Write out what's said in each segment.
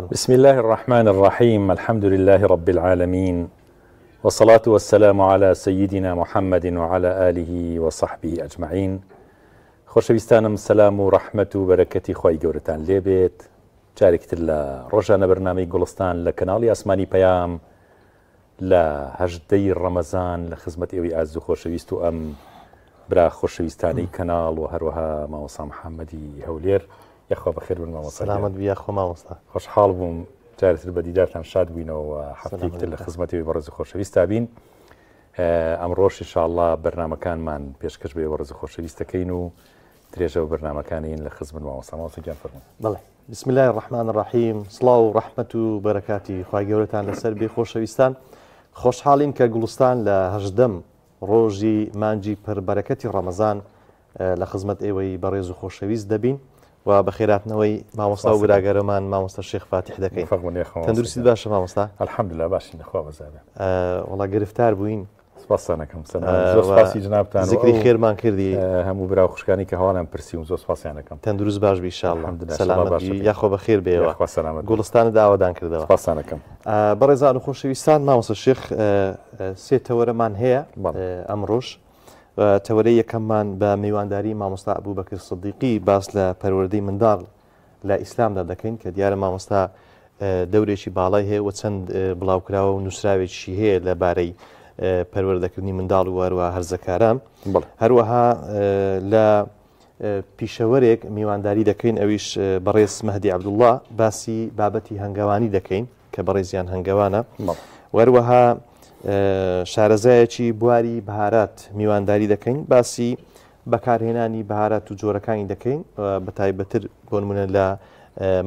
فەرموو. بسم اللە الرحمن الرحیم الحمد للە رب العالمین والصلاة والسلام علی سیدنا محمد وعلی آله وصحبه اجمعین خۆشەویستانم سەلام و ڕەحمەت و بەرەکەتی خوای گەورەتان لێبێت جارێکی تر لە ڕۆژانە بەرنامەی گوڵستان لە کەناڵی ئاسمانی پەیام لە هەژدەی ڕەمەزان لە خزمەت ئێوەی ئازیز و خۆشەویست و ئەم برا خۆشەویستانەی کەناڵ و هەروەها مامۆستا محەممەدی هەولێر یاخوا بەخێر بن مامۆستا سەلامەت بی یاخوا مامۆستا. خۆشحاڵ بووم جارێتر بە دیدارتان شاد بووینەوە هەفتەیەکی تر لە خزمەتی ئێوەی بەڕێز و خۆشەویستا بین. ئەمڕۆش ئینشاءاللە بەرنامەکانمان پێشکەش بە ئێوە ڕێز و خۆشەویست دەکەین و درێژە بە بەرنامەکانین لە خزمەت مامۆستا. مامۆستا گیان فەرموو. بەڵێ. بسم اللە الرحمن الرحیم سڵاو و ڕەحمەت و بەرەکاتی خوای گەورەتان لەسەر بێ خۆشەویستان خۆشحاڵین کە گوڵستان لە هەژدەم ڕۆژی مانگی پربەرەکەتی ڕەمەزان لە خزمەت ئێوەی بەڕێز و خۆشەویست دەبین و بەخێراتنەوەی مامۆستا و براگەرەمان مامۆستا شێخ فاتیح دەکەین تەندروستیت باشە مامۆستا الحمدلله باشین خوا بەزابێ وەڵا گرفتار بووین سپاستان ئەکەم سەلام زۆر سپاسی جنابتان زیکری خێرمان کردی هەموو برا و خوشکانی کە هەواڵیان پرسیوم زۆر سپاسیان ئەکەم تەندروست باش بی ئینشاءاللە سەلامەت بی یاخۆ بەخێر بێیەوە یاخوا سەلامەت گوڵستانت ئاوەدان کردەوە سپاستان ئەکەم بەڕێزان و خۆشەویستان مامۆستا شێخ سێ تەوەرەمان هەیە ئەمڕۆش تەوەرەی یەکەممان بە میوانداری مامۆستا ئەبوبەکر سدیقی باس لە پەروەردەی منداڵ لە ئیسلامدا دەکەین کە دیارە مامۆستا دەورێکی باڵای هەیە و چەند بڵاوکراوە و نووسراوێکی هەیە لە بارەی پەروەردەکردنی منداڵ و هەروە هەرزەکاران هەروەها لە پیشەوەرێک میوانداری دەکەین ئەویش بەڕێز مەهدی عەبدوڵڵا باسی بابەتی هەنگەوانی دەکەین کە بەڕێزیان هەنگەوانە وەروەها شارەزایەکی بواری بەهارات میوانداری دەکەین باسی بەکارهێنانی بەهارات و جۆرەکانی دەکەین بە تایبەتر بۆ نمونە لە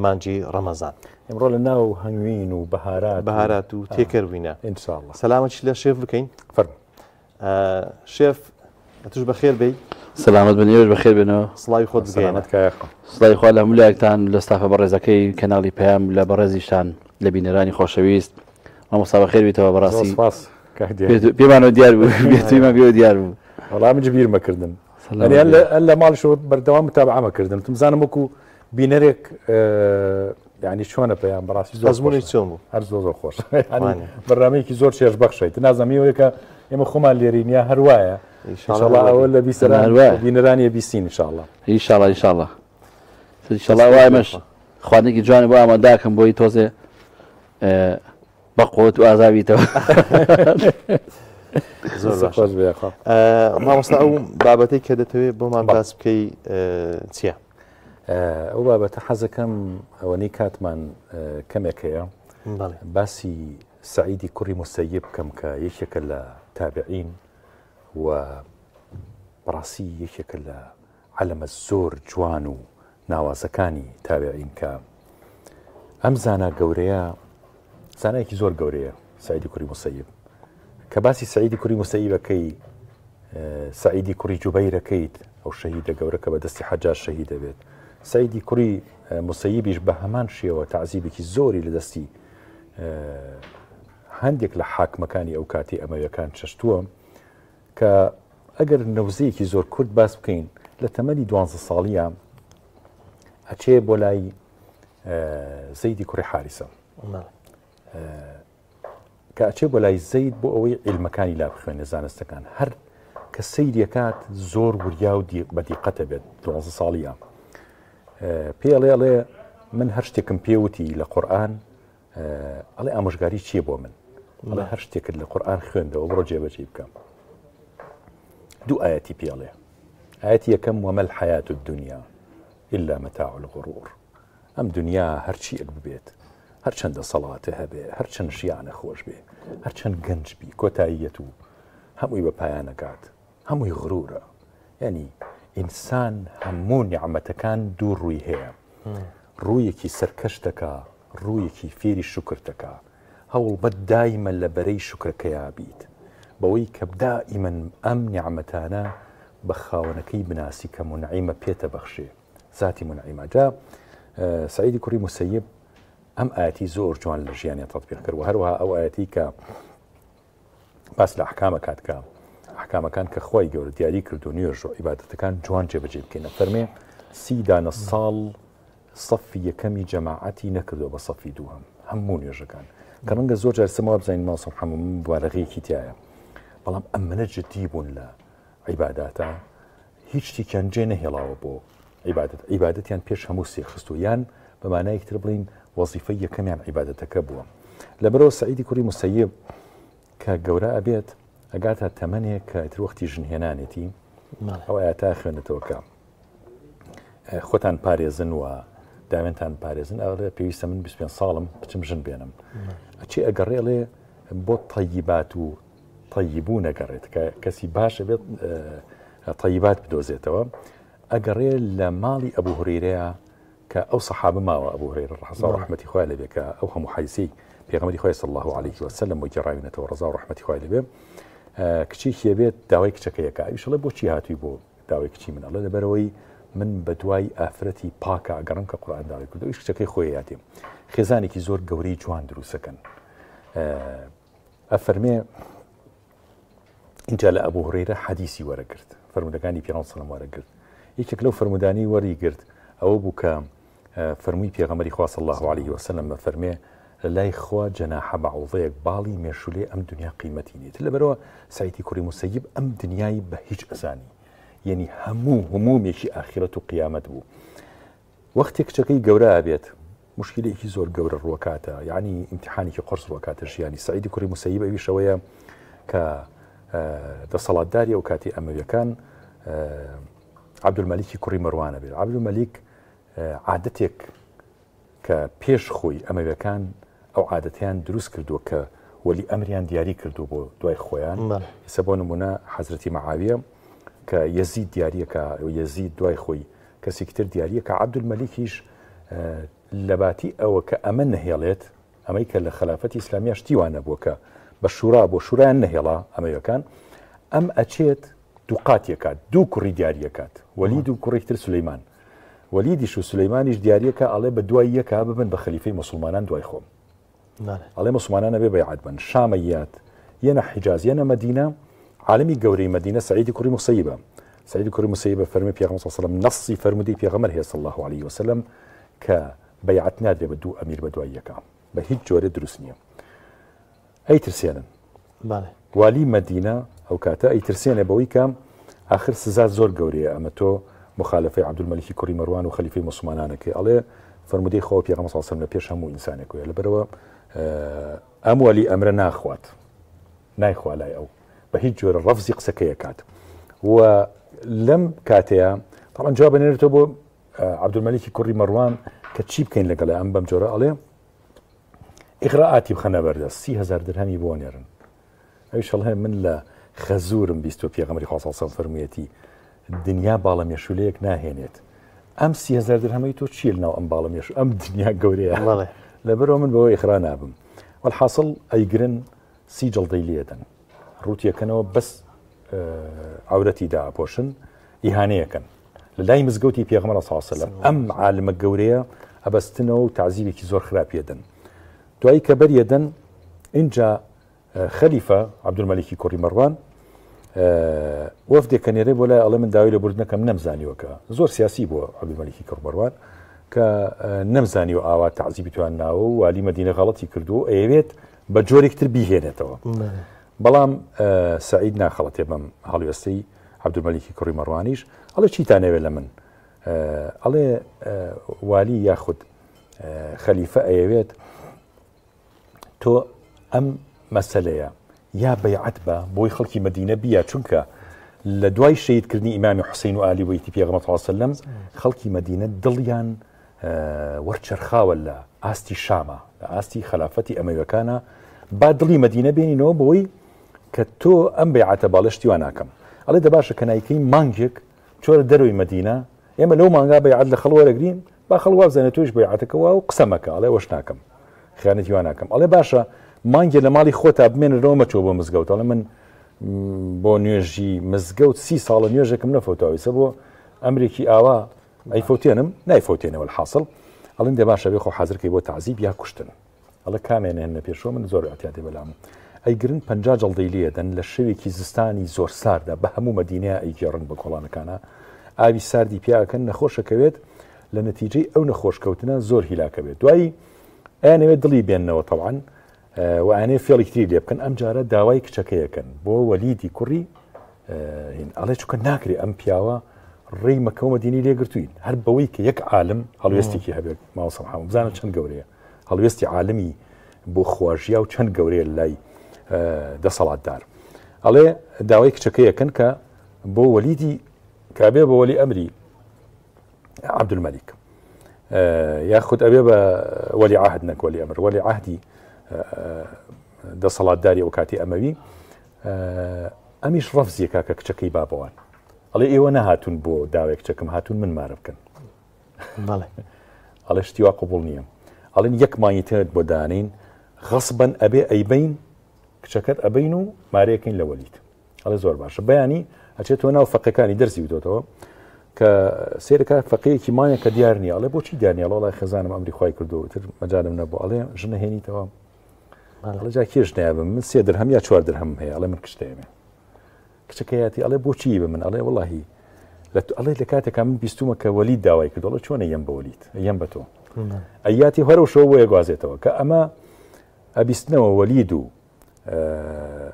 مانگی ڕەمەزان. ئمڕۆ لە ناو هەنگوین و بەهارات بەهارات و تێکەر بووینە. إن شاء الله. سەلامەتی لە شێف بکەین. فەرموو. شێف ئەتوش بەخێر بێی. سەلامەت بن ئێوەش بەخێر بێنەوە. سڵاوی خۆت بگەیەنە. سەلامەت کاک. سڵاوی خوا لە هەموو لایەکتان لە ستافە بەڕێزەکەی کەناڵی پەیام لە بەڕێزیشتان لە بینەرانی خۆشەویست مامۆستا بەخێر بیتەوە بەڕاستی زۆر سپاس کاک دیاری. پێمانەوە دیار بوو بێتویمان پێوە دیار بوو. وەڵا منیش بیرمە کردن. یعنی هەر لە ماڵیشەوە بەردەوام متابعەمە کردن وتم زانم وەکو بینەرێک یعنی چۆنە پەیام بەڕاستی زۆر ئەزموونی چۆن بوو؟ هەر زۆر زۆر خۆش بەرنامەیەکی زۆر چێژ بەخشە ئیتر نازانم ئێوەیە کە ئێمە خۆمان لێرین یا هەر وایە ئینشاڵڵا ئەوە لە بیسەران بینەرانی بیسین ئینشاڵڵا ئینشاڵڵا ئینشاڵڵا ئینشاڵڵا وای مەش خواردنێکی جوانە بۆ ئاماداکەم بۆی تۆزێ بە قوت و ئازابیتەوە زۆر خۆش بێخوا مامۆستا ئەو بابەتەی کە دەتەوێت بۆمان باس بکەی چییە؟ ئەو بابەتە حەزەکەم ئەوەنەی کاتمان کەمێک هەیە باسی سعیدی کوڕی مسەیب بکەم کە یەکێکە لە تابعین و بەڕاستی یەکێکە لە عەلەمە زۆر جوان و ناوازەکانی تابعین کە ئەم زانا گەورەیە زانایەکی زۆر گەورەیە سعیدی کوڕی مسەیب کە باسی سعیدی کوڕی مسەیبەکەی سعیدی کوڕی جوبەیرەکەیت ئەو شەهیدە گەورە کە بە دەستی حەجاج شەهید دەبێت سعیدی کوڕی مسەیبیش بە هەمان شێوە تەعزیبێکی زۆری لە دەستی هەندێک لە حاکمەکانی ئەو کاتی ئەمەویەکان چەشتووە کە ئەگەر نەوزەیەکی زۆر کورت باس بکەین لە تەمەنی دوانزە ساڵیە ئەچێ بۆ لای زەیدی کوڕی حاریسە کە ئەچێ بۆ لای زەید بۆ ئەوەی عیلمەکانی لا بخوێنێ زانستەکان هەر کە سەیریەکات زۆر وریا و بە دیقەتە بێت دوانزە ساڵیە پێڵێ ئەڵێ من هەر شتێکم پێوتی لە قورئان ئەڵێ ئامۆژگاری چییە بۆ من؟ ئەڵێ هەر شتێکت لە قورئان خوێندەوە بڕۆ جێبەجێی بکە. دوو ئاەتی پێڵێ ئاەتی یەکەم وما الحیاة الدنیا إلا متاع الغرور ئەم دنیا هەرچیەک ببێت هەرچەند دەسەڵاتە هەبێ هەرچەند ژیانە خۆش بێ هەرچەند گەنج بی کۆتاییەت و هەمووی بە پایانەکات هەمووی غرورە یعنی ئینسان هەموو نیعمەتەکان دوو ڕووی هەیە ڕوویەکی سەرکەش دەکا ڕوویەکی فێری شوکر دەکا هەوڵبە دایمە لە بەرەی شوکرەکەیا بیت بەوەی کە دائیمەن ئەم نیعمەتانە بە خاوەنەکەی بناسی کە مونعیمە پێتە بەخشێ زاتی مونعیمە جا سعیدی کوڕی مسەیب ئەم ئاەتی زۆر جوان لە ژیانیان تەطبیق کرد و هەروەها ئەو ئاەتی کە باس لە ئەحکام ئەکات کە ئەحکامەکان کە خوای گەورە دیاری کردو نوێژ و عیبادەتەکان جوان جێبەجێ بکەین ئەفەرمێ سی دانە ساڵ سەفی یەکەمی جەماعەتی نەکردووە بە سەفی دووهەم هەموو نوێژەکان کە ڕەنگە زۆر جار سەما بزانین مامۆستا محەممەد مبالغەیەکی تایە بەڵام ئەمەنە جدی بوون لە عیباداتە هیچ شتێکیان جێ نەهێڵاوە بۆ عیبادەت عیبادەتیان پێش هەموو سێ خستووە یان بە مانایەکی تر بڵین وەزیفەی یەکەمیان عیبادەتەکە بووە لەبەرەوە سعیدی کوڕی مسەیب کە گەورە ئەبێت ئەگاتە تەمەنێک کە ئیتر وەختی ژنهێنانێتی ئەو ئاەتا خوێنێتەوە کە خۆتان پارێزن و داوێنتان پارێزن ئەڵێ پێویستە من 25 ساڵم بچم ژن بێنم ئەچێ ئەگەڕێڵێ بۆ تەیبات و تەیبوو نەگەڕێت کە کەسی باشە بێت تەیبات بدۆزێتەوە ئەگەڕێ لە ماڵی ئەبوو هورەیرەیە کە ئەو سەحابە ماوە ئەبوو هورەیرە ڕەزا و ڕەحمەتی خوای لێ بێ کە ئەو هەموو حەدیسەی پێغەمبەری خوای صلی الله علیه و سلم بۆ گێڕاوینەتەوە ڕەزا و ڕەحمەتی خوای لێ بێ کچێکی بێت داوای کچەکەی ئەکا ئەویش ئەڵێ بۆچی هاتووی بۆ داوای کچی من ئەڵێ لەبەرەوەی من بە دوای ئافرەتی پاکە ئەگەڕم کە قورئان داوای کردو ئەویش کچەکەی خۆی یاتێ خێزانێکی زۆر گەورەی جوان دروستەکەن ئەفەرمێ ئینجا لە ئەبوو هورەیرە حەدیسی وەرەگرت، فەرموودەکانی پێغەمبەر صلی اللە وەرەگرت. یەکێک لەو فەرموودانەی وەریگرت ئەوە بوو کە فەرمووی پێغەمبەری خوا صلی اللە علیه وسلم ئەفەرمێ لە لای خوا جەناحە بەعوضەیەک باڵی مێشولەی ئەم دنیا قیمەتی نییە. لەبەرەوە سەعیدی کوڕی موسەیب ئەم دنیای بە هیچ ئەزانی، یەنی هەموو هومومێکی ئاخیرەت و قیامەت بوو. وەختێ کچەکەی گەورە ئەبێت موشکیلەیەکی زۆر گەورە ڕوەکاتە یعنی ئیمتحانێکی قورس ڕوەکاتە ژیانی سعیدی کوڕی موسەیب ئەویش ئەوەیە کە دەسەڵاتداری ئەو کاتی ئەمەویەکان عەبدولمەلیکی کوڕی مەروانە بێت عەبدولمەلیک عادەتێک کە پێش خۆی ئەمەویەکان ئەو عادەتیان دروست کردووە کە وەلی ئەمریان دیاری کردو بۆ دوای خۆیان ئێستا بۆ نمونە حەزرەتی مەعاویە کە یەزید دیاریەکە یەزید دوای خۆی کەسێکی تر دیاریە کە عەبدولمەلیکیش لەباتی ئەوە کە ئەمە نەهێڵێت ئەمەی کە لە خەلافەتی ئیسلامیە شتی وا نەبووە کە بە شورا بۆ شورایان نەهێڵا ئەمەیەکان ئەم ئەچێت دووقاتیەکات دوو کوڕی دیاریەکات وەلید و کوڕێک تر سولەیمان وەلیدیش و سولەیمانیش دیاریەکە ئەڵێ بە دوای یەکا ببن بە خەلیفەی موسڵمانان دوای خۆم ئەڵێ موسڵمانان ئەبێ بەیعەت بن شامەیات یەنە حیجاز یەنە مەدینە عالمی گەورەی مەدینە سعیدی کوڕی مسەیبە سعیدی کوڕی مسەیبە فەرمی پێغەمبەر صلی الله علیه و سلم نەصی فەرموودەی پێغەمبەر هەیە صلی الله علیه و سلم کە بەیعەت نادرێ بە دوو ئەمیر بە دوای یەکا بە هیچ جۆرێ دروست نییە ئەیترسێنن والی مەدینە ئەو کاتە ئەیترسێنێ بەوەی کە ئاخر سزا زۆر گەورەیە ئەمە تۆ مخالفەی عەبدولمەلیکی کوڕی مەروان و خەلیفەی موسڵمانانەکەی ئەڵێ فەرموودەی خوا و پێغەمبەر صلی الله علیه و سلم لە پێش هەموو ئینسانێک وەیە لەبەرەوە ئەم وەلی ئەمرە ناخوات نایخوا لای ئەو بە هیچ جۆرە ڕەفزی قسەکەی کات و لەم کاتەیە طبعا جواب نێرێتەوە بۆ عەبدولمەلیکی کوڕی مەروان کە چی بکەین لەگەڵ ئەم بەم جۆرە ئەڵێ ئیغرائاتی بخەنە بەردەست 30هزار درهەمی بۆ نێرن ئەویش ئەڵێ من لە خەزوورم بیستوە پێغەمبەری خوا صلی اللە علیه و سلم فەرموویەتی دنیا باڵە مێشولەیەک ناهێنێت ئەم 3000 درهەمەی تۆ چییە لەناو ئەم باڵە مێش ئەم دنیا گەورەیە بەڵێ لەبەرەوە من بەوە ئیخرا نابم والحاصل ئەیگرن سی جڵدەی لێدەن ڕووتیەکەنەوە بەس عورەتی داپۆشن ئیهانەیەکەن لە لای مزگەوتی پێغەمبەر صلی الله علیه و سلم ئەم عالمە گەورەیە ئەبەستنەوە و تعزیبێکی زۆر خراپیەدەن دوایی کە بەریەدەن ئینجا خەلیفە عەبدولمەلیکی کوڕی مەڕوان وەفدێک کە نێرێ بۆ لای ئەڵێ من داوای لێبوردنەکەم نەمزانیوە کە زۆر سیاسی بووە عەبدولمەلیکی کوڕ مەڕوان کە نەمزانیوە ئاوا تەعزیبی توان ناوە و والی مەدینە غەڵەتی کردو ئەیەوێت بە جۆرێک تر بیهێنێتەوە بەڵام سعید ناخەڵەتێ بەم هەڵوێستەی عەبدولمەلیکی کوڕی مەڕوانیش ئەڵێ چیتانەوێت لە من ئەڵێ والی یاخود خەلیفە ئەیەوێت تۆ ئەم مەسەلەیە یا بەیعەت بە بۆی خەڵکی مەدینە بیە چونکە لە دوای شەهیدکردنی ئیمامی حوسین و ئالی بەیتی پێغەمبەر صلی الله علیه و سلم خەڵکی مەدینە دڵیان وەرچەرخاوە لە ئاستی شامە لە ئاستی خەلافەتی ئەمەویەکانە با دڵی مەدینە بێنینەوە بۆی کە تۆ ئەم بەیعەتە باڵێ شتی وا ناکەم ئەڵێ دە باشە کە نایکەی مانگێک چۆرە دەرەوەی مەدینە ئێمە لەو مانگا بەیعەت لە خەڵ وەرەگرین با خەڵک وابزانێت تۆیش بەیعەتەکە وا و قسە مەکە ئەڵێ ئەوەش ناکەم خیانەتی وا ناکەم ئەڵێ باشە مانگێ لە ماڵی خۆتا بمێنەرەوە مەچۆ بۆ مزگەوت ئەڵێ من بۆ نوێژی مزگەوت سی ساڵە نوێژێکم نەفەوتاوە ئیسە بۆ ئەمرێکی ئاوا ئەیفەوتێنم نایفەوتێنەوە الحاصل ئەڵێن دە باشە بێ خۆ حازرکەی بۆ تعزیب یا کوشتن ئەڵێ کامیان هێننە پێشەوە من زۆر ئیعتیادێ بەلام ئەیگرن 50 جەڵدەی لێدەن لە شەوێکی زستانی زۆر ساردا بە هەموو مەدینەیە ئەیگێڕن بە کۆڵانەکانە ئاوی ساردی پیاکەن نەخۆشەکەوێت لە نەتیجەی ئەو نەخۆشکەوتنە زۆر هیلاکە بێت دوایی ئەیانەوێت دڵی بێننەوە تەوان و ئەیانەوێت فێڵێکی تری لێ بکەن ئەم جارە داوای کچەکەیەکەن بۆ وەلیدی کوڕی هین ئەڵێ چونکە ناکرێ ئەم پیاوە ڕێی مەکە و مەدینەی لێگرتوین هەر بەوەی کە یەک عالم هەڵوێستێکی هەبێت مامۆستا محەممەد بزانە چەند گەورەیە هەڵوێستی عالمی بۆ خواژیا و چەند گەورەیە لای دەسەڵاتدار ئەڵێ داوای کچەکەیەکەن کە بۆ وەلیدی کابێ بە وەلی ئەمری عەبدولمەلیک یاخود ئەبێ بە وەلی عهد نەک وەلی ئەمر وەلی عهدی دەسەڵاتداری ئەو کاتی ئەمەوی ئەمیش ڕەفزیەکە کە کچەکەی بابەوان ئەڵێ ئێوە نەهاتون بۆ داوێک کچەکەم هاتون من مارە بکەن ئەڵێ شتی وا قبول نییە ئەڵێن یەک مانگی ترت بۆ دانین غەسبەن ئەبێ ئەیبین کچەکەت ئەبین و مارەیەکەین لە وەلیت ئەڵێ زۆر باشە بەیانی ئەچێتەوە ناو فەقەکانی دەرسی وتۆتەوە کە سێرەکە فەقەیەکی مایە کە دیار نییە ئەڵێ بۆچی دیار نییە وڵای خێزانم ئەمری خوای کردو تر مەجالم نەبوو ئەڵێ ژنە هێنیتەوە ئەڵێ جا کێش نایبم من سێ درهەم یا چوار درهەم هەیە ئەڵێ من کچتەیەمێ کچەکەیەتی ئەڵێ بۆچی بە من ئەڵێ وڵاهی لە ئەڵێ لە کاتێکا من بیستومە کە وەلید داوای کرد ئەڵێ چۆنە یەم بە وەلید یەم بە تۆ ئەیاتی هەرەو شەو بۆیە گوازێتەوە کە ئەمە ئەبیستنەوە وەلید و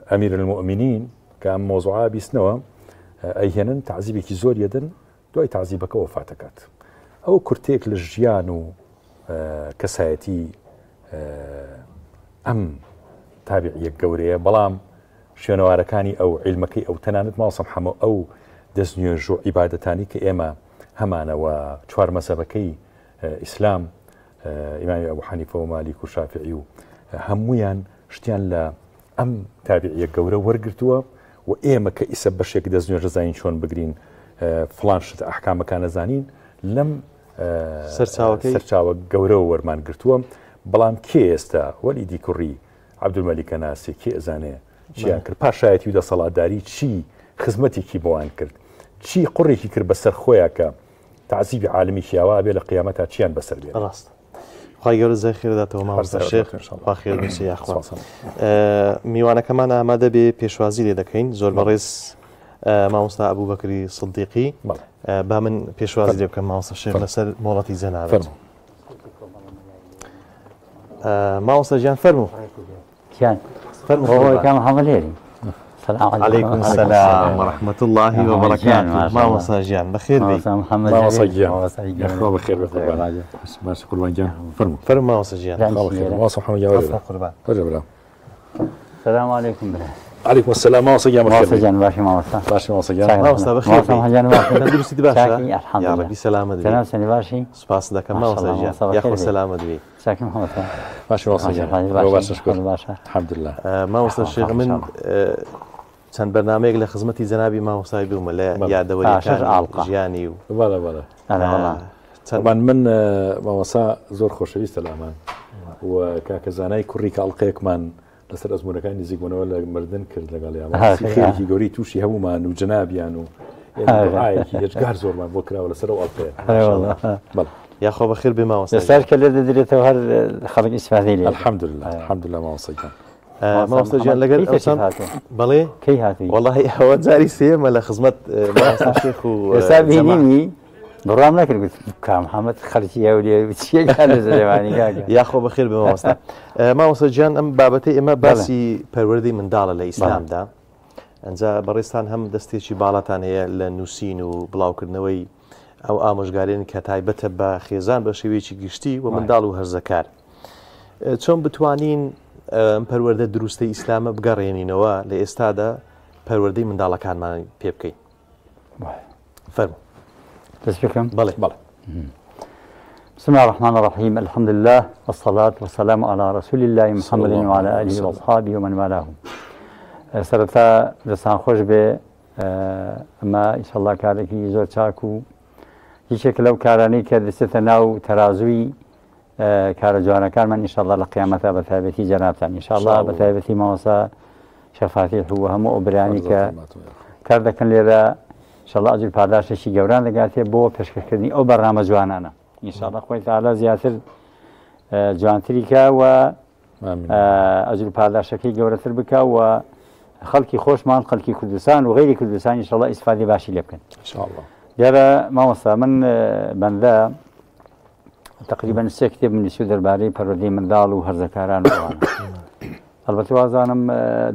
ئەمیر المؤمنین کە ئەم مۆزوعە بیستنەوە ئەیهێنن تعزیبێکی زۆر یەدن دوای تعزیبەکە وەفاتەکات ئەو کورتێک لە ژیان و کەسایەتی ئەم تابعیە گەورەیە بەڵام شوێنەوارەکانی ئەو عیلمەکەی ئەو تەنانەت ماوسم حەمە ئەو دەست نوێژ و عیبادەتانی کە ئێمە هەمانەوە چوار مەزەبەکەی ئیسلام ئیمامی ئەبو حەنیفە و مالیک و شافعی و هەمویان شتیان لە ئەم تابعیە گەورە وەرگتووە و ئێمە کە ئیسە بەشێک دەست نوێژ زانین چۆن بگرین فلان شت ئەحکامەکان نەزانین لەم سەرچاوە گەورەوە وەرمان گرتووە بەڵام کێ ئێستا وەلیدی کوڕی عەبدولمەلیکە ناسێ کێ ئەزانێ چیان کرد پاشایەتی و دەسەڵاتداری چی خزمەتێکی بۆیان کرد چی قوڕێکی کرد بەسەر خۆیان کە تەعزیبی عالمیکی ئاوا ئەبێ لە قیامەتا چیان بەسەر بێنێ. ڕاستە. خوای گەورە جزای خێر داتەوە مامۆستا شێخ خوا خێر بنووسێ یاخوا. میوانەکەمان ئامادە بێ پێشوازی لێ دەکەین زۆر بەڕێز مامۆستا ئەبوبەکری سدیقی با من پێشوازی لێ بکەم مامۆستا شێخ لەسەر مۆڵەتی جەنابت. مامۆستا گیان فەرموو. گیان فەرموو کام محمد لێری سلام عليكم السلام ورحمة الله وبركاته مامۆستا گیان بەخێر بێی مامۆستا گیان یاخوا بەخێر بێ قوربان باش قوربان گیان فەرموو فەرموو مامۆستا گیان خوا بەخێر مامۆستا محمد گیان وەرە قوربان وەرە برا سلام عليكم برا عليكم السلام مامۆستا گیان بەخێر مامۆستا گیان باشی مامۆستا باشی مامۆستا گیان مامۆستا بەخێر بێی گیان باشی تەندروستیت باشە الحمد یا لله ربی سەلامەت بی جناب سنی باشی سوپاس دەکەم مامۆستا گیان یاخوا سەلامەت بی چاکم مامۆستا باشی مامۆستا گیان باشە شکر باشە الحمدلله مامۆستا شێخ من چەند بەرنمەیەک لە خزمەتی جەنابی مامۆستای بوومە لە یادەوەریەکانی ژیانی و بەڵێ بەڵێ طبعا من مامۆستا زۆر خۆشەویستە لامان و کاکە زانای کوڕی کە ئەڵلقەیەکمان لەسەر ئەزموونەکانی نزیکبوونەوە لە مردن کرد لەگەڵیان خێرێکی گەورەی تووشی هەموومان و جەنابیان و دوعایەکی هێجگار زۆرمان بۆ کراوە لەسەر ئەو ئەڵقەیە بەڵێ یاخوا بەخێر بێ مامۆستا ئێستاش کە لێ دەدرێتەوە هەر خەڵک ئیسفادەی لێ الحمدلله الحمدلله مامۆستا گیان مامۆستا گیان لەگەر ئەوسان بەڵێ کەی هاتووی وەڵاهی ئەوە جاری سێیەمە لە خزمەت مامۆستا شێخ و ئێستا بینیمی بڕوام نەکرد گوت کا محەممەد خەڵکی هەولێر چییە لە سلێمانی کاکە یاخۆ بەخێر بێ مامۆستا مامۆستا گیان ئەم بابەتەی ئێمە باسی پەروەردەی منداڵە لە ئیسلامدا ئەنجا بەڕێزتان هەم دەستێکی باڵاتان هەیە لە نووسین و بڵاوکردنەوەی ئەو ئامۆژگارێن کە تایبەتە بە خێزان بە شێوەیەکی گشتی و منداڵ و هەرزەکار چۆن بتوانین ئەم پەروەردە دروستەی ئیسلامە بگەڕێنینەوە لە ئێستادا پەروەردەی منداڵەکانمان پێ بکەین فەرموو دەست بکەم بەڵێ بەڵێ بسم الله الرحمن الرحيم الحمد لله والصلاة والسلام على رسول الله محمد وعلى آله وأصحابه ومن والاه سەرەتا دەستان خۆش بێ ئەمە ئیشەڵڵا کارێکی زۆر چاک و یەکێک لەو کارانەی کە دەچێتە ناو تەرازووی کارە جوانەکانمان ئینشاءاللە لە قیامەتا بە تایبەتی جەنابتان ئینشاءاللە بە تایبەتی مامۆستا شێخ فاتیح و هەموو ئەو برایانی کە کار دەکەن لێرە ئینشاءاللە ئەجر پاداشتێکی گەوران دەگاتێ بۆ پێشکەشکردنی ئەو بەرنامە جوانانە ئینشاءاللە خۆی تعالی زیاتر جوانتری کا و ئەجر پاداشەکەی گەورەتر بکا و خەڵکی خۆشمان خەڵکی کوردستان و غیری کوردستان ئینشاءاللە ئیسفادەی باشی لێ بکەن ئینشاءاللە دیارە مامۆستا من بەندە. تقریبا سێ کتێب نووسی دەربارەی پەروەردەی منداڵ و هەرزەکاران و ئەوانە. ئەڵبەتە وازانم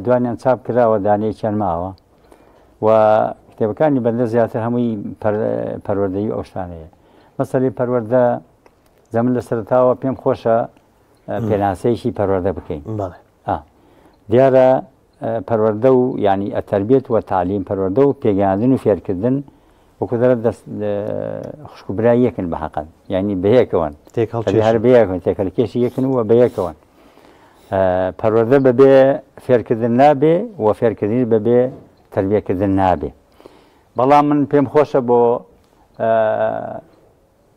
دوانیان چاپ کراوە دانەیەکیان ماوە و کتێبەکانی بەندە زیاتر هەمووی پەروەردەی ئەو شتانەیە. مەسەلەی پەروەردە زەمن لە سەرەتاوە پێم خۆشە پێناسەیەکی پەروەردە بکەین. دیارە پەروەردە و یعنی ئەتەربیەت وە تعلیم پەروەردە و پێگەیاندن و فێرکردن وەکو دەڵێت دەست خوشک و برای یەکن بە حەقەن یعنی بەیەکەوەن هەر بەیەکەوەن تێکەڵکێشی یەکن و بەیەکەوەن پەروەردە بەبێ فێرکردن نابێ و فێرکردنی بەبێ تربیەکردن نابێ بەڵام من پێم خۆشە بۆ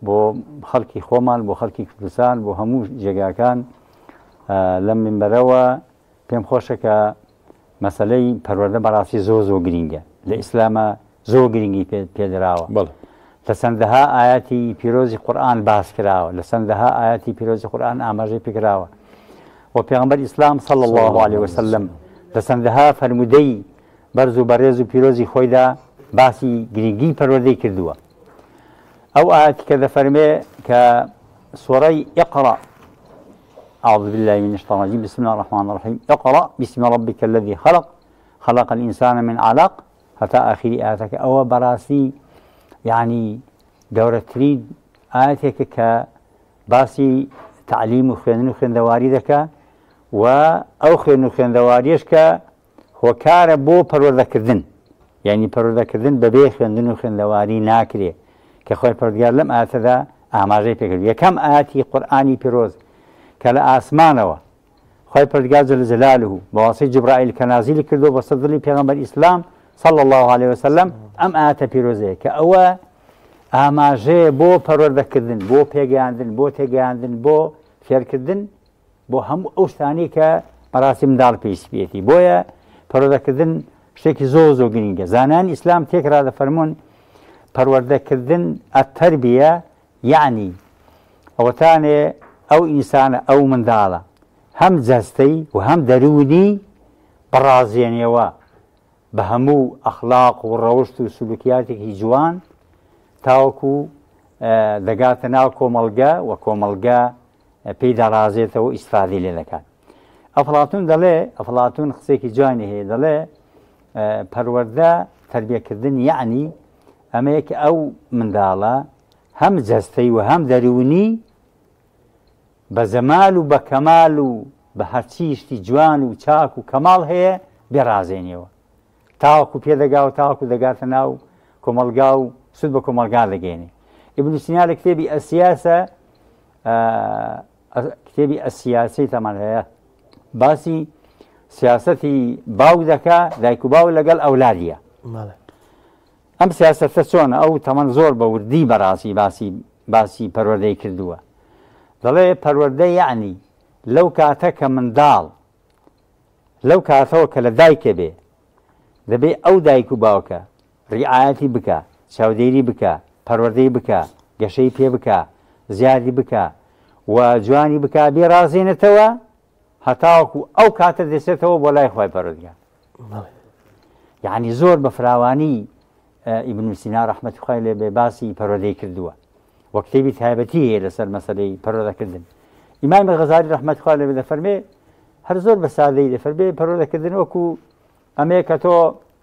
بۆ خەڵکی خۆمان بۆ خەڵکی کوردستان بۆ هەموو جێگاکان لەم منبەرەوە پێم خۆشە کە مەسەلەی پەروەردە بەڕاستی زۆر زۆر گرینگە لە ئیسلامە زۆر گرنگی پێدراوە لە چەندەها ئاەتی پیرۆزی قورآن باس کراوە لە چەندەها ئاەتی پیرۆزی قورآن ئاماژەی پێکراوە و پێغمبەر ئیسلام صلی الله عليه وسلم لە چەندەها فەرمودەی بەرز و بەڕێز و پیرۆزی خۆیدا باسی گرنگی پەروەردەی کردووە ئەو ئاەتی کە دەفەرمێ کە سوڕەی اقرأ أعوذ بالله من الشيطان الرجيم بسم الله الرحمن الرحيم اقرأ باسم ربك الذي خلق خلق الإنسان من علق هەتا ئاخیری ئاەتەکە ئەوە بەڕاستی یعنی گەورەترین ئاەتێکە کە باسی تعلیم و خوێندن و خوێندەواری دەکا و ئەو خوێن و خوێندەواریش کە هۆکارە بۆ پەروەردەکردن یعنی پەروەردەکردن بەبێ خوێندن و خوێندەواری ناکرێ کە خۆی پەروەردگار لەم ئاەتەدا ئاماژەی پێکرد یەکەم ئاەتی قورئانی پیرۆز کە لە ئاسمانەوە خوای پەروەردگار جل جلاله بە واسطەی جبرائیل کە نازلی کردو بەسەر دڵی پێغەمبەر ئیسلام صلی الله علیه وسلم ئەم ئاەتە پیرۆزەیە کە ئەوە ئاماژەیە بۆ پەروەردەکردن بۆ پێگەیاندن بۆ تێگەیاندن بۆ فێرکردن بۆ هەموو ئەو شتانەی کە بەڕاستی منداڵ پێویستیەتی بۆیە پەروەردەکردن شتێکی زۆر زۆر گرنگە زانایان ئیسلام تێکرا دەفەرموون پەروەردەکردن ئەتەربیە یعنی ئەوەتانێ ئەو ئینسانە ئەو منداڵە هەم جەستەی و هەم دەروونی بڕازێنێەوە بە هەموو ئەخلاق و ڕەوشت و سلوکیاتێکی جوان تاوەکو دەگاتە ناو کۆمەڵگە و کۆمەڵگە پێی دەڕازێتەوە و ئیسفادەی لێ دەکات. ئەفڵاتون دەڵێ، ئەفڵاتون قسەیەکی جوانی هەیە دەڵێ پەروەردە تربیەکردن یەعنی ئەمەیە کە ئەو منداڵە هەم جەستەی و هەم دەروونی بە جەمال و بە کەمال و بە هەرچی شتی جوان و چاک و کەماڵ هەیە بێڕازێنیەوە تاوەکو پێدەگا و تاوەکو دەگاتە ناو کۆمەڵگا و سود بە کۆمەڵگا دەگەێنێ ئیبن سینا لە کتێبی ئەسیاسە کتێبی ئەسیاسی تەمان هەیە باسی سیاسەتی باوک دەکا دایک و باو لەگەڵ ئەولادیە ئەم سیاسەتە چۆنە ئەو تەمەن زۆر بە وردی بەڕاستی باسی باسی پەروەردەی کردووە دەڵێ پەروەردە یعنی لەو کاتە کە منداڵ لەو کاتەوە کە لە دایکە بێ دەبێ ئەو دایک و باوکە ڕیعایەتی بکا، چاودێری بکا، پەروەردەی بکا، گەشەی پێ بکا، زیادی بکا و جوانی بکا بیڕازێنێتەوە هەتاوەکو ئەو کاتە دەچێتەوە بۆ لای خوای پەروەردگار. یعنی زۆر بە فراوانی ئیبن سینا ڕەحمەتی خوای لێ بێ باسی پەروەردەی کردووە و کتێبی تایبەتی هەیە لەسەر مەسەلەی پەروەردەکردن. ئیمامی غەزالی ڕەحمەتی خوای لێ بێ دەفەرمێ هەر زۆر بە سادەیی دەفەرمێ پەروەردەکردن وەکو ئەمەیە کە تۆ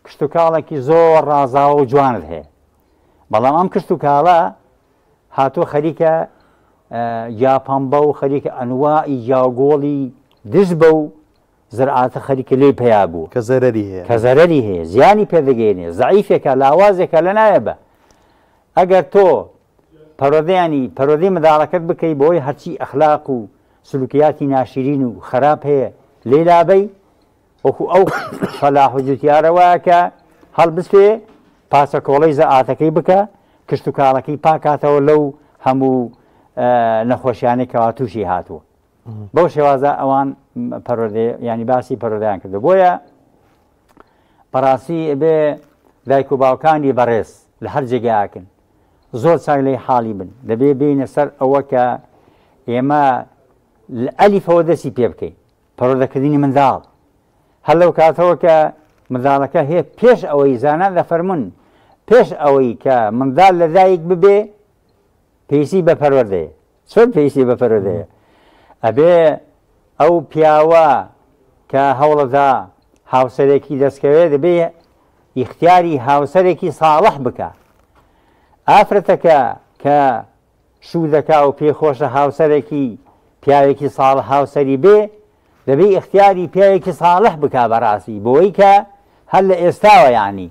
کشتوکاڵێکی زۆر ڕازاوە و جوانت هەیە بەڵام ئەم کشتوکاڵە هاتووە خەریکە گیاپەمبە و خەریکە ئەنواعی گیاگۆڵی دژ بە و زرعاتە خەریکە لێی پەیا بوو کە زەرەری هەیە کە زەرەری هەیە زیانی پێدەگەێنێ زەعیفێکە لاوازێکە لە نایە بە ئەگەر تۆ پەرۆدەیانی پەرۆدەی منداڵەکەت بکەی بۆی هەرچی ئەخلاق و سلوکیاتی ناشرین و خراپ هەیە لێ لابەی وەکو ئەو فەلاح و جوتیارە وایە کە هەڵبستێ پاسەکۆڵەی زەئاتەکەی بکە کشتوکاڵەکەی پاکاتەوە لەو هەموو نەخۆشیانەی کەوا تووشی هاتووە بەو شێوازە ئەوان پەروەردەی ینی باسی پەروەردەیان کردو بۆیە بەڕاستی بێ دایک و باوکانی بەڕێز لە هەر جێگایەکن زۆر چاک لێی حاڵی بن دەبێ بینە سەر ئەوە کە ئێمە لە ئەلیفەوە دەستی پێ بکەین پەروەردەکردنی منداڵ هەر لەو کاتەوە کە منداڵەکە هەیە پێش ئەوەی زانان دەفەرمونون پێش ئەوەی کە منداڵ لەدایک ببێ پێویستی بە پەروەردەیە. چۆن پێویستی بە پەروەردەیە؟ ئەبێ ئەو پیاوە کە هەوڵەدا هاوسەرێکی دەستکەوێت دەبێ ئیختیاری هاوسەرێکی ساڵح بکە. ئافرەتەکە کە شوو دەکا و پێی خۆشە هاوسەرێکی پیاوێکی ساڵح هاوسەری بێ دەبێ ئیختیاری پیاوێکی ساڵح بکا بەڕاستی بۆی کە هەر لە ئێستاوە یانی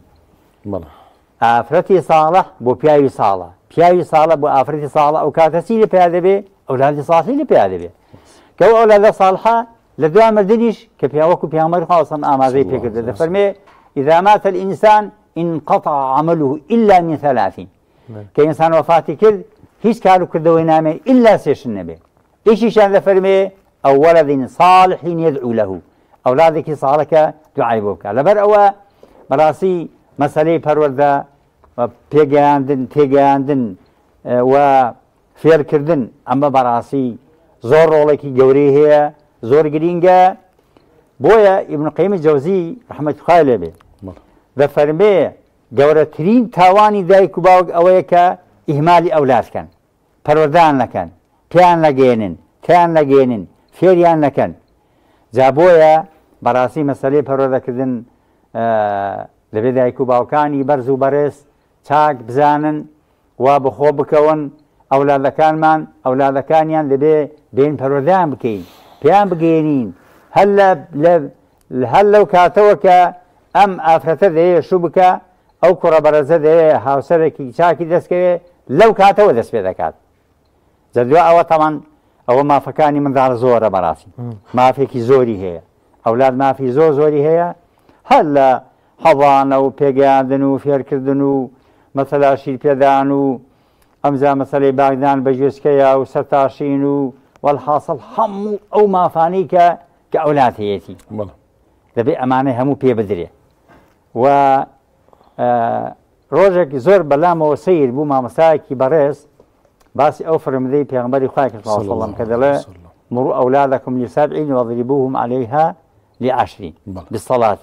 ئافرەتی ساڵح بۆ پیاوی ساڵە پیاوی ساڵە بۆ ئافرەتی ساڵە ئەو کاتە چی لە پیا دەبێ ئەولادی ساڵحی لە پیا دەبێ کە ئەو ئەولادە ساڵحە لە دوا مردنیش کە پیاوەکو پیامبەر خوا صلی ئاماژەی پێکرد دەفەرمێ إذا مات الإنسان انقطع عمله إلا من ثلاث کە ئینسان وەفاتی کرد هیچ کار و کردەوەی نامێن ئیلا سێشن نەبێ یەکیشیان دەفەرمێ ئەو ولد صالح يدعو له ئەولادێکی ساڵەکە دوعای بۆ بکە لەبەر ئەوە بەڕاستی مەسەلەی پەروەردە پێگەیاندن تێگەیاندن و فێرکردن ئەمە بەڕاستی زۆر ڕۆڵێکی گەورەی هەیە زۆر گرینگە بۆیە ئیبن قەیمی جەوزی ڕەحمەتی خوای لێ بێ دەفەرمێ گەورەترین تاوانی دایک و باوک ئەوەیە کە ئیهمالی ئەولاد کەن، پەروەردەیان نەکەن، پێیان نەگەیەنن، تێیان نەگەیەنن، فێریان نەکەن. جا بۆیە بەڕاستی مەسەلەی پەروەردەکردن دەبێ دایک و باوکانی بەرز و بەڕێز چاک بزانن و بەخۆ بکەون، ئەولادەکانمان، ئەولادەکانیان دەبێ بێین پەروەردەیان بکەین، پێیان بگەیەنین هەر لە لە هەر لەو کاتەوە کە ئەم ئافرەتە دەیەوێ شوو بکا، ئەو کوڕە بەڕێزە دەیەوێ هاوسەرێکی چاکی دەست کەوێ، لەو کاتەوە دەست پێ دەکات. جا دوا ئەوە تەبعەن ئەوە مافەکانی منداڵ زۆرە بەڕاستی مافێکی زۆری هەیە ئەولاد مافی زۆر زۆری هەیە هەر لە حەضانە و پێگەیاندن و فێرکردن و مەسەلا شیر پێدان و ئەمجا مەسەلەی باگدان بە گوێچکەیە و سەرتاشین و وەلحاسڵ هەموو ئەو مافانەی کە کە ئەولاد هەیەتی دەبێ ئەمانەی هەموو پێ بدرێ و ڕۆژێک زۆر بەلامەوە سیر بوو مامۆستایەکی بەڕێز باسی ئەو فرمودەی پێغمبەری خوای کرد صلی الله علیه و کە دەڵێ مروا أولادكم لسبع واضربوهم عليها لعشر بالصلاة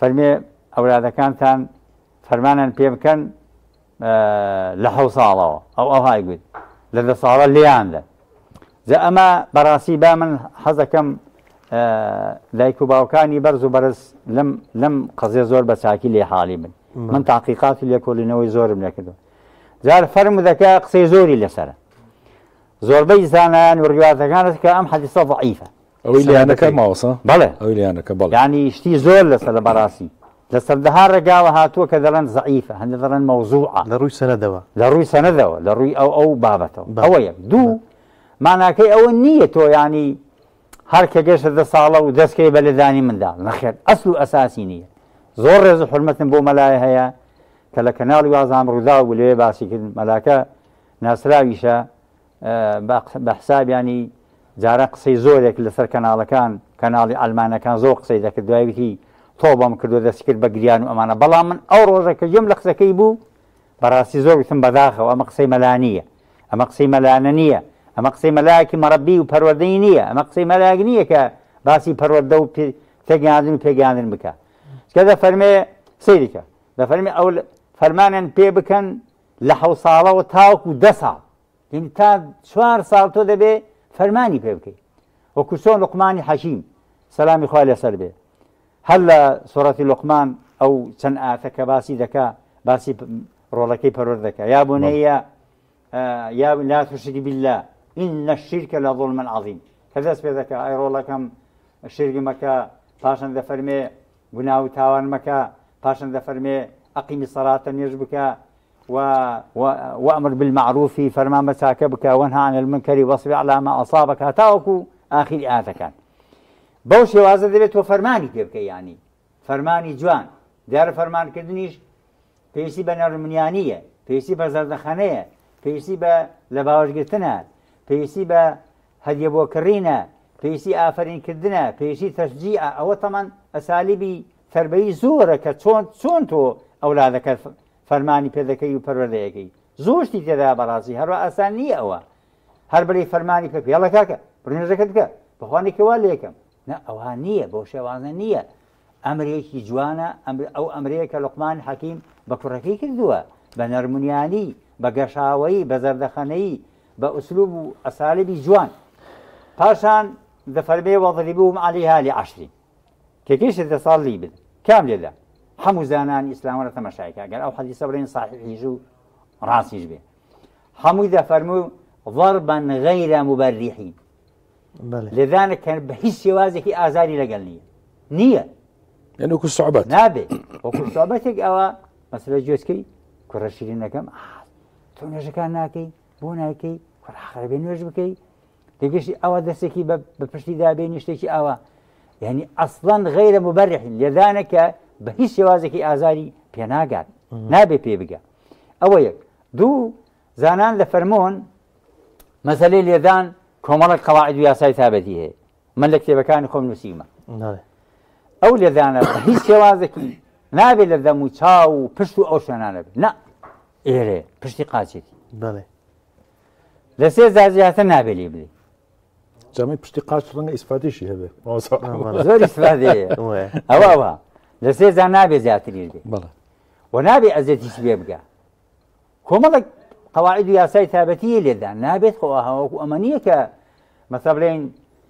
فەرمێ ئەولادەکانتان فەرمانیان پێ بکەن لە حەو ساڵەوە ئەو ئەوهای گوت لە دە ساڵە لێیان دەن جا ئەمە بەڕاستی با من حەزەکەم دایک و باوکانی بەرز و بەرز لەم لەم قەزیە زۆر بە چاکی لێ حاڵی بن من تاقیقات و لێکۆڵینەوەی زۆرم نەکردو جار فەرمودەکە قسەی زۆری لەسەرە زۆربەی زانایان و ڕیواتەکان کە ئەم حەدیسە ضعیفە ئەوەی لیانەکە ماوەسا بەڵێ ئەوەی لیانەکە بەڵێ یعنی شتی زۆر لەسەر بەڕاستی لە سەدەها ڕێگاوە هاتووە کە دەڵێن زەعیفە هەندێ دەڵێن مەوزوعە لە ڕووی سەنەدەوە لە ڕووی سەنەدەوە لە ڕووی ئەو ئەو بابەتەوە ئەوە یەک دوو ماناکەی ئەوە نییە تۆ ینی هەر کە گەشتە دە ساڵە و دەستکەی بە لێدانی منداڵ نەخێر ئەسل و ئەساسی نییە زۆر ڕێز و حرمەتم بۆ مەلای هەیە کە لە کەناڵی وازان ڕووداو بوو لەوێ باسی کرد مەلاکە ناسراویشە بە حساب ینی جاران قسەی زۆرێک لەسەر کەناڵەکان کەناڵی ئەلمانەکان زۆر قسەی دەکرد دوای وتی تۆبەم کردو دەستی کرد بە گریان و ئەمانە بەڵام من ئەو ڕۆژە کە گوێم لە قسەکەی بوو بەڕاستی زۆر وتم بەداخەوە ئەمە قسەی مەلا نییە ئەمە قسەی مەلانە نییە ئەمە قسەی مەلایەکی مەڕەبی و پەروەردەی نییە ئەمە قسەی مەلایەک نییە کە باسی پەروەردە و تێگەیاندن و پێگەیاندن بکە کە دەفەرمێ سەیریکە دەفەرمێ ئەو فەرمانیان پێ بکەن لە حەو ساڵەوە تاوەکو دە ساڵ یعنی تا چوار ساڵ تۆ دەبێ فەرمانی پێ بکەیت وەکو چۆن لوقمانی حەکیم سەلامی خوای لەسەر بێ هەر لە سوڕەتی لوقمان ئەو چەند ئاتە کە باسی دەکا باسی ڕۆڵەکەی پەروەردە دەکا یا بنەیە یا لا تشرك بالله إن الشرك لظلم عظيم کە دەست پێ دەکا ئەی ڕۆڵەکەم شرک مەکە پاشان دەفەرمێ گوناه و تاوان مەکە پاشان دەفەرمێ ئەقیمی سەڵاتە نوێژ بکە و وأمر بالمعروف فەرمان بە چاکە بکە وانهى عن المنكر واصبر على ما أصابك هەتاوەکو ئاخیری ئایەتەکان بەو شێوازە دەبێت تۆ فەرمانی پێ بکەی یانی فەرمانی جوان دیارە فەرمانکردنیش پێویستی بە نەرمنیانیە پێویستی بە زەردەخەنەیە پێویستی بە لە باوەشگرتنە پێویستی بە هەدیە بۆ کڕینە پێویستی ئافرینکردنە پێویستی تەشجیعە ئەوە تەمان ئەسالیبی تەربەی زۆرە کە چۆن چۆن تۆ ئەولادەکە فەرمانی پێ دەکەی و پەروەردەیەکەی زۆر شتی تێدا بەڕاستی هەروە ئاسان نییە ئەوە هەر بڵێی فەرمانی پێ بکە یاڵا کاکە بڕۆ نوێژەکەت بکە بەخوا نەکە وا لێکەم نا ئەوها نییە بەو شێوازە نییە ئەمرێکی جوانە ئەو ئەمرەیە کە لوقمان حەکیم بە کوڕەکەی کردووە بە نەرمونیانی بە گەشاوەیی بە زەردەخەنەیی بە ئوسلوب و ئەسالبی جوان. پاشان دەفەرمێ وەضربوهم علیها لعشر کە گەیشتە دە ساڵ لی بدە. کام لێدا؟ هەموو زانانی ئیسلام وەرە تەماشای کە ئەگەر ئەو حەدیسە بڵێن صحیحیش و ڕاستیش بێ هەمووی دەفەرموو ضربا غیر مبرحین لێدانە کە بە هیچ شێوازێکی ئازاری لەگەڵ نییە نییە یعنی وەکو سوعبەت نابێ وەکو سوعبەتێک ئەوە مەسلە گوێچکەی کوڕە شیرینەکەم تۆ نوێژەکان ناکەی بۆ ناکەی کوڕە خەربێ نوێژ بکەی تێگەشتی ئەوە دەستێکی بە پشتی دابێنی شتێکی ئاوا یعنی ئەسڵەن غەیرە مبەرحین لێدانەکە بە هیچ شێوازێکی ئازاری پێناگات نابێ پێ بگە ئەوە یەک دوو زانان لە فەرمۆن مەسلەی لێدان کۆمەڵک قەواعد و یاسای تابەتی هەیە من لە کتێبەکانی خۆم نووسیمە ئەو لێدانە بە هیچ شێوازێکی نابێت لە دەم و چاو و پشت و ئەو شوێنانە بێت نا ئێرێ پشتی قاچێتی بەڵێ لە سێ جار زیاتر نابێ لێ بدەی. جامەی پشتی قاچ ڕەنگە ئیسفادەشی هەبێ. زۆر ئیسفادەیە. ئەوە ئەوە لە سێ جار نابێ زیاتریش بێ. بەڵێ. و نابێ ئەزیەتیشی پێ بگا. کۆمەڵێک قەواعد و یاسای تایبەتیی لێدا نابێت خۆ وەکو ئەمە نییە کە مەسە بڵێین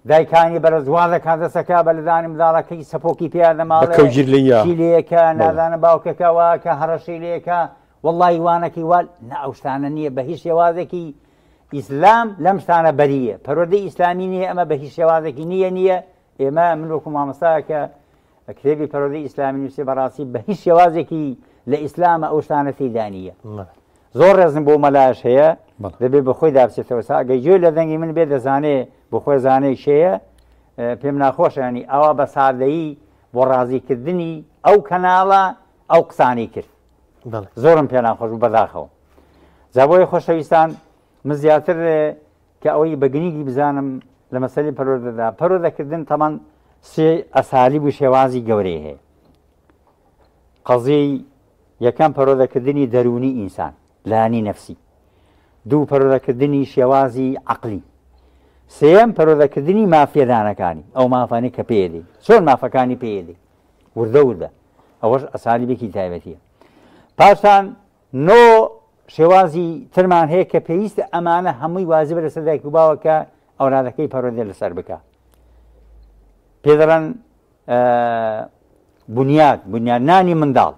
دایکانی بەرز وا دەکات دەسەکە بە لەدانی منداڵەکەی سەپۆکی پێیان دەماڵێ بە کەوگیر لێیە. چی لێکە نازانم باوکەکە واکە هەڕەشەی لێکە وەڵڵاهی وانەکەی وا نا ئەو شتانە نییە بە هیچ شێوازێکی ئیسلام لەم شتانە بەریە پەروەردەی ئیسلامی نییە ئەمە بە هیچ شێوازێکی نییە نییە ئێمە من وەکو مامۆستاکە کتێبی پەروەردەی ئیسلامی نووسێ بەڕاستی بە هیچ شێوازێکی لە ئیسلامە ئەو شتانە تێدا نییە زۆر ڕێزم بۆ مەلاش هەیە دەبێ بە خۆی دابچێتەوە سا ئەگەر گوێ لە دەنگی من بێ دەزانێ بۆ خۆی زانێ کێیە پێم ناخۆشە ینی ئەوە بە سادەیی بۆ ڕازیکردنی ئەو کەناڵە ئەو قسانەی کرد زۆرم پێ ناخۆش بوو بەداخەوە جا بۆیە خۆشەویستان من زیاتر کە ئەوەی بە گرنگی بزانم لە مەسەلی پەروەردەدا پەروەردەکردن تەمان سێ ئەسالیب و شێوازی گەورەی هەیە قەزیەی یەکەم پەروەردەکردنی دەروونی ئینسان لایەنی نەفسی دوو پەروەردەکردنی شێوازی عەقلی سێیەم پەروەردەکردنی مافیەدانەکانی ئەو مافانەی کە پێیەدەی چۆن مافەکانی پێیەدەی وردە وردە ئەوەش ئەسالیبێکی تایبەتیە پاشان نۆ شێوازی ترمان هەیە کە پێویستە ئەمانە هەمووی واجبە لەسەر دایک و باوە کە ئەولادەکەی پەروەردە لەسەر بکە پێ دەڵێن بنیاد بنیادنانی منداڵ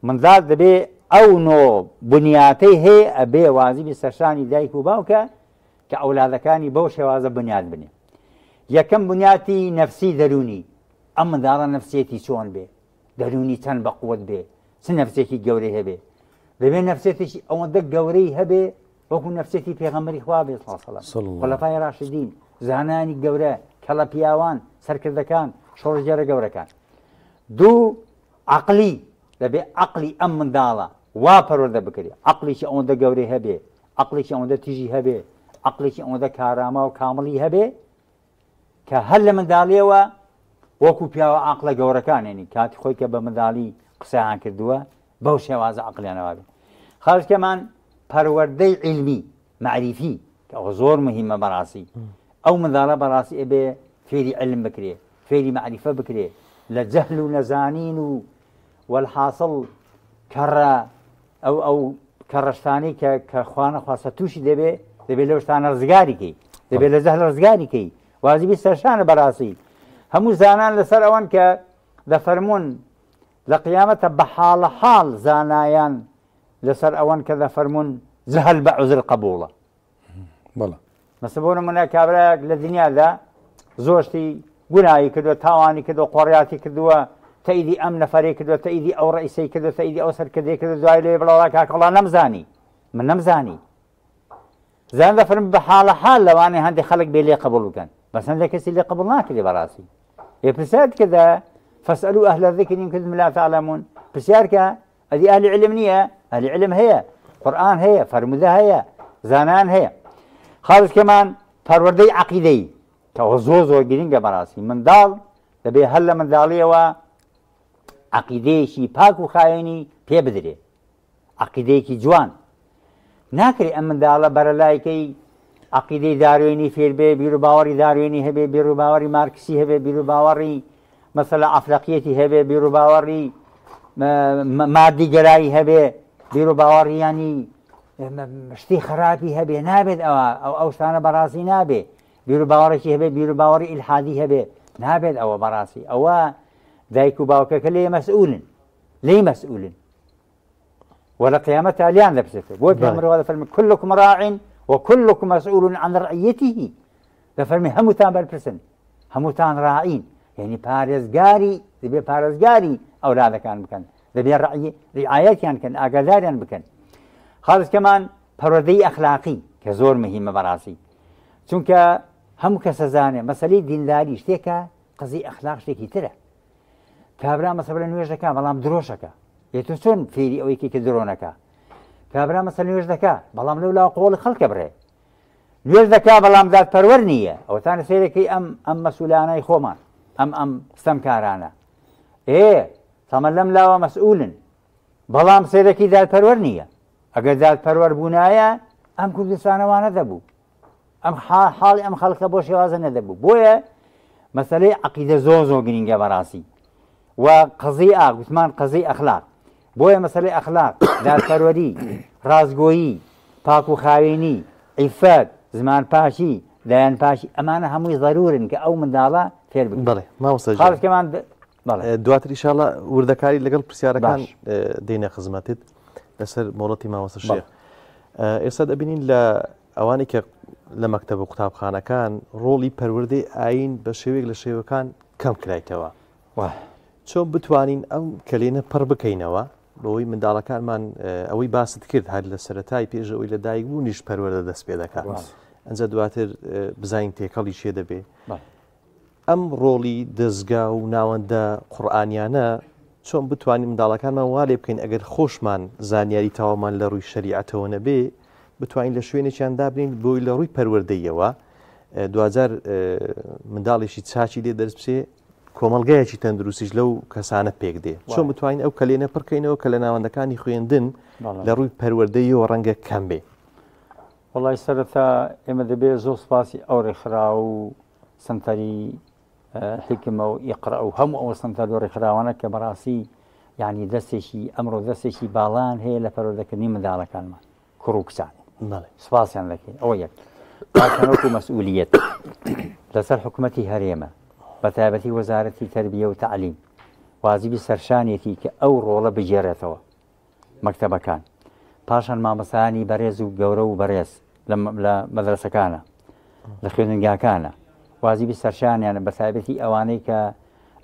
منداڵ دەبێ ئەو نۆ بنیاتەی هەیە ئەبێ واجبی سەرشانی دایک و باوکە کە ئەولادەکانی بەو شێوازە بنیاد بنێ یەکەم بنیاتی نەفسی دەرونی ئەم منداڵە نەفسیەتی چۆن بێ دەروونی چەند بەقوت بێ چ نەفسێکی گەورەی هەبێ دەبێ نەفسێتێکی ئەوەندە گەورەی هەبێ وەکو نەفسێتی پێغەمبەری خوا بێ صلی الله خلفای راشدین زانانی گەورە کەڵە پیاوان سەرکردەکان شۆڕشگێڕە گەورەکان دوو عقلی دەبێ عقلی ئەم منداڵە وا پەروەردە بکرێ عقلیکی ئەوەندە گەورەی هەبێ عقلێکی ئەوەندە تیژی هەبێ عقلێکی ئەوەندە کاراما و کامڵی هەبێ کە هەر لە منداڵیەوە وەکو پیاوە عاقڵە گەورەکان یعنی کاتی خۆی کە بە منداڵی قسەیان کردووە بەو شێوازە عقلیانەوە بێت خەڵکەمان پەروەردەی علمی معریفی کە ئەوە زۆر مهمە بەڕاستی ئەو منداڵە بەڕاستی ئەبێ فێری علم بکرێ فێری معریفە بکرێ لە جەهل و نەزانین و وەلحاصل کەڕە ئەو ئەو کەڕەشتانەی کە کە خوانەخواستە تووشی دەبێ دەبێ لەو شتانە ڕزگاری کەی دەبێ لە جەهل ڕزگاری کەی واجبی سەرشانە بەڕاستی هەموو زانان لەسەر ئەوەن کە دەفەرمونون لە قیامەتە بە حاڵە حاڵ زانایان لەسەر ئەوەن کە دەفەرمونون جەهل بە عوزر قبوڵە بەڵێ. مەسە بۆ نمونە کابرایەک لە دنیادا زۆر شتی گوناهی کردووە تاوانی کردووە قۆڕیاتی کردووە تەئیدی ئەم نەفەرەی کردووە تەئیدی ئەو ڕئیسەی کردووە تەئیدی ئەو سەرکردەی کردووە دوای لێ بڵاوە کاکەڵا نەمزانی من نەمزانی زان دەفەرم بە حاڵە حاڵ لەوانەیە هەندێک خەڵک بێ لێ قبول بکەن بەس هەندێک کەسی لێ قبول ناکرێ بەڕاستی ئێ پرسیار کردە فاسألوا أهل الذكر إن كنتم لا تعلمون پرسیار کە ئەدی ئەهلی علم نییە؟ ئەهلی علم هەیە، قورئان هەیە، فەرموودە هەیە، زانایان هەیە. خاڵسکەمان پەروەردەی عەقیدەیی کە ئەوە زۆر زۆر گرنگە بەڕاستی منداڵ دەبێ هەر لە منداڵیەوە عەقیدەیەکی پاک و خاوێنی پێ بدرێ عەقیدەیەکی جوان ناکرێ ئەم منداڵە بەرەلایکەی عەقیدەی داروینی فێر بێ بیروباوەڕی داروینی هەبێ بیروباوەڕی مارکسی هەبێ بیروباوەڕی مەسەلە ئەفلەقیەتی هەبێ بیروباوەڕی مادیگەرایی هەبێ بیروباوەڕی ینی شتی خراپی هەبێ نابێت ئەوە ئەو ئەو شتانە بەڕاستی نابێ بیر و باوەڕێکی هەبێ بیر و باوەڕی ئیلحادی هەبێ نابێت ئەوە بەڕاستی ئەوە دایک و باوکەکە لێ مەسئولن لێی مەسئولن و لە قیامەتا لیان دەپرسێتەوە بۆی پێغەمبەر وا دەفەرمێ كلكم راع وكلكم مسؤول عن رعيته دەفەرمێ هەمووتان بەرپرسن هەمووتان ڕاعین یعنی پارێزگاری دەبێ پارێزگاری ئەولادەکان بکەن دەبێ ڕعی ڕعایەتیان کەن ئاگاداریان بکەن خاڵکەمان پەروەردەی ئەخلاقی کە زۆر مهمە بەڕاستی چونکە هەموو کەسە زانێ مەسەلەی دینداری شتێکە قەزی ئەخلاق شتێکی ترە کابرا مەسەلە نوێژ دەکا بەڵام درۆشەکە ئێ تۆ چۆن فێری ئەوەی کە درۆ نەکا کابرا مەسەل نوێژ دەکا بەڵام لەو لا قۆڵی خەڵکە بڕێ نوێژ دەکا بەڵام دادپەروەر نییە ئەوتانە سێرەکەی ئەم ئەم مەسولانای خۆمان ئەم ئەم ستەمکارانە ئێ تەمە لەم لاوە مەسئولن بەڵام سێرەکی دادپەروەر نییە ئەگەر دادپەروەر بوونایە ئەم کوردستانەوانە دەبوو ئەم حاڵی ئەم خەڵکە بۆ شێوازە نەدەبوو بۆیە مەسلەی عقیدە زۆر زۆر گرنگە بەڕاستی و قەزی ئا گوتمان قەزی ئەخلاق بۆیە مەسلەی ئەخلاق دادپەروەری ڕاستگۆیی پاک و خاوێنی عیفەت زمان پاکی لایەن پاکی ئەمانە هەمووی ضرورن کە ئەو منداڵە فێر بکەن بەڵێ مامۆستا گیان. خاڵکەمان بەڵێ دواتر ئیشاڵا وردەکاری لەگەڵ پرسیارەکان باش. دێنە خزمەتت لەسەر مۆڵەتی مامۆستا بەڵێ. شێخ ئێستا دەبینین لە ئەوانەی کە لە مەکتەب و قوتابخانەکان ڕۆڵی پەروەردەی ئایین بە شێوەیەک لە شێوەکان کەم کرایتەوە. چۆن بتوانین ئەم کەلێنە پڕ بکەینەوە بەوەی منداڵەکانمان ئەوەی باست کرد هەر لە سەرەتای پێش ئەوەی لە دایک بوونیش پەروەردە دەست پێ دەکات ئەنجا دواتر بزانین تێکەڵی چێ دەبێ ئەم ڕۆڵی دەزگا و ناوەندە قورئانیانە چۆن بتوانین منداڵەکانمان وا لێ بکەین ئەگەر خۆشمان زانیاری تەواومان لە ڕووی شەریعەتەوە نەبێ بتوانین لە شوێنێکیان دابنین بۆی لە ڕووی پەروەردەیەوە دواجار منداڵێکی چاکی لێ دەرس بچێ کۆمەڵگایەکی تەندروستیش لەو کەسانە پێک دێ چۆن بتوانین ئەو کەلێنە پڕکەینەوە کە لە ناوەندەکانی خوێندن لە ڕووی پەروەردەیەوە ڕەنگە کەم بێ وڵی سەرەتا ئێمە دەبێت زۆر سپاسی ئەو ڕێکخراو و سەنتەری حیکمە و ئیقرا و هەموو ئەو سەنتەر و ڕێکخراوانە کە بەڕاستی یعنی دەستێکی ئەمڕۆ دەستێکی باڵان هەیە لە پەروەردەکردنی منداڵەکانمان کوڕ و کچان سپاسیان دەکەین ئەوە یەک پاشانۆک و مەسئولیت لەسەر حکوومەتی هەرێمە بە تایبەتی وەزارەتی تربیە و تعلیم واجبی سەرشانێتی کە ئەو ڕۆڵە بگێڕێتەوە مەکتەبەکان پاشان مامۆستایانی بەرێز و گەورە و بەرێز لە مەدرەسەکانە لە خوێندنگاکانە وازیبی سەرشانیانە بە تایبەتی ئەوانەی کە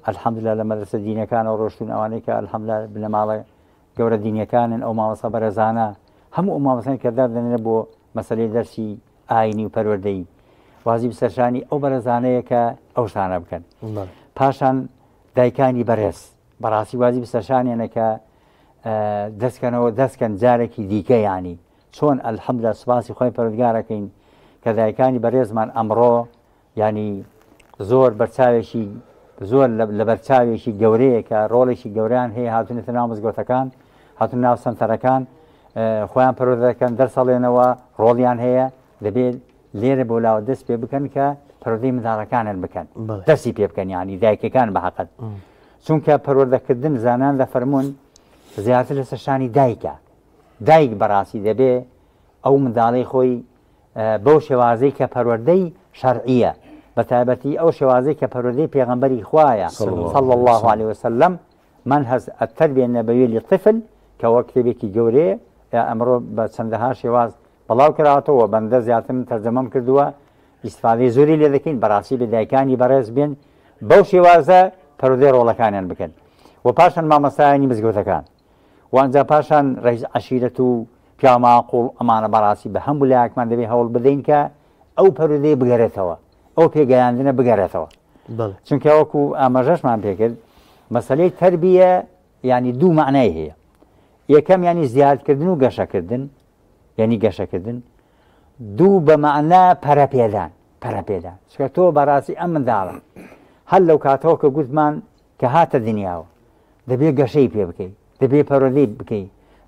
الحەمدلله لە مەدرسە دینەکانەوە ڕۆشتون ئەوانەی کە الحەمدلله بنەماڵە گەورە دینیەکانن ئەو مامۆستا بەرێزانە هەموو ئەو مامۆستایان کە دادەنێن بۆ مەسەلەی دەرسی ئاینی و پەروەردەیی وازیب سەرشانی ئەو بەرێزانەیە کە ئەو شتانە بکەن پاشان دایکانی بەرێز بەڕاستی وازیب سەرشانیانە کە دەستکەنەوە دەستکەن جارێکی دیکە ینی چۆن الحمدلله سوپاسی خۆی پەروەردگارەکەین کە دایکانی بەرێزمان ئەمڕۆ ینی زۆر بەرچاوێکی زۆر لە بەرچاوێکی گەورەیە کە ڕۆڵێکی گەوریان هەیە هاتوونەتە ناو مزگەوتەکان هاتون ناو سنتەرەکان خۆیان پەروەردەکەن دەرسەڵێنەوە ڕۆڵیان هەیە دەبێت لێرە بۆ لاوە دەست پێ بکەن کە پەروەردەی منداڵەکانن بکەن دەستی پێ بکەن ینی دایکەکان بە حەقەت چونکە پەروەردەکردن زانان دەفەرمونون زیاتر لەسەر شانی دایکە دایک بەڕاستی دەبێ ئەو منداڵەی خۆی بەو شێوازەی کە پەروەردەی شەرعیە بە تایبەتی ئەو شێوازەی کە پەروەردەی پێغەمبەری خوایە صلی الله عليه وسلم منهج التربیە النبویە للطفل کە وەک کتێبێکی گەورەیە ئەمڕۆ بە چەندەها شێواز بەڵاو کراوەتەوە بەندە زیاتر من تەرجەمەم کردووە ئیسفادەی زۆری لێ دەکەین بەڕاستی بە دایکانی بەڕێز بێن بەو شێوازە پەروەردەی ڕۆڵەکانیان بکەن و پاشان مامۆستایانی مزگەوتەکان و ئەنجا پاشان ڕئیس عەشیرەت و پیاو ماقوڵ ئەمانە بەڕاستی بە هەموو لایەکمان دەبێ هەوڵ بدەین کە ئەو پەروەردەیە بگەرێتەوە ئەو پێگەیاندنە بگەرێتەوە چونکە وەکو ئاماژەشمان پێکرد مەسلەی تربیە ینی دوو معنای هەیە یەکەم ینی زیادکردن و گەشەکردن یعنی گەشەکردن دوو بە مەعنا پەرەپێدان پەرەپێدان چکە تۆ بەڕاستی ئەم منداڵە هەر لەو کاتەوە کە گوتمان کە هاتە دنیاوە دەبێ گەشەی پێ بکەی دەبێ پەرۆدەی بکەی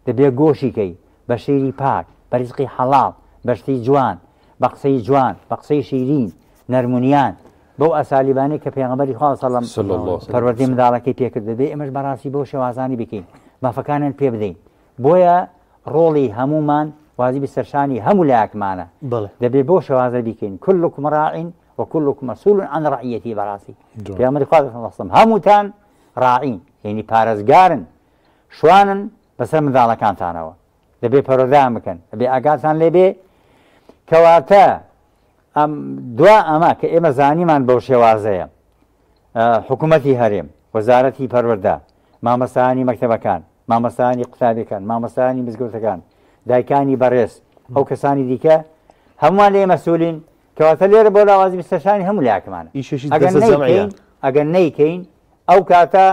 دەبێ گۆشی کەی بە شیری پاک بە ریزقی حەڵاڵ بە شتی جوان بە قسەی جوان بە قسەی شیرین نەرمونیان بەو ئەسالیبانەی کە پێغەمبەری خوا سەڵم پەروەردەی منداڵەکەی پێکرد دەبێ ئێمەش بەڕاستی بەو شێوازانی بکەین مافەکانیان پێ بدەین بۆیە ڕۆڵی هەموومان واجبی سەرشانی هەموو لایەکمانە دەبێ بۆ شێوازە بیکەین كلكم راع وكلكم مسؤول عن رعيته بەڕاستی پێغەمبەری خوا صلی الله علیه و هەمووتان ڕاعین یعنی پارێزگارن شوانن بەسەر منداڵەکانتانەوە دەبێ پەرۆدان بکەن دەبێ ئاگاتان لێ بێ کەواتە ئەم دوا ئەمە کە ئێمە زانیمان بەو شێوازەیە حکوومەتی هەرێم وەزارەتی پەروەردە مامەسانی مەکتەبەکان مامۆستایانی قوتابیەکان، مامۆستایانی مزگەوتەکان، دایکانی بەڕێز، ئەو کەسانی دیکە هەمووان لێ مەسئولین، کەواتە لێرە بۆ لاوازی بسەرشانی هەموو لایەکمانە. ئیشێکی ئەگەر دەستە جەمعیە. نەیکەین ئەگەر نەیکەین ئەو کاتە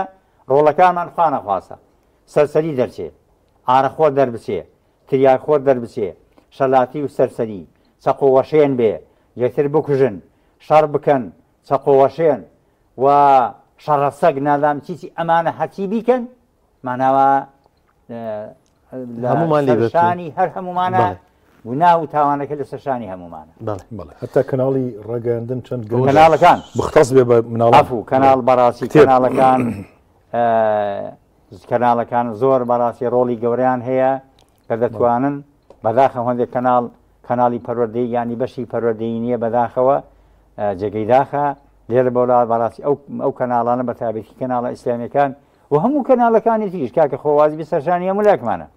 ڕۆڵەکانمان خوا نەخواستە سەرسەری دەرچێ، ئارەخۆر دەربچێ، تریاکخۆر دەربچێ، شەلاتی و سەرسەری، چەقۆوەشێن بێ، یەکتر بکوژن، شەڕ بکەن، چەقۆوەشێن و شەڕەسەگ نازانم چی چی ئەمانە هەرچی بیکەن ماناوە هەمومان لێ سەرشانی هەر هەمومانە گوناه و تاوانەکە لە سەرشانی هەمومانە. بەڵێ هەتا کەناڵی ڕاگەیاندن چەند گرنگە. کەناڵەکان مختص بێ بە مناڵان. عەفو کەناڵ بەڕاستی کەناڵەکان کەناڵەکان زۆر بەڕاستی ڕۆڵی گەورەیان هەیە کە دەتوانن بەداخە هەندێک کەناڵ کەناڵی پەروەردەی یانی بەشی پەروەردەیی نییە بەداخەوە جێگەی داخە لێرە بەولا بەڕاستی ئەو ئەو کەناڵانە بە تایبەتی کەناڵە ئیسلامیەکان و هەموو کەناڵەکانی تریش کاکە خۆوازی بە سەرشانی هەموو لاکمانە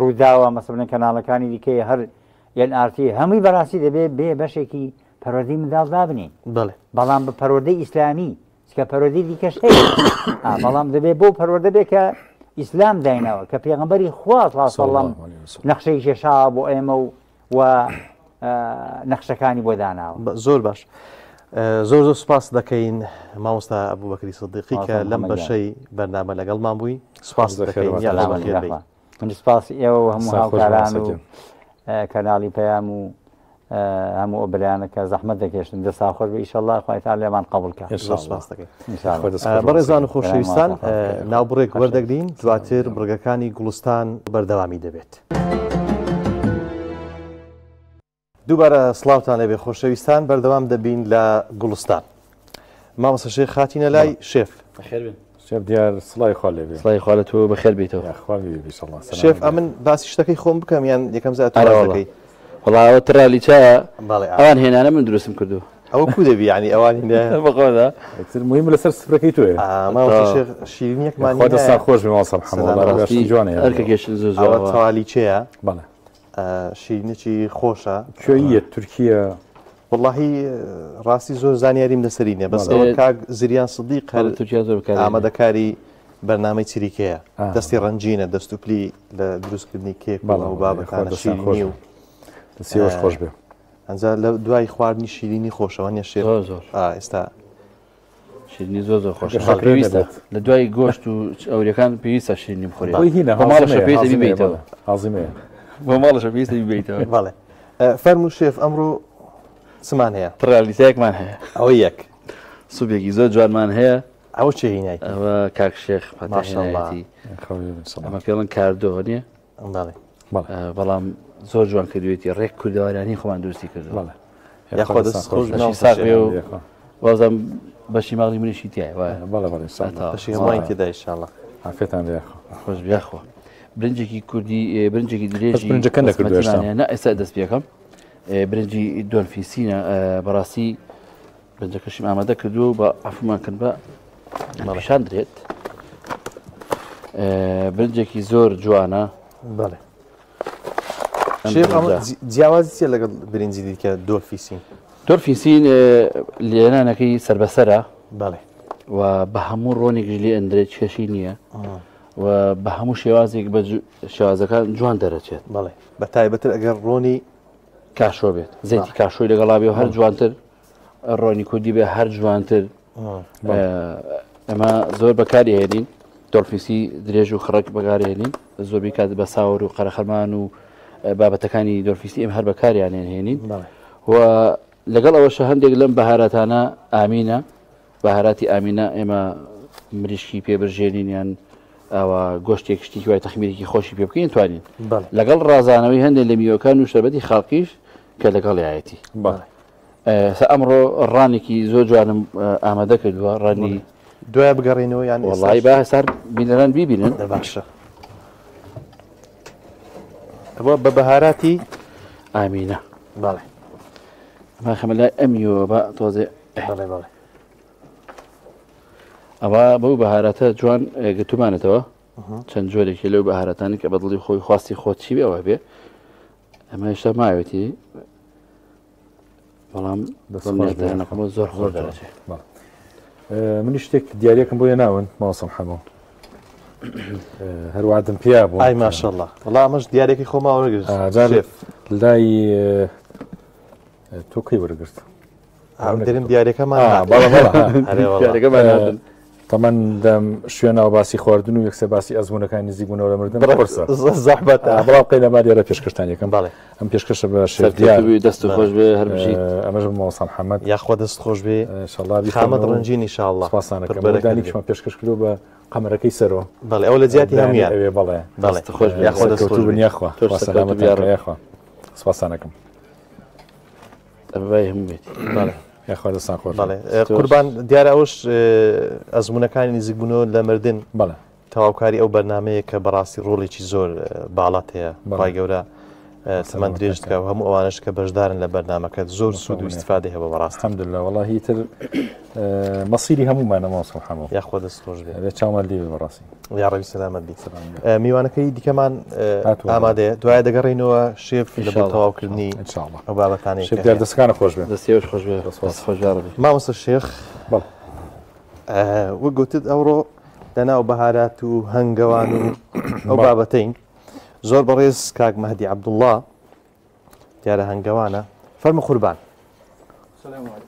ڕووداوە مەسەلەن کەناڵەکانی دیکەی هەر NRT هەمووی بەڕاستی دەبێ بێ بەشێکی پەروەردەی منداڵ دابنین بەڵام بە پەروەردەی ئیسلامی چکە پەروەردەی دیکەش هەیە بەڵام دەبێ بۆ پەروەردە بێ کە ئیسلام داینەوە کە پێغەمبەری خوا صلی الله علیه و سلم نەخشەی کێشاوە بۆ ئێمە و و نەخشەکانی بۆ داناوە. زۆر باش زۆر زۆر سپاس دەکەین مامۆستا ئەبوبەکری سدیقی کە لەم بەشەی بەرنامە لەگەڵمان بووی سپاس دەکەین بەخێر بێی. من سپاسی ئێوە و هەموو هاوکاران و کەناڵی پەیام و هەموو ئەو برایانە کە زەحمەت دەکێشن دەستان خۆش بێ ئیشەڵڵا خوای تەعالا لێمان قبوڵ کات. زۆر سپاس دەکەین. بەڕێزان و خۆشەویستان ناوبڕێک وەردەگرین دواتر بڕگەکانی گوڵستان بەردەوامی دەبێت. دووبارە سڵاوتان لێبێ خۆشەویستان بەردەوام دەبین لە گوڵستان مامۆستا شێخ خاتینە لای شێف بەخێر بێن شێف دیار سڵای خوا لێ بێ سڵای خوا لە تۆ بەخێر بیتەوە یاخوا بێ ئینشاءاللە سەلام شێف ئەمن باسی شتەکەی خۆم بکەم یان یەکەم زیاتر ئەرە باس وەڵا دەکەی وەڵا ئەوە ترالی چایە بەڵێ ئەوان هێنانە من دروستم کردو ئەوە کو دەبی یعنی ئەوان هینایە بەخۆدا ئیتر مهم لەسەر سفرەکەی تۆیە مامۆستا شێخ شیرینیەکمان خوا دەستان هینایە خۆش بێ مامۆستا محەممەد سەلام وەڵا بەڕاستی شتی جوانە ئەرکە کێشن زۆر ئەوە زۆر تەوالیچەیە بەڵێ شیرینێکی خۆشە. کوێییە تورکیە؟ وەڵاهی ڕاستی زۆر زانیاریم لەسەری نیە بەس ئەوە کاک زریان سدیق هەر تورکیا زۆر بەکار ئامادەکاری بەرنامەی چریکەیە دەستی ڕەنگینە دەست و پلی لە دروستکردنی کێک و ئەو بابەتانە شیرینی و دەستی خۆش بێ ئەنجا لە دوای خواردنی شیرینی خۆشەوە نیە شێر زۆر زۆر ئێستا شیرینی زۆر زۆر خۆشە پێویستە لە دوای گۆشت و ئەوریەکان پێویستە شیرینی بخورێت خۆی هینە بۆ ماڵەشە پێویستە بیبەیتەوە هازیمەیە بۆ ماڵەشە پێویستە بیبەیتەوە بەڵێ فەرموو شێف ئەمڕۆ چمان هەیە؟ تڕالیسەیەکمان هەیە ئەوە یەک سوپێکی زۆر جوانمان هەیە ئەوە چێ هینای ئەوە کاک شێخ ماشاءالله. پاتاهێنایەتی ئەمە پێڵن کاردۆ نییە بەڵێ بەڵام زۆر جوان کردوێتی ڕێک کوردەوارانی خۆمان دروستی کردو بەڵێ یاخوا دەست خۆش بەشی مامۆستا ساغ شێخ. بێ و وازم بەشی ماڵی منیشی تایە وایە بەڵێ بەڵێ ئینشاءالله. بەشی هەمووانی تێدا ئینشاءالله عافیەتان لێ یاخوا خۆش بیاخوا برنجێکی کوردی برنجێکی درێژی برنجەکە نەکردووە هێشتا. بەسمەتیمان هەیە. نا ئێستا دەست پێکەم برنجی دۆلفیسینە بەڕاستی برنجەکەشیم ئامادە کردووە و بە عەفومان کرد بە پیشان درێت برنجێکی زۆر جوانە بەڵێ شێف ئەمە جیاوازی چییە لەگەڵ برنجی دیکە دۆلفیسین؟ دۆلفیسین لێنانەکەی سەربەسەرە بەڵێ و بە هەموو ڕۆنێکیش لێ ئەندرێت کێشەی نییە و بە هەموو شێوازێک بە شێوازەکان جوان دەرەچێت بەڵێ بە تایبەتر ئەگەر ڕۆنی کاشۆ بێت زەیتی کاشۆی لەگەڵا بێ و هەر جوانتر ڕۆنی کوردی بێ هەر جوانتر ئەمە زۆر بەکاری هێنین دۆلفیسی درێژ و خڕک بەکارهێنین زۆربەی کات بە ساوەر و قەرەخەرمان و بابەتەکانی دۆلفیسی ئێمە هەر بەکاریان هێنین و لەگەڵ ئەوەشە هەندێک لەم بەهاراتانە ئامینە بەهاراتی ئامینە ئێمە مریشکی پێ برژێنین یان ئەوە گۆشتێک شتێکی وای تەخمیرێکی خۆشی پێ بکەین توانین لەگەڵ ڕازانەوەی هەندێک لە میوەکان و شەربەتی خاڵقیش کە لەگەڵیایەتی سە ئەمڕۆ ڕانێکی زۆر جوانم ئامادە کردووە ڕانی دوای بگەڕێنەوە یان وەڵی با هەسار بینەران بیبینن باشە. ئەوە بە بەهاراتی ئامینە. بەڵێ. ئەمە خەمە لای ئەمیەوە بە تۆزێ. بەڵێ بەڵێ. ئەوە بەو بەهاراتە جوان گرتومانەتەوە چەند جۆرێکی لەو بەهاراتانی کە بەدڵی خۆی خواستی خۆت چی بێ ئەوە بێ ئەمە هێشتا ماوێتی بەڵام دەستخۆش زۆر خۆش دەرەچێت من شتێک دیارێکم بۆ ناون ماوەسم حەمۆ هەروادم پیا بوو ئای ماشەڵە وڵا ئەمەش دیارێکی خۆما وەرگرت لای تۆ کەی وەرگرت درم دیارەکەمان تەمەن دەم شوێنەوە باسی خواردن و یەکسەر باسی ئەزمونونەکان نزیک بوونەوە لە مردن قورسە زەحمەت بەڵام قەی لە مالیێرە پێشکەشتان یەکەم بەڵێ ئەم پێشکەشە بە شێردیار دەست خۆش بێ هەر بژیت ئەمەش بە مامۆستا محەممەد یاخوا دەست خۆش بێ ئینشاڵڵا خامەت ڕەنجین ئینشاڵڵا سپاسانەکەم دانیشمان پێشکەش کردو بە قەمەرەکەی سەرۆ بەڵێ ئەو لە جیاتی هەمویان ئەوێ بەڵێ بەڵێ خۆش بێ یاخوا دەست خۆش بن یاخوا سەلامەت یاخوا سپاسانەکەم ئەبای هەموو بێت بەڵێ یاخوا دەستان خۆش بەڵێ قوربان دیارە ئەوش ئەزمونونەکانی نزیکبوونەوە لە مردن بەڵێ تەواوکاری ئەو بەرنمەیە کە بەڕاستی ڕۆڵێکی زۆر باڵات هەیە بەڵای گەورە تەمەن درێژ بکە و هەموو ئەوانش کە بەشدارن لە بەرنمەکە زۆر سوود و استفادە هەبە بەڕاست الحمدلله وەڵاهی تر مەسیری هەموومانە مامۆستا حەمۆ یاخوا دەست خۆش بێ ئەبێ چاومان لێ بێ بەڕاستی یاڕەبی سەلامەت بیت میوانەکەی دیکەمان ئامادەیە دوای دەگەڕینەوە شێف لە بۆ تەواوکردنی ئەو بابەتانەی شێف دیار دەستەکانە خۆش بێ دەستێوەش خۆش بێ دەست خۆش یاڕەبی مامۆستا شێخ بەڵێ وەک گوتت ئەوڕۆ لەناو بەهارات و هەنگەوان و ئەو بابەتەین زۆر بەڕێز کاک مەهدی عەبدوڵڵا دیارە هەنگەوانە فەرمو قوربان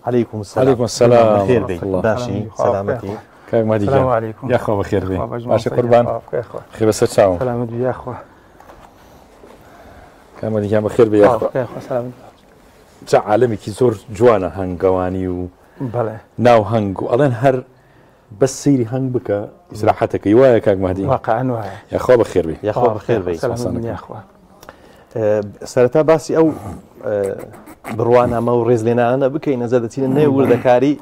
علیکم السلام علیکم السلام بەخێر بێی باشی سەلامەتی کاک مەهدی گیان یاخوا بەخێر بێی باشی قوربان خێر بەسەر چاوم سەلامەت بی یاخوا کاک مەهدی گیان بەخێر بێی یاخوا چ عالەمێکی زۆر جوانە هەنگەوانی و بەڵێ ناو هەنگ و ئەڵێن هەر بەس سەیری هەنگ بکە ئیسراحەتەکەی وایە کاک مەهدی واقعا وایە یاخوا بەخێر بێی یاخوا بەخێر بێی سەلامەت یاخوا سەرەتا باسی ئەو بڕوانامە و ڕێزلێنانە بکەین نەزە دەچینە نێو وردەکاری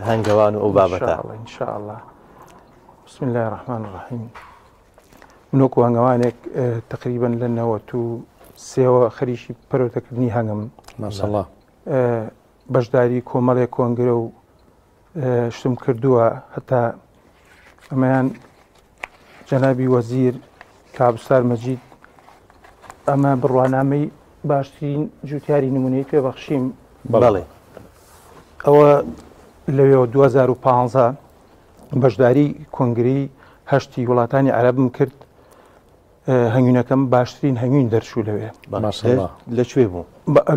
هەنگەوان و ئەو بابەتە إن شاء الله بسم الله الرحمن الرحیم من وەکو هەنگەوانێک تقریبا لە نەوەت و سێوە خەریکی پەرۆتەکردنی هەنگم ماشاءالله بەشداری کۆمەڵێک کۆنگرە و شتم کردووە هەتا ئەمەیان جەنابی وەزیر کابستار مەجید ئەمە بڕوانامەی باشترین جوتیاری نمونەی پێ بەخشیم بەڵێ ئەوە لەوێەوە 2015 بەشداری کۆنگری هەشتی وڵاتانی عەربم کرد هەنگوینەکەم باشترین هەنگوین دەرچوو لەوێ. ماشاءاللە. لە کوێ بوو؟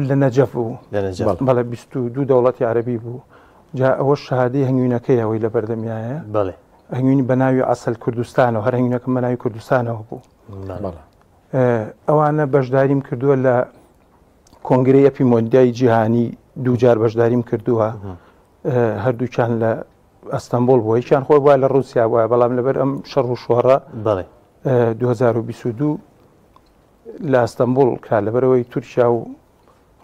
لە نەجەف بوو. لە نەجەف. بەڵێ 22 دەوڵەتی عەرەبی بوو. جا ئەوەش شەهادەی هەنگوینەکەی ئەوەی لە بەردەمیایە. بەڵێ. هەنگوین بە ناوی عەسەل کوردستانەوە هەر هەنگوینەکەم بە ناوی کوردستانەوە بوو. بەڵێ. ئەوانە بەشداریم کردووە لە کۆنگرەی ئەپی مۆدیای جیهانی دووجار بەشداریم کردووە. هەردووکیان لە ئەستەنبوڵ بووە یەکیان خۆی وایە لە ڕووسیا وایە بەڵام لەبەر ئەم شەڕ و شۆڕە بەڵێ 2022 لە ئەستەنبوڵ کرا لەبەرەوەی تورکیا و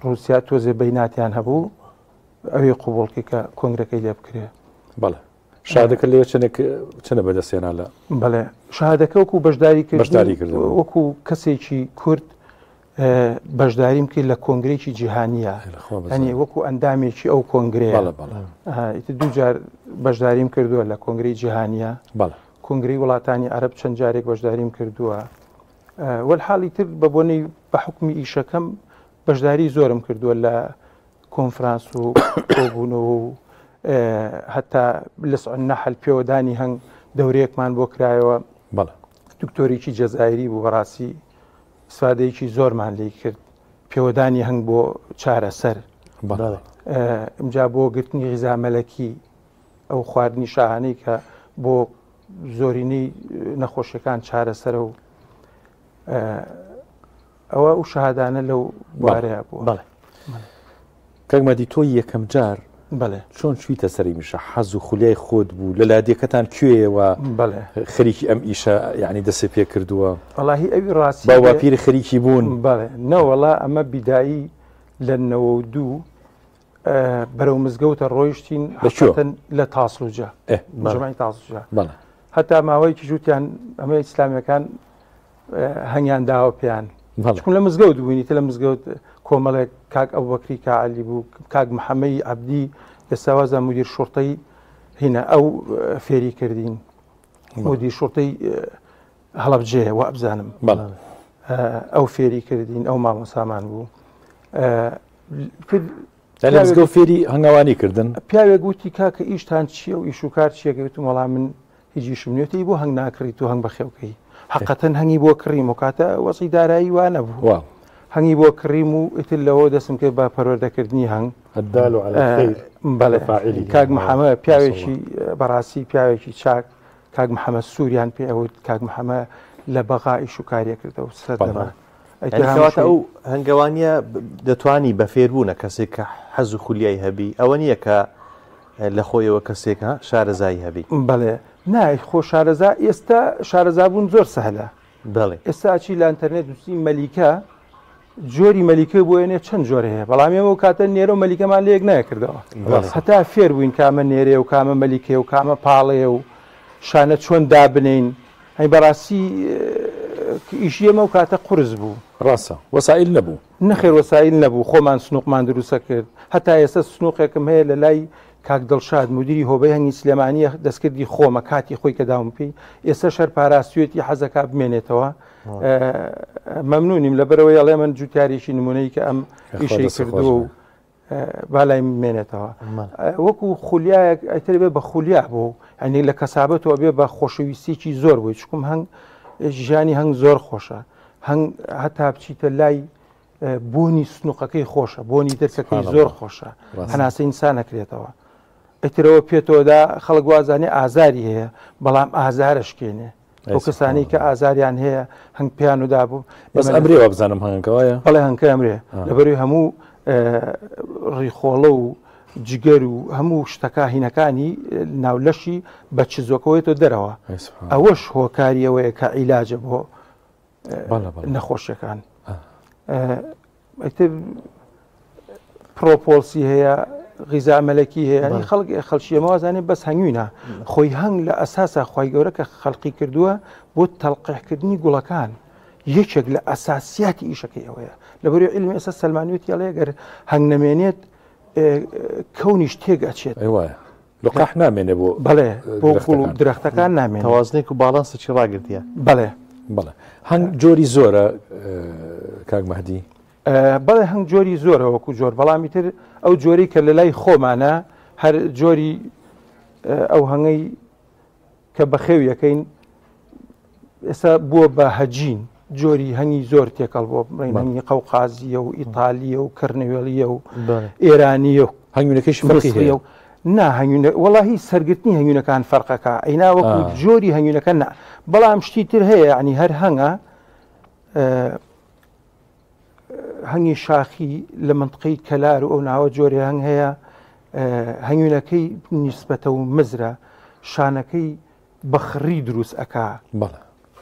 ڕووسیا تۆزێ بیناتیان هەبوو ئەوی قوبڵکی کە کۆنگرەکەی لێ بکرێ بەڵێ شادەکە لێ چەندێک چەنە بەدەستێنا لە بەڵێ شادەکە وەکو بەشداری کرد بەشداری کرد وەکو کەسێکی کورد بەشداریم کرد لە کۆنگرێکی جیهانیە ئەنی وەکو ئەندامێکی ئەو کۆنگرەیە دووجار بەشداریم کردووە لە کۆنگری جیهانیە کۆنگری وڵاتانی عەرب چەند جارێک بەشداریم کردووە وەحاڵی تر بە بۆنەی بە حکومی ئیشەکەم بەشداری زۆرم کردووە لە کۆنفرانس و کۆبوونەوە و هەتا لەسع نەحل پێوەدانی هەنگ دەورەیەکمان بۆ کرایەوە دکتۆرێکی جەزایری بوو بەڕاستی ئیسفادەیەکی زۆرمان لێی کرد پێوەدانی هەنگ بۆ چارەسەر ئمجا بۆ گرتنی غیزا مەلەکی ئەو خواردنی شاهانەی کە بۆ زۆرینەی نەخۆشیەکان چارەسەرە و ئەوە ئەو شەهادانە لەو بوارەیە بووە. بەڵێ. کاک مەهدی تۆ یەکەم جار بەڵێ. چۆن چوویتە سەر ئەم ئیشە؟ حەز و خولیای خۆت بوو؟ لە لادێکەتان کوێیەوە بەڵێ. خەریکی ئەم ئیشە یانی دەستت پێ کردووە؟ وەڵاهی ئەوی ڕاستی باو باپیرت خەریکی بوون؟ بەڵێ. نەوەڵا ئەمە بیدایی لە 92 بەرەو مزگەوتە ڕۆیشتین لە کوێ؟ لە تاسڵوجە. ئێ بەڵێ. جەماعی تاسڵوجە. بەڵێ. هەتا ماوەیەکیش وتیان ئەمە ئیسلامیەکان هەنگیان داوە پێیان. چون لە مزگەوت بووینی لە مزگەوت کۆمەڵێک کاک ئەبوبەکری کاعەلی بوو کاک محەممەی عەبدی ئێستا وازە مدیر شوڕتەی هینە ئەو فێری کردین مدیر شوڕتەی هەڵەبجەیە وابزانم ئەو فێری کردین ئەو مامۆسامان بوو لە فێری هەنگاوانی کردن پیاوێک وتی کاکە ئیشتان چییە و ئیش و کار چییە گوتم وەڵام من هیچ ئیشم نییە وتی بۆ هەنگ ناکڕیت و هەنگ بەخێوکەی حەقەتەن هەنگی بۆ کڕیم و کاتە وەزعی دارایی وا نەبوو هەنگی بۆ کڕیم و ئیتر لەوە دەستم کرد بە پەروەردەکردنی هەنگ الدال على الخير بەڵێ کاک محەممەد پیاوێکی بەڕاستی پیاوێکی چاک کاک محەممەد سووریان پێ ئەوت کاک محەممەد لە بەغا ئیش و کاریە کردەوە سەردەمە کەواتە ئەو هەنگەوانیە دەتوانی بە فێربوونە کەسێک کە حەز و خولیای هەبی ئەوە نییە کە لە خۆیەوە کەسێک ها شارەزایی هەبی. بەڵێ نا خۆ شارەزا ئێستا شارەزا بوون زۆر سەهلە بەڵێ ئێستا ئەچی لە ئەنتەرنێت نووسی مەلیکە جۆری مەلیکە بۆ ێنێ چەند جۆر هەیە بەڵام ئێمە و کاتە نێرە و مەلیکەمان لە یەک نایکردەوە هەتا فێر بووین کامە نێرێ و کامە مەلیکێ و کامە پاڵێ و شانە چۆن دابنین ئەی بەڕاستی ئیشی ئێمە و کاتە قورس بوو. ڕاستە وەسائیل نەبوو. نەخێر وەسائیل نەبوو خۆمان سنوقمان دروستە کرد هەتا ئێستا سنوقێکم هەیە لە لای کاک دڵشاد مدیری هۆبەی هەنگی سلێمانیە دەستکردی خۆمە کاتی خۆی کە داوم پێی ئێستا شەر پاراستوێتی حەزەکا بمێنێتەوە مەمنونیم لەبەرەوەی ئەڵێ من جوتیارێکی نمونەی کە ئەم ئیشەی کردووە و با لای بمێنێتەوە وەکو خولیایەک ئەتر بێ بە خولیا بوو ئەنی لە کەسابەتەوە بێ بە خۆشەویستیکی زۆر بووی چکم هەنگ ژیانی هەنگ زۆر خۆشە هەنگ هەتا بچیتە لای بۆنی سنووقەکەی خۆشە بۆنی دەرکەکەی زۆر خۆشە هەناسە ئینسان نەکرێتەوە ئەترەوە پێتەوەدا خەڵک وازانێ ئازاری هەیە بەڵام ئازارە شکێنێ ئەو کەسانەی کە ئازاریان هەیە هەنگ پێیان و دابوو بەس ئەمرێ وابزانم هەنگەکە وایە بەڵێ هەنگکە ئەمرێ لەبەروی هەموو ڕیخۆڵە و جگەر و هەموو شتەکە هینەکانی ناولەشی بە چزۆکەوەێتەوە دەرەوە ئەوەش هۆکاریەوەیە کە عیلاجە بۆ نەخۆشیەکان ئیتر پرۆپۆلسی هەیە غیزا مەلەکی هەیە ینی خەڵک خەڵکی ئێمە وازانێ بەس هەنگوینە خۆی هەنگ لە ئەساسا خی گەورە کە خەڵقی کردووە بۆ تەڵقیحکردنی گوڵەکان یەکێک لە ئەساسیاتی ئیشەکەی ئەوەیە لەبەری علمی ئێستا سەلمانوێتی ئەڵێ گەر هەنگ نەمێنێت کەونیش تێک ئەچێت وایە لقاح نامێنێ بۆ بەڵێ بۆ گوڵ و درەختەکان نامێنێ تەوازنێک و باڵانسێکی ڕاگرتیە بەڵێ بەڵێ هەنگ جۆری زۆرە کاک مەهدی بەڵێ هەنگ جۆری زۆرە وەکو جۆر بەڵامی تر ئەو جۆری کە لە لای خۆمانە هەر جۆری ئەو هەنگەی کە بەخێو یەکەین ئێستا بووە بە هەجین جۆری هەنگی زۆر تێکەڵ بۆ بڵێن هەنگی قەوقازیە و ئیتالیە و کەرنەوێڵیە و ئێرانیە و هەنگوینەکەش فەرقی هەیە و نا هەنگوینە وەڵاهی سەرگرتنی هەنگوینەکان فەرقەکە ئەینا وەکو جۆری هەنگوینەکە نا بەڵام شتی تر هەیە ینی هەر هەنگە هەنگی شاخی لە منطقەی کەلار و ئەو ناوە جۆرێ هەنگ هەیە هەنگوینەکەی نیسبەتە و مزرە شانەکەی بە خڕی دروست ئەکا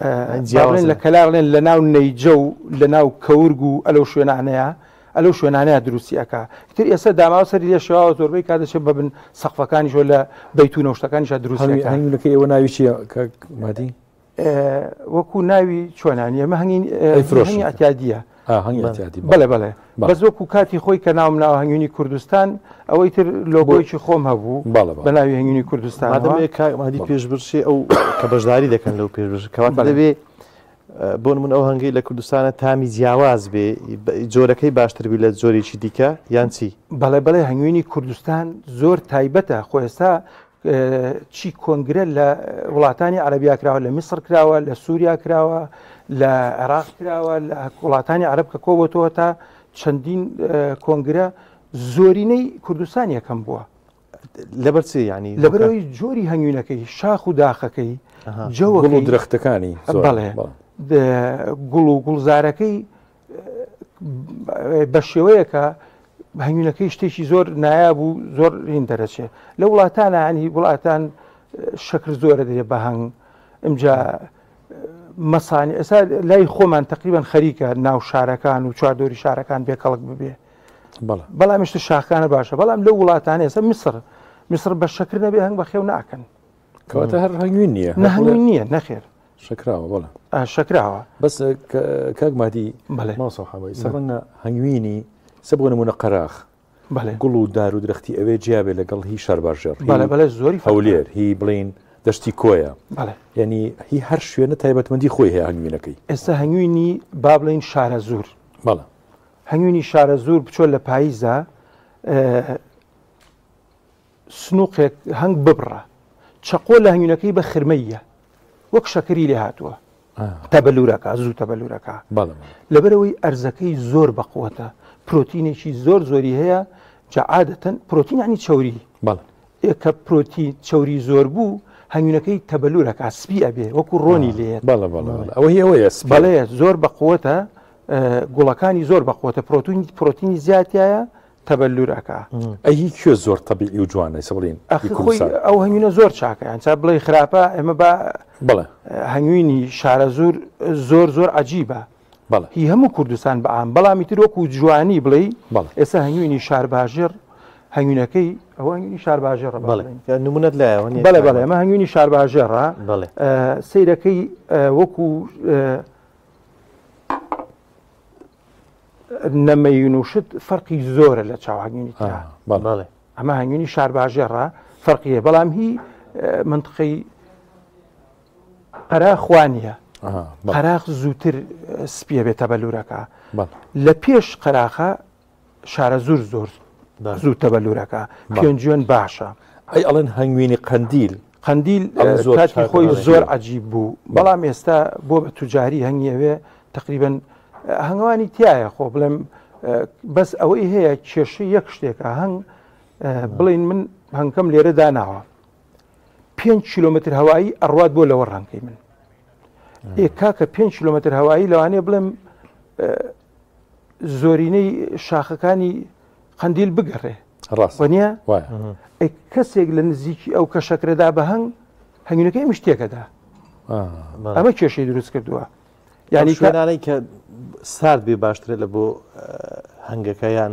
بڵێن لە کەلار ڵێن لە ناو نەیجە و لە ناو کەورگ و ئەلەو شوێنانەیە ئەلەو شوێنانەیە دروستی ئەکا تر ئێستا داماوە سەری لێ شێواوە زۆربەی کات دەچێت بە بن سەقفەکانیشەوە لە بەیتونە و شتەکانیشا دروستی ئەکا. هەنگوینەکەی ئێوە ناوی چییە کاک مادی؟ وەکو ناوی چۆنانی ئەمە هەنگین هەنگی ئەتیادیە بەڵێ بەڵێ بەس وەکو کاتی خۆی کە ناوم ناوە هەنگوینی کوردستان ئەوەی تر لۆگۆیکی خۆم هەبوو بە ناوی هەنگوینی کوردستان مادەم پێشبرشی ئەو کە بەشداری دەکەن لەو پێشبرش کەواتە دەبێ بۆ من ئەو هەنگەی لە کوردستانە تامی جیاواز بێ جۆرەکەی باشتر بی لە جۆرێکی دیکە یان چی؟ بەڵێ بەڵێ هەنگوینی کوردستان زۆر تایبەتە خۆ ئێستا چی کۆنگرە لە وڵاتانی عەربیا کراوە لە میسر کراوە لە سووریا کراوە لە عێراق کراوە لە وڵاتانی عەرب کە کۆبەتەوە تا چەندین کۆنگرە زۆرینەی کوردستان یەکەم بووە لەبەر چی ینی لەبەرەوەی جۆری هەنگوینەکەی شاخ و داخەکەی جەوە درەختەکانی بەڵێ گوڵ و گوڵزارەکەی بە شێوەیەکە هەنگوینەکەی شتێکی زۆر نایاب و زۆر هین دەرەچێ لە وڵاتانە ینی وڵاتان شەکر زۆرە دەێ بە هەنگ ئمجا مەسانی ئێستا لای خۆمان تقریبان خەریکە ناو شارەکان و چواردۆری شارەکان بێکەڵک ببێ بەڵام شتە شاخانە باشە بەڵام لەو وڵاتانە ئێستا میسر میسر بە شەکر نەبێ هەنگ بەخێو ناکەن کەواتە هەر هەنگوین نییە نە هەنگوین نییە نەخێر. شەکراوە بەڵێ. شەکراوە. بەس کاک مەهدی مامۆستا محەممەد ئیستا ڕەنگە هەنگوینی سە بۆ نمونە قەراخ گوڵ و دار و درەختی ئەوێ جیابێ لەگەڵ هی شارباژێڕ زۆری هەولێر هی بڵین دەشتی کۆیە یعنی هی هەر شوێنە تایبەتمەندی خۆی هەیە هەنگوینەکەی. ئێستا هەنگوینی با بڵین شارەزوور بەڵێ هەنگوینی شارەزوور بچۆ لە پاییزا سنوقێک هەنگ ببڕە چەقۆ لە هەنگوینەکەی بە خرمەیە وەک شەکری لێ هاتووە تەبەلورەکە زوو تەبەلورەکە لەبەرەوەی ئەرزەکەی زۆر بەقوەتە پرۆتینێکی زۆر زۆری هەیە جا عادەتەن پرۆتین ینی چوری کە پرۆتی چوری زۆر بوو هەنگوینەکەی تەبەلورەکە سپی ئەبێ وەکو ڕۆنی لێ ئەوە ئەوەیە بەڵێ زۆر بەقوەتە گوڵەکانی زۆر بەقوەتە پرۆتینی پرۆتینی زیاتایە تەبەلور ئەکا. ئەی هی کوێ زۆر تەبیعی و جوانە ئیسە بڵێین ئەخی خۆی ئەو هەنگوینە زۆر چاکە یان چا بڵێ خراپە ئێمە با بەڵێ هەنگوینی شارەزوور زۆر زۆر عجیبە بەڵێ هی هەموو کوردستان بەعام بەڵامی تر وەکو جوانی بڵێ ئێستا هەنگوینی شارباژێڕ هەنگوینەکەی ئەوە هەنگوینی شارباژێڕە بەڵێ نمونەت لایەوە بەڵێ بەڵێ ئەمە هەنگوینی شارباژێڕە بەڵێ سەیرەکەی وەکو نەمەین و شت فەرقی زۆرە لە چاو هەنگوینی ترا بەڵێ ئەمە هەنگوینی شارباژێڕە فەرقیە بەڵام هی منطقەی قەراخ وانە قەراخ زووتر سپیە بێتە بەلورەکە لە پێش قەراخە شارە زور زۆر زوو تەبەلورەکە پێنجوێن باشە. ئەی ئەڵێن هەنگوینی قەندیل. قەندیل کاتی خۆی زۆر عجیب بوو بەڵام ئێستا بۆ بە توجاری هەنگی ئەوێ تقریبن هەنگوانی تایە خۆ بڵێم بەس ئەوەی هەیە کێشە یەک شتێکە هەنگ بڵین من هەنکەم لێرە داناوە 5 کیلومتر هەوایی ئەڕوات بۆ لەوە ڕەنکەی من ئێ کاکە 5 کیلومتر هەوایی لەوانەیە بڵێم زۆرینەی شاخەکانی قەندیل بگەڕێ ڕاست نییە کەسێک لە نزیکی ئەو کە شەکرەدا بە هەنگ هەنگوینەکەی مشتێکەدا ئەمە کێشەی دروست کردووە یعنی شوێنانەی کە سارد بێ باشترە لە بۆ هەنگەکەیان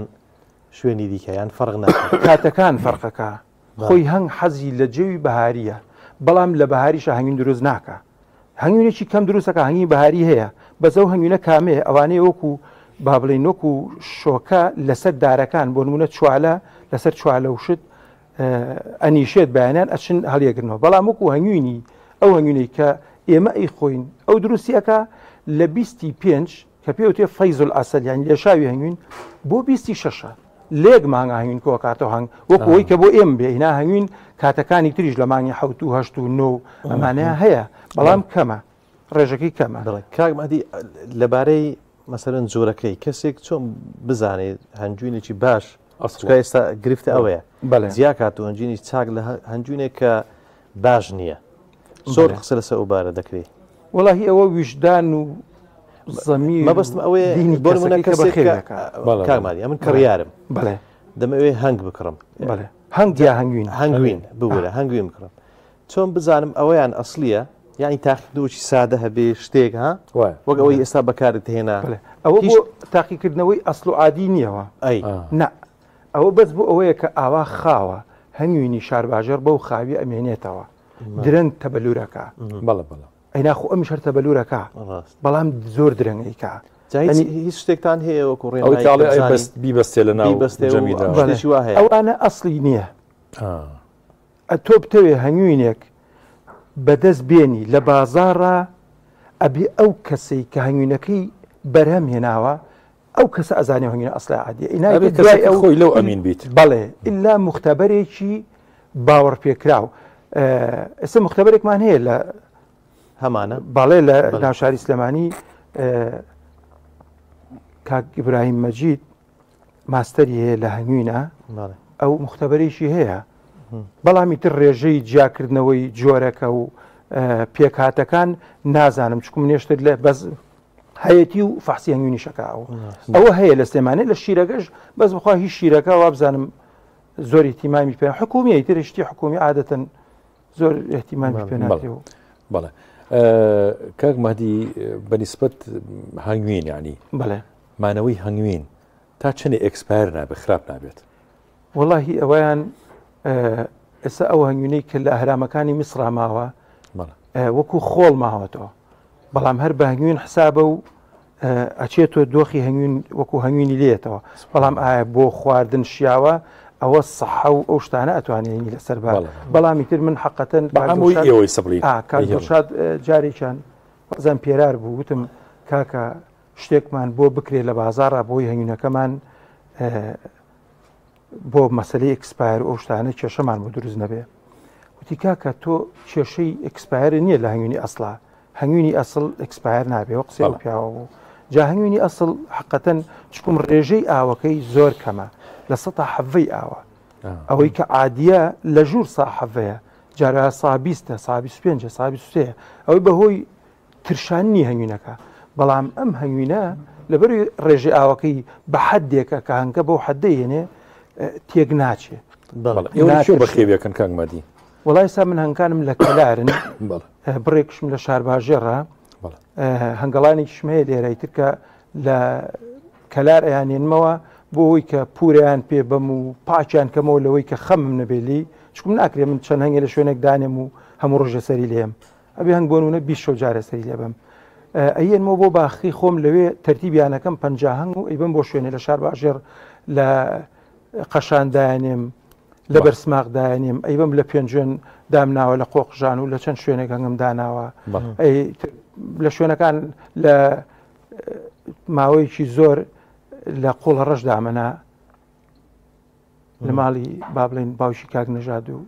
شوێنی دیکەیان فەرق ناکات کاتەکان فەرقەکە خۆی هەنگ حەزی لە جەوی بەهاریە بەڵام لە بەهاریشە هەنگوین دروست ناکا هەنگوینێکی کەم دروستەکە هەنگی بەهاری هەیە بەس ئەو هەنگوینە کامەیە ئەوانەیە وەکو با بڵێین وەکو شۆکە لەسەر دارەکان بۆ نمونە چوالە لەسەر چوالە و شت ئەنیشێت بەیانیان ئەچن هەڵیەگرنەوە بەڵام وەکو هەنگوینی ئەو هەنگوینەی کە ئێمە ئەیخۆین ئەو دروستیەکە لە بیستی پێنج کە پێ وتێ فەیز العسل یان لێشاوی هەنگوین بۆ بیستی شەشە لێک مانگا هەنگوین کۆکاتەوە هەنگ وەکو ئەوەی کە بۆ ئێم بێ ئینا هەنگوین کاتەکانی تریش لە مانگی حەوت و هەشت و نۆ ئەمانەیە هەیە بەڵام کەمە ڕێژەکەی کەمە بەڵێ کاک مەهدی لەبارەی مەسەرەن جۆرەکەی کەسێک چۆن بزانێت هەنجوینێکی باش ئەسڵ ئێستا گرفتە ئەوەیە بەڵێ جیا کات و هەنجوینی چاک لە هەنجوینێک کە باش نییە زۆر قسە لەسەر ئەو بارە دەکرێت وەڵاهی ئەوە ویژدان و زەمیر مەبەستم ئەوەیە دینی بۆ نمونە کەسەکەی کە کەسێک بەخێوی کە ئەکا. بەڵێ. کاک مالی ئەمن کڕیارم بەڵێ دەمەوێ هەنگ بکڕم بەڵێ هەنگ یا هەنگوین هەنگوین ببورە هەنگوین بکڕم چۆن بزانم ئەوەیان ئەسڵیە یعنی تاقیکردنەوەکی سادە هەبێ شتێک ها وایە. وەک ئەوەی ئێستا بەکارت هێنا بەڵێ ئەوە هیچ بۆ تاقیکردنەوەی ئەسڵ و عادی نییەوە ئەی نا ئەوە بەس بۆ ئەوەیە کە ئاوا خاوە هەنگوینی شارباژێڕ بەو خاویە ئەمێنێتەوە درەنگ تەبەلورەکە بەڵێ بەڵێ ئەینا خۆ ئەمیش هەر تەبەلورەکە ڕاست بەڵام زۆر درەنگ ئەیکا جا هیچ هیچ شتێکتان هەیە وەکو ئەوەی ڕێنمایی کە ئەڵێ کە ئەی بزانین بەست بیبەستێ لە ناو بیبەستێ و جەمیدا بەڵێ. شتێکی وا هەیە ئەوانە ئەسڵی نییە ئا. تۆ بتەوێ هەنگوینێک بەدەست بێنی لە بازاڕا ئەبێ ئەو کەسەی کە هەنگوینەکەی بەرهەم هێناوە ئەو کەسە ئەزانێ هەنگوینە ئەسڵە عادیە ئینا ئەبێ دوای کەسەکە ئەو خۆی لەو ئەمین بیت بەڵێ ئللا مختبەرێکی باوەڕپێکراو ئێستا مختبەرێکمان هەیە لە هەمانە بەڵێ لە ناوشاری سلێمانی کاک ئیبراهیم مەجید ماستەری هەیە لە هەنگوینە ئەو مختبەرێکی هەیە بەڵامی تر ڕێژەی جیاکردنەوەی جۆرەکە و پێکهاتەکان نازانم چکم نێشتر لە بەس هەیەتی و فەحسی هەنگوینیشەکە ئەو ئەوە هەیە لە سلێمانی لە شیرەکەش بەس بخوا هیچ شیرەکە وابزانم زۆر اهتیمامی پێ حکومیە تر شتی حکومی عادەتەن زۆر اهتیمامی پێ ناکرێ و بەڵێ کاک مەهدی بەنیسبەت هەنگوین یعنی بەڵێ مانەوەی هەنگوین تا چەنێ expire نابێت خراپ نابێت؟ وەڵاهی ئەوەیان ئێستا ئەو هەنگوینەی کە لە ئەهرامەکانی میسرا ماوە وەکو خۆڵ ماوەتەوە. بەڵام هەر بە هەنگوین حسابە و ئەچێتۆ دۆخی هەنگوین وەکو هەنگوینی لێتەوە بەڵام ئایا بۆ خواردن شیاوە ئەوە سەحە و ئەو شتانە ئەتوانێنی لەسەر بە بەڵامی تر من حقەتەن ئێوەی سەبڵی کاک جارێکیان بەزان پێرار بوو وتم کاکە شتێکمان بۆ بکرێت لە بازاڕا بۆی هەنگوینەکەمان بۆ مەسلەی expire ئەو شتانە کێشەمان بۆ دروست نەبێ وتی کاکە تۆ کێشەی expire نییە لە هەنگوینی ئەسڵا هەنگوینی ئەسڵ expire نابێ و قسەی پیاوە بوو جا هەنگوینی ئەسڵ حقەتەن چکم ڕێژەی ئاوەکەی زۆر کەمە لە سە حەڤەی ئاوە ئەوەی کە عادیە لە ژوور سا حەڤەیە جارە سابیستە سابی پێنجە سابی سێ ئەوەی بەهۆی ترشاننی هەنگوینەکە، بەڵام ئەم هەنگوینە لەبەر ڕێژەی ئاوەکەی بە حەدێکە کە هەنگە بەو حەدەی هێنێ تێک ناچێ. بەڵێ ئێوە کوێ بەخێویەکەن کاک مەدی؟ وەڵای ئێستا من هەنگەکانم لە کەلارن، بڕێکشم لە شارباژێڕە، هەنگەڵانێکیشم هەیە لێرە ئیتر کە لە کەلار ئەیانێنمەوە بۆ ئەوەی کە پورەیان پێ بەم و پاکیان کەمەوە لەوەی کە خەمم نەبێ لێی، چونکم ناکرێ من چەند هەنگێ لە شوێنێک دانێم و هەموو ڕۆژێ سەری لێم. ئەبێ هەنگ بۆ نمونە 20 شەو جارێ سەری لێ بەم ئەیەنمەوە بۆ باخی خۆم لەوێ تەرتیبیانەکەم پ هەنگ و ئەیبم بۆ شوێنێ لە شار باژێڕ لە قەشان دایانێم لە بەرسماق دایانێم ئەیبم لە پێنجوێن دامناوە لە قۆقژان و لە چەند شوێنێک هەنگم داناوە لە شوێنەکان لە ماوەیەکی زۆر لە قوڵە ڕەش دامەنا لە ماڵی با بڵێن باوکی کاک نەژاد و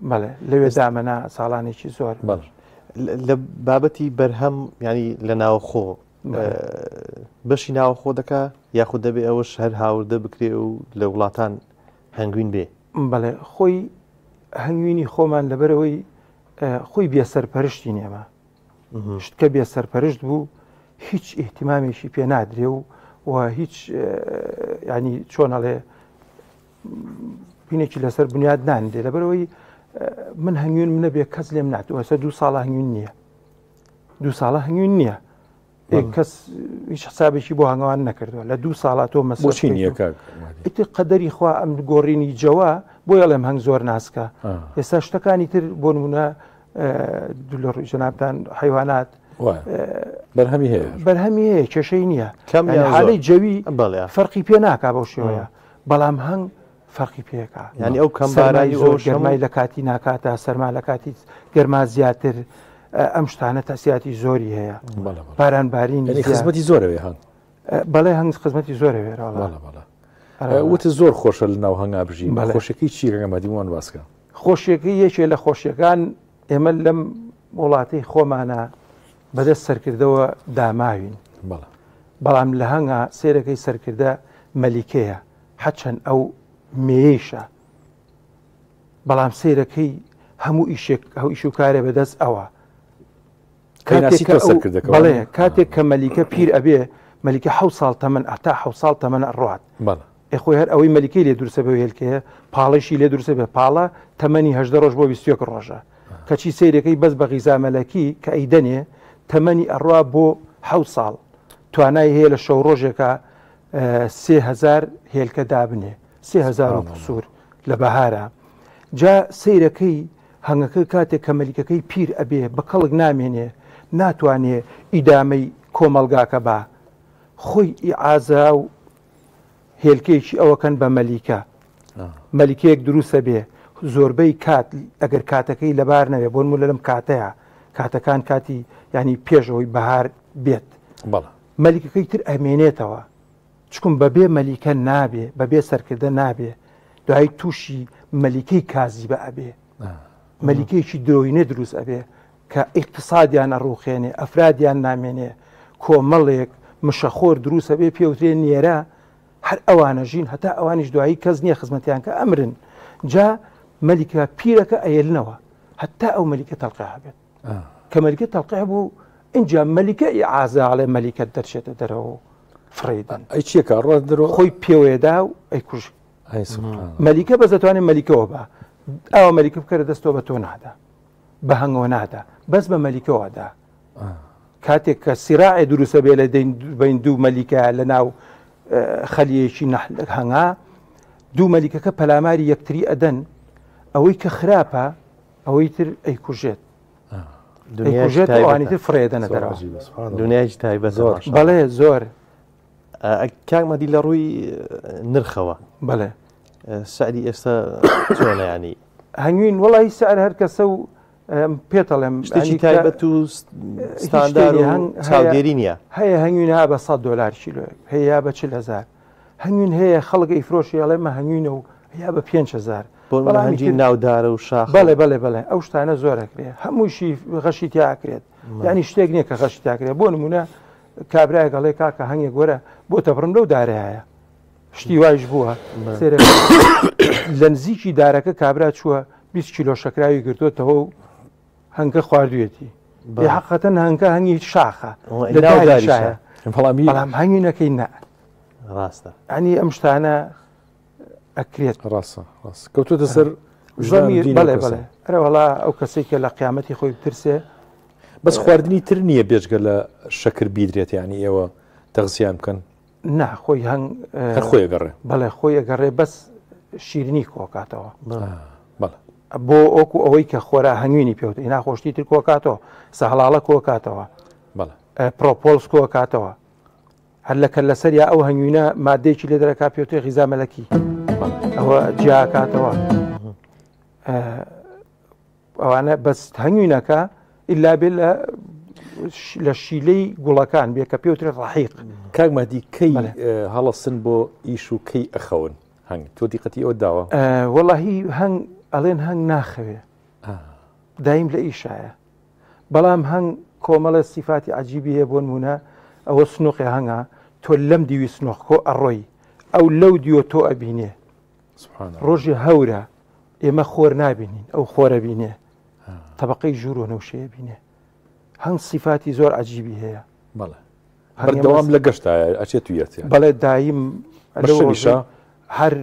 بەڵێ لەوێ دامەنا ساڵانێکی زۆر لە بابەتی بەرهەم ینی لە ناوخۆ بەشی ناوخۆ دەکا یاخود دەبێ ئەوەش هەر هاوردە بکرێ و لە وڵاتان هەنگوین بێ بەڵێ خۆی هەنگوینی خۆمان لەبەرەوەی خۆی بێسەرپەرشتی نێمە شتکە بێ سەرپەرشت بوو هیچ ئیهتیمامێکی پێ نادرێ و و هیچ ینی چۆن ئەڵێ پینێکی لەسەر بنیاد نانرێ لەبەرەوەی من هەنگوین منە بێ کەس لێم نات ئەسە دوو ساڵە هەنگوین نییە دوو ساڵە هەنگوین نییە کەس هیچ حسابێکی بۆ هەنگوان نەکردووە لە دوو ساڵا تۆ مەسەچی نییە ئیتر قەدەری خوا ئەم گۆڕینی جەوە بۆ ئەڵێم هەنگ زۆر ناسکە ئێستا شتەکانی تر بۆ نمونە دوو لە ڕووی جەنابتان حیوانات بەرهەمی هەیە بەرهەمی هەیە کێشەی نییە کەم حاڵی جەوی فەرقی پێ ناکا بەو شێوەیە بەڵام هەنگ فەرقی پێکا ینی ئەو کەم بارانی زۆر گەرمای لە کاتی ناکاتە سەرما لە کاتی گەرما زیاتر ئەم شتانە تەسیاتی زۆری هەیە باران بارین خزمەتی زۆرەوێ هەنگ بەڵێ هەنگ خزمەتی زۆرە وتە زۆر خۆشە لە ناو هەنگا بژی خۆشەکەی چی ڕێگەمەدیوان باسکە خۆشیەکەی یەکێ لە خۆشیەکان ئێمە لەم وڵاتەی خۆمانە بەدەست سەرکردەوە داماوین بەڵام لە هەنگا سێرەکەی سەرکردە مەلیکەیە هەچەند ئەو مێیشە بەڵام سیرەکەی هەموو ئیشێک ئەو ئیش و کارێ بەدەست ئەوە بەڵێ کاتێک کە مەلیکە پیر ئەبێ مەلیکە حە ساڵ تەمەن ئەتا حە ساڵ تەمەن ئەڕات ئێ خۆی هەر ئەوەی مەلیکەی لێ دروستە بێ هێلکەیە پاڵەیشی لێ دروستە بێ پاڵە تەمەنی هەژدە ڕۆژ بۆ 21 ڕۆژە کەچی سەیرەکەی بەس بە غیزا مەلەکی کە ئەیدەنێ تەمەنی ئەڕوا بۆ حەوت ساڵ توانای هەیە لە شەو ڕۆژێکە سێ هەزار هێلکە دابنێ 3000 و قسوور لە بەهارە جا سەیرەکەی هەنگەکە کاتێک کە مەلیکەکەی پیر ئەبێ بە کەڵک نامێنێ ناتوانێ ئیدامەی کۆمەڵگاکە با خۆی ئیعازا و هێلکەیەکی ئەوەکەن بە مەلیکە مەلیکەیەک دروستە بێ زۆربەی کات ئەگەر کاتەکەی لەبار نەوێ بۆن لە لەم کاتەیە کاتەکان کاتی ینی پێشەوەی بەهار بێت مەلیکەکەی تر ئەمێنێتەوە چکم بەبێ مەلیکە نابێ بەبێ سەرکردە نابێ دوایی تووشی مەلیکەی کازی بە ئەبێ مەلیکەیەکی درۆینە دروست ئەبێ کە ئیقتسادیان ئەڕوخێنێ، ئەفرادیان نامێنێ، کۆمەڵێک مشەخۆر دروست ئەبێ پێوترێ نێرە، هەر ئەوانە ژین هەتا ئەوانیش دوایی کەس نییە خزمەتیان کە ئەمرن، جا مەلیکە پیرەکە ئەیەلنەوە هەتا ئەو مەلیکە تەڵقیح بێت، کە مەلیکە تەڵقیح بوو ئینجا مەلیکە ئیعازە ئەڵێ مەلیکە دەرچێتە دەرەوە و فڕێی دەن. ئەی چیەکە ڕۆ درۆ خۆی پێوەیەدا و ئەیکوژێ. مەلیکە بەس دەتوانێت مەلیکەوە بە ئاوا مەلیکە بکەرە دەستەوە بە تۆ نادا. بە هەنگەوە نادا بەس بە مەلیکەوە دا کاتێک کە سیراعێ دروستە بێ لە بین دوو مەلیکە لە ناو خەلیەکی هەنگا دوو مەلیکەکە پەلاماری یەکتری ئەدەن ئەوەی کە خراپە ئەوەی تر ئەیکوژێت. دەیکوژێت ئەوانی تر فڕێدەنە دەرەوە. دنیایەکی تایبەت زۆر بەڵێ زۆر. کاک مەدی لە ڕووی نرخەوە بەڵێ سعری ئێستا چۆنە ینی هەنگوین وڵی سعر هەر کەسە و پێتەڵێم شتێکی تایبەت و ستاندار و چاودێری نییە هەیە هەنگوین ها بە 100 دلار کیلۆیەک هەیە بە 40 هزار هەنگوین هەیە خەڵک ئەیفرۆشی ئەڵێ مە هەنگوینە و یا بە 5000 بۆ هەنگی ناودارە و شاخ بەڵێ بەڵێ بەڵێ ئەو شتانە زۆر ئەکرێ هەمووشی غەشی تیا ئەکرێت یعنی شتێک نییە کە غەشی تاکرێت بۆ نمونە کابرایەک ئەڵێ کاکە هەنگێک وەرە بۆ تەبڕم لەو دارەیە شتی وایش بووە سێرە لە نزیکی دارەکە کابرا چووە 20 کیلۆ شەکراوی گرتووەتەوە و هەنگە خواردوێتی بێ حقەتەن هەنگە هەنگی شاخە لە داریشە بەڵام هەنگینەکەی نا ڕاستە ئەنی ئەم شتانە ئەکرێت ڕاستە ڕاست کەوتوتە سەر بەڵێ بەڵێ ئەرە وەڵا ئەو کەسێک کە لە قیامەتی خۆی بترسێ بەس خواردنی تر نییە بێجگە لە شەکر بیدرێت یعنی ئێوە تەغزیان بکەن نا خۆی هەنگ هەر خۆی گەڕێ بەڵێ خۆی ئەگەڕێ بەس شیرنی کۆکاتەوە بەڵێ بۆ ئۆکو ئەوەی کە خۆرا هەنگوینی پێوتە ئینا خۆشتی تر کۆکاتەوە سەهڵاڵە کۆکاتەوە پرۆپۆلس کۆکاتەوە هەر لە کەللەسەریا ئەو هەنگوینە مادەیەکی لێ دەرەکا پێوتێ غیزا مەلەکی ئەوە جیاکاتەوە ئەوانە بەس هەنگوینەکە ئللا بێ لە لە شیلەی گوڵەکان بێ کە پێوترێت ڕحیق کاک مەهدی کەی هەڵەسن بۆ ئیش و کەی ئەخەون هەنگ تۆ دیقەتی ئەوە داوە وەڵی هەنگ ئەڵێن هەنگ ناخەوێ دایم لە ئیشایە بەڵام هەنگ کۆمەڵێ سیفاتی عەجیبی هەیە بۆ نموونە ئەوە سنوقێ هەنگە تۆ لەم دیوی سنوقکۆ ئەڕۆی ئەو لەو دیوە تۆ ئەبینێ ڕۆژی هەورە ئێمە خۆر نابینین ئەو خۆرە بینێ تەبقەی ژوور و نەوشەیە بینێ هەنگ سیفاتی زۆر عجیبی هەیە بەڵێ بەردەوام لە گەشتایە ئەچێت تویەت بەڵێ دایم لەوشە هەر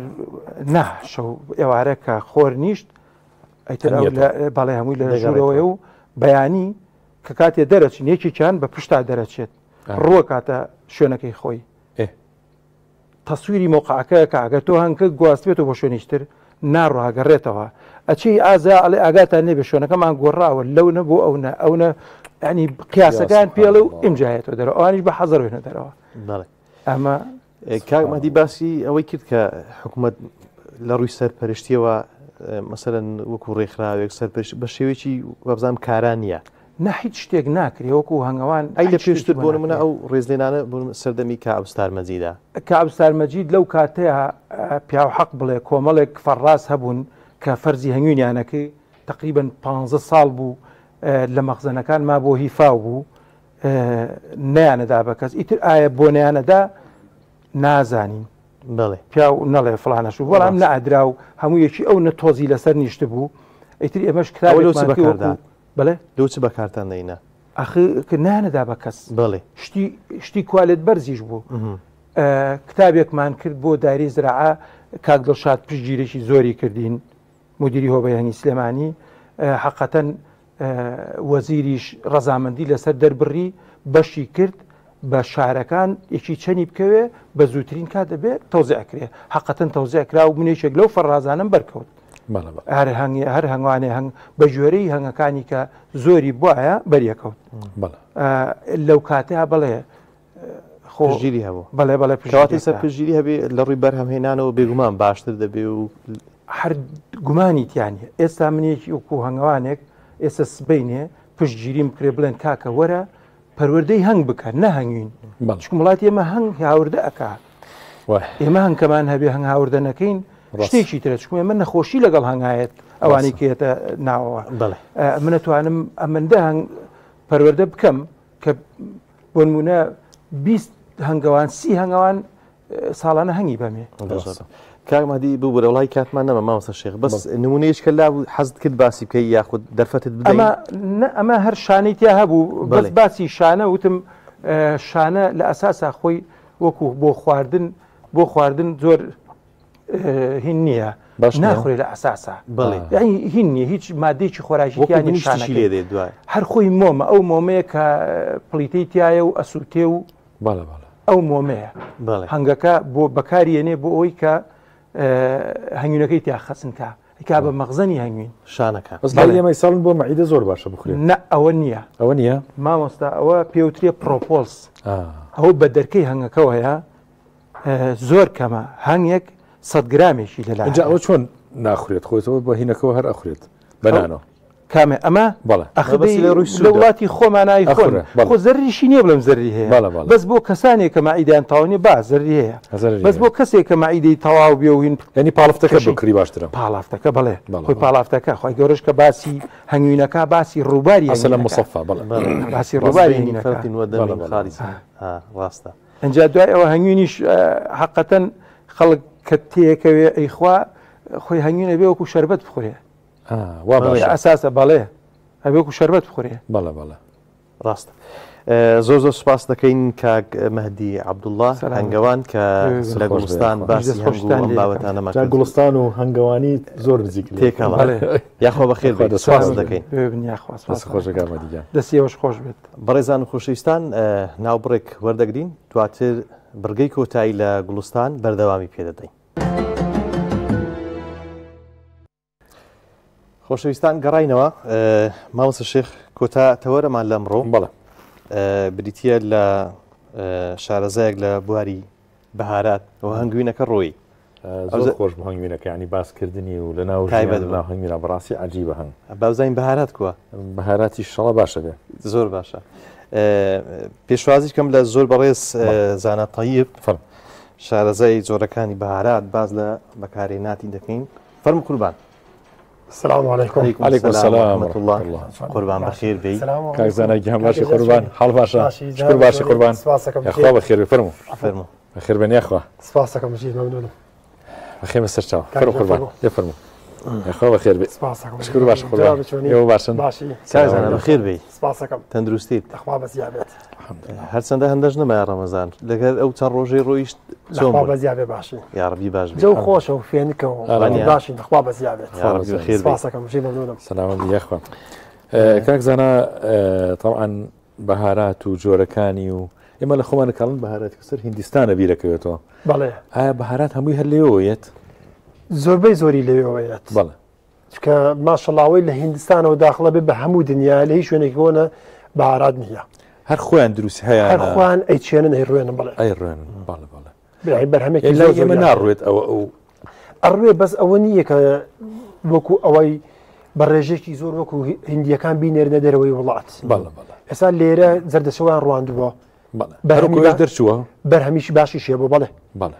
نا شەو ئێوارە کە خۆر نیشت ئیتر ئەو بەڵێ هەمووی لە ژوورەوەیە و بەیانی کە کاتێ دەرەچن یەکێکیان بە پشتا دەرەچێت ڕووە کاتە شوێنەکەی خۆی تەسویری مۆقعەکە کە ئەگەر تۆ هەنکە گواستبێتەوە بۆ شوێنیشتر ناڕاگەڕێتەوە ئەچی ئازا ئەڵێ ئاگاتان نەبێ شوێنەکەمان گۆڕاوە لەو نە بۆ ئەو نە ئەو نە ینی قیاسەکان پێڵێ و ئینجایەتەوە دەرەوە ئەوانیش بە حەزەر وێنە دەرەوە ئەمە کاک مەهدی باسی ئەوەی کرد کە حکوومەت لە ڕووی سەرپەرشتیەوە مەسەرەن وەکو ڕێکخراوێک سەرپەرش بە شێوەیەکی وابزانام کارا نییە. نا هیچ شتێک ناکرێ وەکو هەنگەوان ئەی لە پێشتر بۆ نمونە ئەو ڕێزلێنانە بۆ سەردەمی کاوستار مەجیدا. کاوستار مەجید لەو کاتەیە پیاو حەق بڵێ کۆمەڵێک فەڕاز هەبوون کە فەرزی هەنگوینیانەکەی تقریبا 15 ساڵ بوو لە مەخزەنەکان ما بۆ هی فاو بوو نەیانەدا بە کەس ئیتر ئایا بۆ نەیانەدا نازانین بەڵێ پیاو نەڵێ فڵانەش و بەڵام نەئەدرا و هەموو یەکی ئەو نە تۆزی لەسەر نیشت بوو ئیتر ئێمەش کتابێکمان کرد وەکو بەڵێ لەو چ بەکارتان دەینا ئەخ نانەدا بە کەس بەڵێ شتی شتی کوالێت بەرزیش بوو کتابێکمان کرد بۆ داری زراعە کاک دڵشاد پشتگیرێکی زۆری کردین مدیری هۆبەیانی سلێمانی حقەتەن وەزیریش ڕەزامەندی لەسەر دەربڕی بەشی کرد بە شارەکان یەکی چەنی بکەوێ بە زووترین کات دەبێت تەوزیع کرێ حقەتەن تەوزیع کرا و منێکێک لەو فەڕازانم بەرکەوت هەر هەنگ هەر هەنگوانێ هەنگ بە گوێرەی هەنگەکانی کە زۆری بواە بەریەکەوت لەو کاتەیە بڵێ خۆ پشتگیری هەبوو بەڵێ بەڵێ کەواتە سەر پشتگیری هەبێ لە ڕووی بەرهەمهێنانەوە بێگومان باشتر دەبێ و هەر گومانی تیانە ئێستا منێکی وەکو هەنگوانێک ئێستا سبینێ پشتگیریم بکرێ بڵێن کاکە وەرە پەروەردەی هەنگ بکە نە هەنگوین چکم وڵاتی ئێمە هەنگ هاوردە ئەکا ئێمە هەنکەمان هەبێ هەنگ هاوردە نەکەین شتێکی ترە چکم ئێمە نەخۆشی لەگەڵ هەنگایەت ئەوانەی کێتە ناوەوە منەتوانم ئەمەندە هەنگ پەروەردە بکەم کە بۆ نمونە 20 هەنگەوان سی هەنگەوان ساڵانە هەنگی بەمێ. کاک مەهدی ببورە وڵی کاتمان نەما مامۆستا شێخ بەس نمونەیەش کە لا حەزت کرد باسی بکەی یاخود دەرفەتت بدەین ئەمە ئەمە هەر شانەی تیا هەبوو بەس باسی شانە وتم شانە لە ئەساسا خۆی وەکو بۆ خواردن بۆ خواردن زۆر هین نییە باش ناخورێ لە ئەساسا بەڵێ یعنی هین نییە هیچ مادەیەکی خۆراکی تیا نییە شانەکەی لێ دێت دوای هەر خۆی مۆمە ئەو مۆمەیە کە پڵیتەی تایە و ئەسووتێ و بەڵێ بەڵێ ئەو مۆمەیە بەڵێ هەنگەکە بۆ بەکاریێنێ بۆ ئەوەی کە هەنگوینەکەی تیا خەسن کا. ئەیکا بە مەخزەنی هەنگوین. شانەکان. بەس لای ئێمە ئیساڵن بۆ مەعیدە زۆر باشە بخورێت. نا ئەوە نییە. ئەوە نییە؟ مامۆستا ئەوە پێوترێ پرۆپۆلس. ئەوە بە دەرکەی هەنگەکەوە هەیە زۆر کەمە هەنگێک سەد گرامێکی لەلا. ئینجا ئەوە چۆن ناخورێت خۆیتەوە بە هینەکەوە هەر ئەخورێت بەنانەوە. کامێ ئەمە بەڵێ ئەخ بەس لە ڕووی لە وڵاتی خۆمانای خۆن خۆ زەرریشی نییە بڵێم زەرری هەیە بەس بۆ کەسانێک کە مەعیدەیان تەواو نییە با زەرری هەیە بەس بۆ کەسێک کە مەعیدەی تەواو بێ و هین یعنی پاڵفتەکە بکڕی باشترە پاڵافتەکە بەڵێ خۆی پاڵافتەکە خۆی گەورەش کە باسی هەنگوینەکە باسی ڕووباری ئەسلە مصفى بەڵێ باسی ڕووباری هەنگوینەکە ڕاستە ئینجا دوای ئەوە هەنگوینیش حەقەتەن خەڵک کە تێکەوێ ئەیخوا خۆی هەنگوینە بێ وەکو شەربەت بخورێ وا باشە ئەساسە بەڵێ ئەبێ وەکو شەربەت بخورێ. بەڵێ بەڵێ. ڕاستە. زۆر زۆر سوپاس دەکەین کاک مەهدی عەبدوڵڵا هەنگەوان کە لە گوڵستان باسی هەنگ و ئەم بابەتانەمان کرد. گوڵستان و هەنگەوانی زۆر نزیک تێکەڵە. یاخوا بەخێر بێیت. سوپاس دەکەین. یاخوا سوپاس. دەست خۆش کاک مەهدی گیان. دەستی ئێوەش خۆش بێت. بەڕێزان و خۆشەویستان ناوبڕێک وەردەگرین دواتر بڕگەی کۆتایی لە گوڵستان بەردەوامی پێدەدەین. خۆشەویستان گەڕاینەوە مامۆستا شێخ کۆتا تەوەرەمان لەمڕۆ بەڵێ بریتە لە شارەزایەک لە بواری بەهارات و هەنگوینەکە ڕۆی زۆر خۆش بۆ هەنگوینەکە ینی باسکردنی و لە ناو تایبەت ناو هەنگوینە بەڕاستی عجیبە هەنگ بابزانین بەهارات کووە بەهاراتی شەڵە باشە بێ زۆر باشە پێشوازی کەم لە زۆر بەڕێز زانا تەیب فەرم شارەزای جۆرەکانی بەهارات باز لە بەکارهێناتی دەکەین فەرم قوربان. السلام علیکم. علیکم السلام ورحمة الله. قوربان بەخێر بێی. کاک زانا گیان باشی قوربان حاڵ باشە شکر باشی قوربان یاخوا بەخێر بێ فەرموو فەرموو بەخێر بێن یاخوا. سپاسەکەم ژیر مەمنونم. بەخێر بە سەر چاو فەرموو قوربان لێ فەرموو یاخوا بەخێر بێ شکر باش قوربان ئێوە باشن کاک زانا بەخێر بێی. سپاسەکەم تەندروستیت تەخوا بەزیا بێت. هەرچەندە هەندەش نەمایە ڕەمەزان لەگەر ئەو چەند ڕۆژەی ڕۆیشت چۆن بوو؟ بەزیا بێ باشی یاڕەبی باش بێ جەو خۆشە و فێنکە و باشین خوا بەزیا بێت یاڕەبی بەخێر بێی. سپاسەکەم ژیر مەمنونم. سەلامەت بی یاخوا. کاک زانا تەبعەن بەهارات و جۆرەکانی و ئێمە لە خۆمان کاڵن بەهارات سەر هیندستانە بیرەکەوێتەوە بەڵێ ئایا بەهارات هەمووی هەر لێوە یەت؟ زۆربەی زۆری لەوێوە یەت. بەڵێ چونکە ماشەڵا ئەوەی لە هیندستانەوە داخڵە بێ بە هەموو دنیا لە هیچ شوێنێکی بۆنە بەهارات نییە. هەر خۆیان دروست هەیانە. هەر خۆیان ئەیچێنن ئەیڕوێنن بەڵێ. ئەیڕوێنن بەڵێ بەڵێ. برای بەرهەمێکی زۆر لای ئێمە ناڕوێت ئەوە ئەو ئەڕوێ بەس ئەوە نییە کە وەکو ئەوەی بە ڕێژێکی زۆر وەکو هندیەکان بینێرنە دەرەوەی وڵات. بەڵێ بەڵێ. ئێستا لێرە زەردەچەوەیان ڕواندووە. بەڵێ. بەرهەمی دەرچووە؟ بەرهەمیشی باشیش هەبوو بەڵێ. بەڵێ.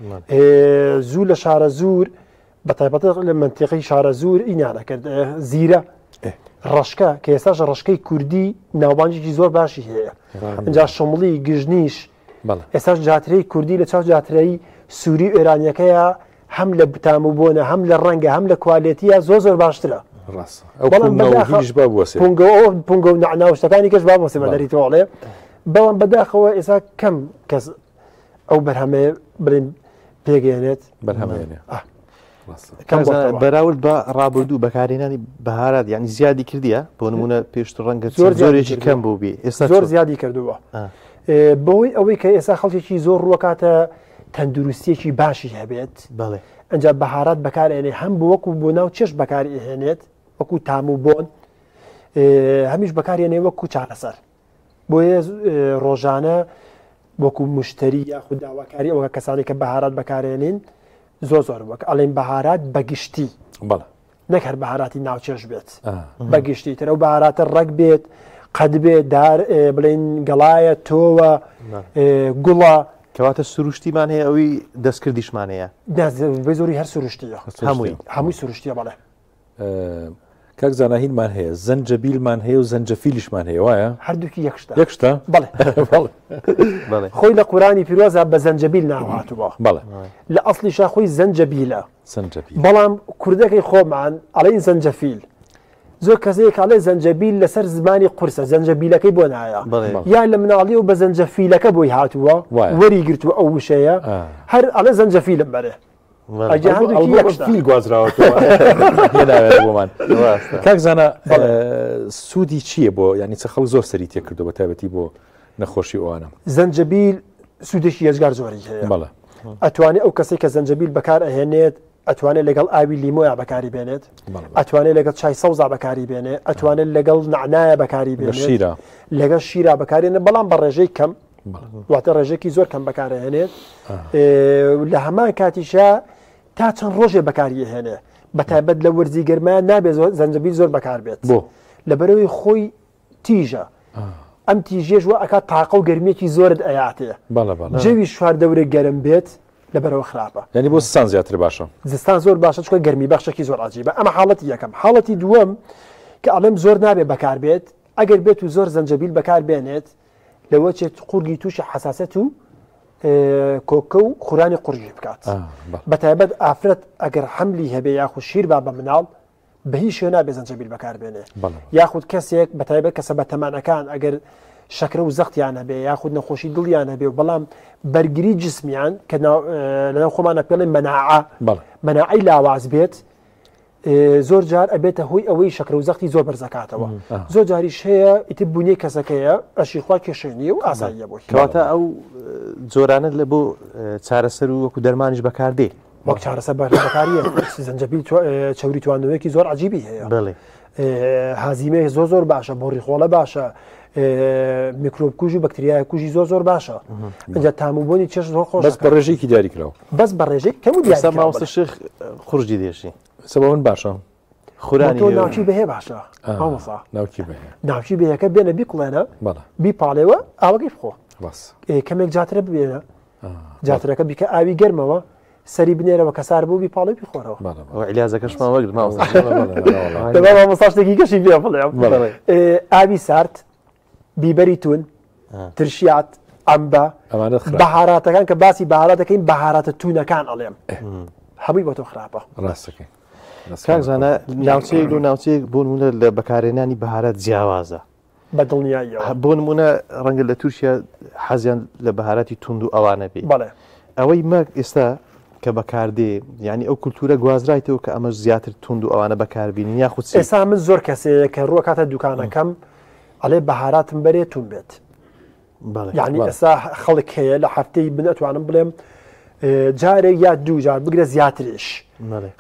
زوو لە شارەزوور بە تایبەتی لە مەنتیقەی شارەزوور ئینیان ئەکرد زیرە ڕەشکە کە ئێستاش ڕەشکەی کوردی ناوبانگێکی زۆر باشی هەیە ئینجا شمڵی گژنیش ئێستاش جاترەی کوردی لە چاو جاترەی سووری و ئێرانیەکەیە هەم لە بتام و بۆنە هەم لە ڕەنگە هەم لە کوالێتیە زۆر زۆر باشترە پونگە و نەعنا و شتەکانی کەش با بۆسێ بە دەریتەوەڵێ بەڵام بەداخەوە ئێستا کەم کەس ئەو بەرهەمەیە بڵێن پێگەێنێت بەرهەمێنێ بەراورد بە ڕابردوو بەکارهێنانی بەهارات یعنی زیادی کردیە بۆ نمونە پێشتر ڕەنگە زۆر زۆرێکی کەم بوو بی ئێستا زۆر زیادی کردووە بەهۆی ئەوەی کە ئێستا خەڵکێکی زۆر ڕووەکاتە تەندروستیەکی باشی هەبێت بەڵێ ئەجا بەهارات بەکارێنێ هەم بۆ وەکو بۆ ناو چێش بەکارهێنێت وەکو تام و بۆن هەمیش بەکارێنێ وەکو چارەسەر بۆیە ڕۆژانە وەکو مشتری یاخود داواکاری ئەوە کەسانی کە بەهارات بەکارێنین زۆر زۆر وەک ئەڵێن بەهارات بەگشتی بەڵێ نەک هەر بەهاراتی ناوچێش بێت بەگشتی تر ئەو بەهاراتە ڕەگ بێت قەد بێت دار بڵین گەڵایە تۆوە گوڵە کەواتە سروشتیمان هەیە ئەوی دەستکردیشمان هەیە بە زۆری هەر سروشتیە هەمووی هەمووی سروشتیە بەڵێ کاک زانا هینمان هەیە زەنجەبیلمان هەیە و زەنجەفیلیشمان هەیە وایە هەردووکی یەک شتە یەک شتە بەڵێ بەڵێ بەڵێ خۆی لە قورانی پیرۆزە بە زەنجەبیل ناو هاتووە بەڵێ لە ئەسڵیشا خۆی زەنجەبیلە زەنجەبیل بەڵام کوردەکەی خۆمان ئەڵێن زەنجەفیل زۆر کەسێک ئەڵێ زەنجەبیل لەسەر زمانی قورسە زەنجەبیلەکەی بۆ نایە بەڵێ. یا لە مناڵیەوە بە زەنجەفیلەکە بۆی هاتووە وایە. وەری گرتووە ئەو وشەیە هەر ئەڵێ زەنجەفیلم بەرێ فیل گوازراوەتەوە بۆمان کاک زانا سوودی چییە بۆ ینی چە خەڵک زۆر سەری تێکردو بە تایبەتی بۆ نەخۆشی ئەوانە زەنجەبیل سوودێکی یەجگار زۆری هەیە بەڵێ ئەتوانێت ئەو کەسێک کە زەنجەبیل بەکار ئەهێنێت ئەتوانێت لەگەڵ ئاوی لیمۆیا بەکاری بێنێت ئەتوانێت لەگەڵ چای سەوزا بەکاری بێنێ ئەتوانێت لەگەڵ نعنایە بەکاری بێنێت شیرە لەگەڵ شیرا بەکارێنە بەڵام بە ڕێژەی کەم واتە ڕێژێکی زۆر کەم بەکارهێنێت لە هەمان کاتیشا تا چەند ڕۆژێ بەکاری هێنێ بەتایبەت لە وەرزی گەرما نابێت زەنجەبیل زۆر بەکار بێت بۆ لەبەرەوەی خۆی تیژە ئەم تیژێش وە ئەکات تاقە و گەرمیەکی زۆرت ئەیاتێ جەوی شوار دەورە گەرم بێت لەبەرەوە خراپە یعنی بۆ زستان زیاتر باشە زستان زۆر باشە چونکە گەرمی بەخشێکی زۆر عجیبە ئەمە حاڵەتی یەکەم حاڵەتی دووەم کە ئەڵێم زۆر نابێ بەکار بێت ئەگەر بێت و زۆر زەنجەبیل بەکار بێنێت لەوە چێت قورگی تووشی حساسەت و کۆکە و خورانی قورگی بکات بەتایبەت ئافرەت ئەگەر حملی هەبێ یاخود شیر با بە مناڵ بە هیچ شێوە نابێت زەنجەبیل بەکاربێنێ یاخود کەسێک بە تایبەت کەسە بە تەمانەکان ئەگەر شەکرە و زەختیان هەبێ یاخود نەخۆشی دڵیان هەبێ و بەڵام بەرگری جسمیان کە لەناو خۆمانە پێڵێن مەناعە مەناعەی لاواز بێت زۆر جار ئەبێتە هۆی ئەوەی شەکرە و زەختی زۆر بەرزەکاتەوە زۆر جاریش هەیە ئیتر بوونیەی کەسەکەیە ئەشی خوا کێشەی نییە و ئاساییە بۆی کەواتە ئەو جۆرانە لە بۆ چارەسەر و وەکو دەرمانیش بەکاردێ وەک چارەسەر بەکاریە زەنجەبیل چەوری تواندنەوەیەکی زۆر عجیبی هەیە بڵێ هازیمەیە زۆر زۆر باشە بۆ ڕیخۆڵە باشە میکرۆب کوژ و بەکتریای کوژی زۆر زۆر باشە ئەجا تام و بۆنی چێژ زۆر خۆش بەس بە ڕێژەیەکی دیاریکراوە بەس بە ڕێژەی کەم و دیاری مامۆستا شێخ خورجی دێشی سەبە من باشە خورانی تۆ ناوکی بەهێ باشە مامۆستا ناوکی بەهێ ناوکی بەهەکە بێنە بیکڵێنە بیپاڵێوە ئاوەکەی بخۆ کەمێک جاترە ببێنە جاترەکە بیکە ئاوی گەرمەوە سەری بنێرەوە کە سار بوو بیپاڵێ بیخۆرەوە عیلاجەکەشمان وەگرت مامۆستا شتێکی کەشی پێ بڵێم ئاوی سارد بیبەری تون ترشیات ئەمبە بەهاراتەکان کە باسی بەهارات دەکەین بەهاراتە تونەکان ئەڵێم هەمووی بۆ تۆ خراپە ڕاستەکەی کاک زانا ناوچەیەک و ناوچەیەک بۆ نمونە لە بەکارهێنانی بەهارات جیاوازە بە دڵنیاییەوە. بۆ نموونە ڕەنگە لە تورکیا حەزیان لە بەهاراتی توند و ئەوانە بێ. بەڵێ. ئەوەی مە ئێستا کە بەکاردێ یانی ئەو کولتوورە گوازرایتەوە کە ئەمەش زیاتر توند و ئەوانە بەکاربینین یاخود چی؟ ئێستا من زۆر کەسەیە کە ڕووەکاتە دوکانەکەم ئەڵێ بەهاراتم بەرێ تون بێت. بەڵێ. یعنی ئێستا خەڵک هەیە لە هەفتەی من ئەتوانم بڵێم جارێک یا دوو جار بگرە زیاتریش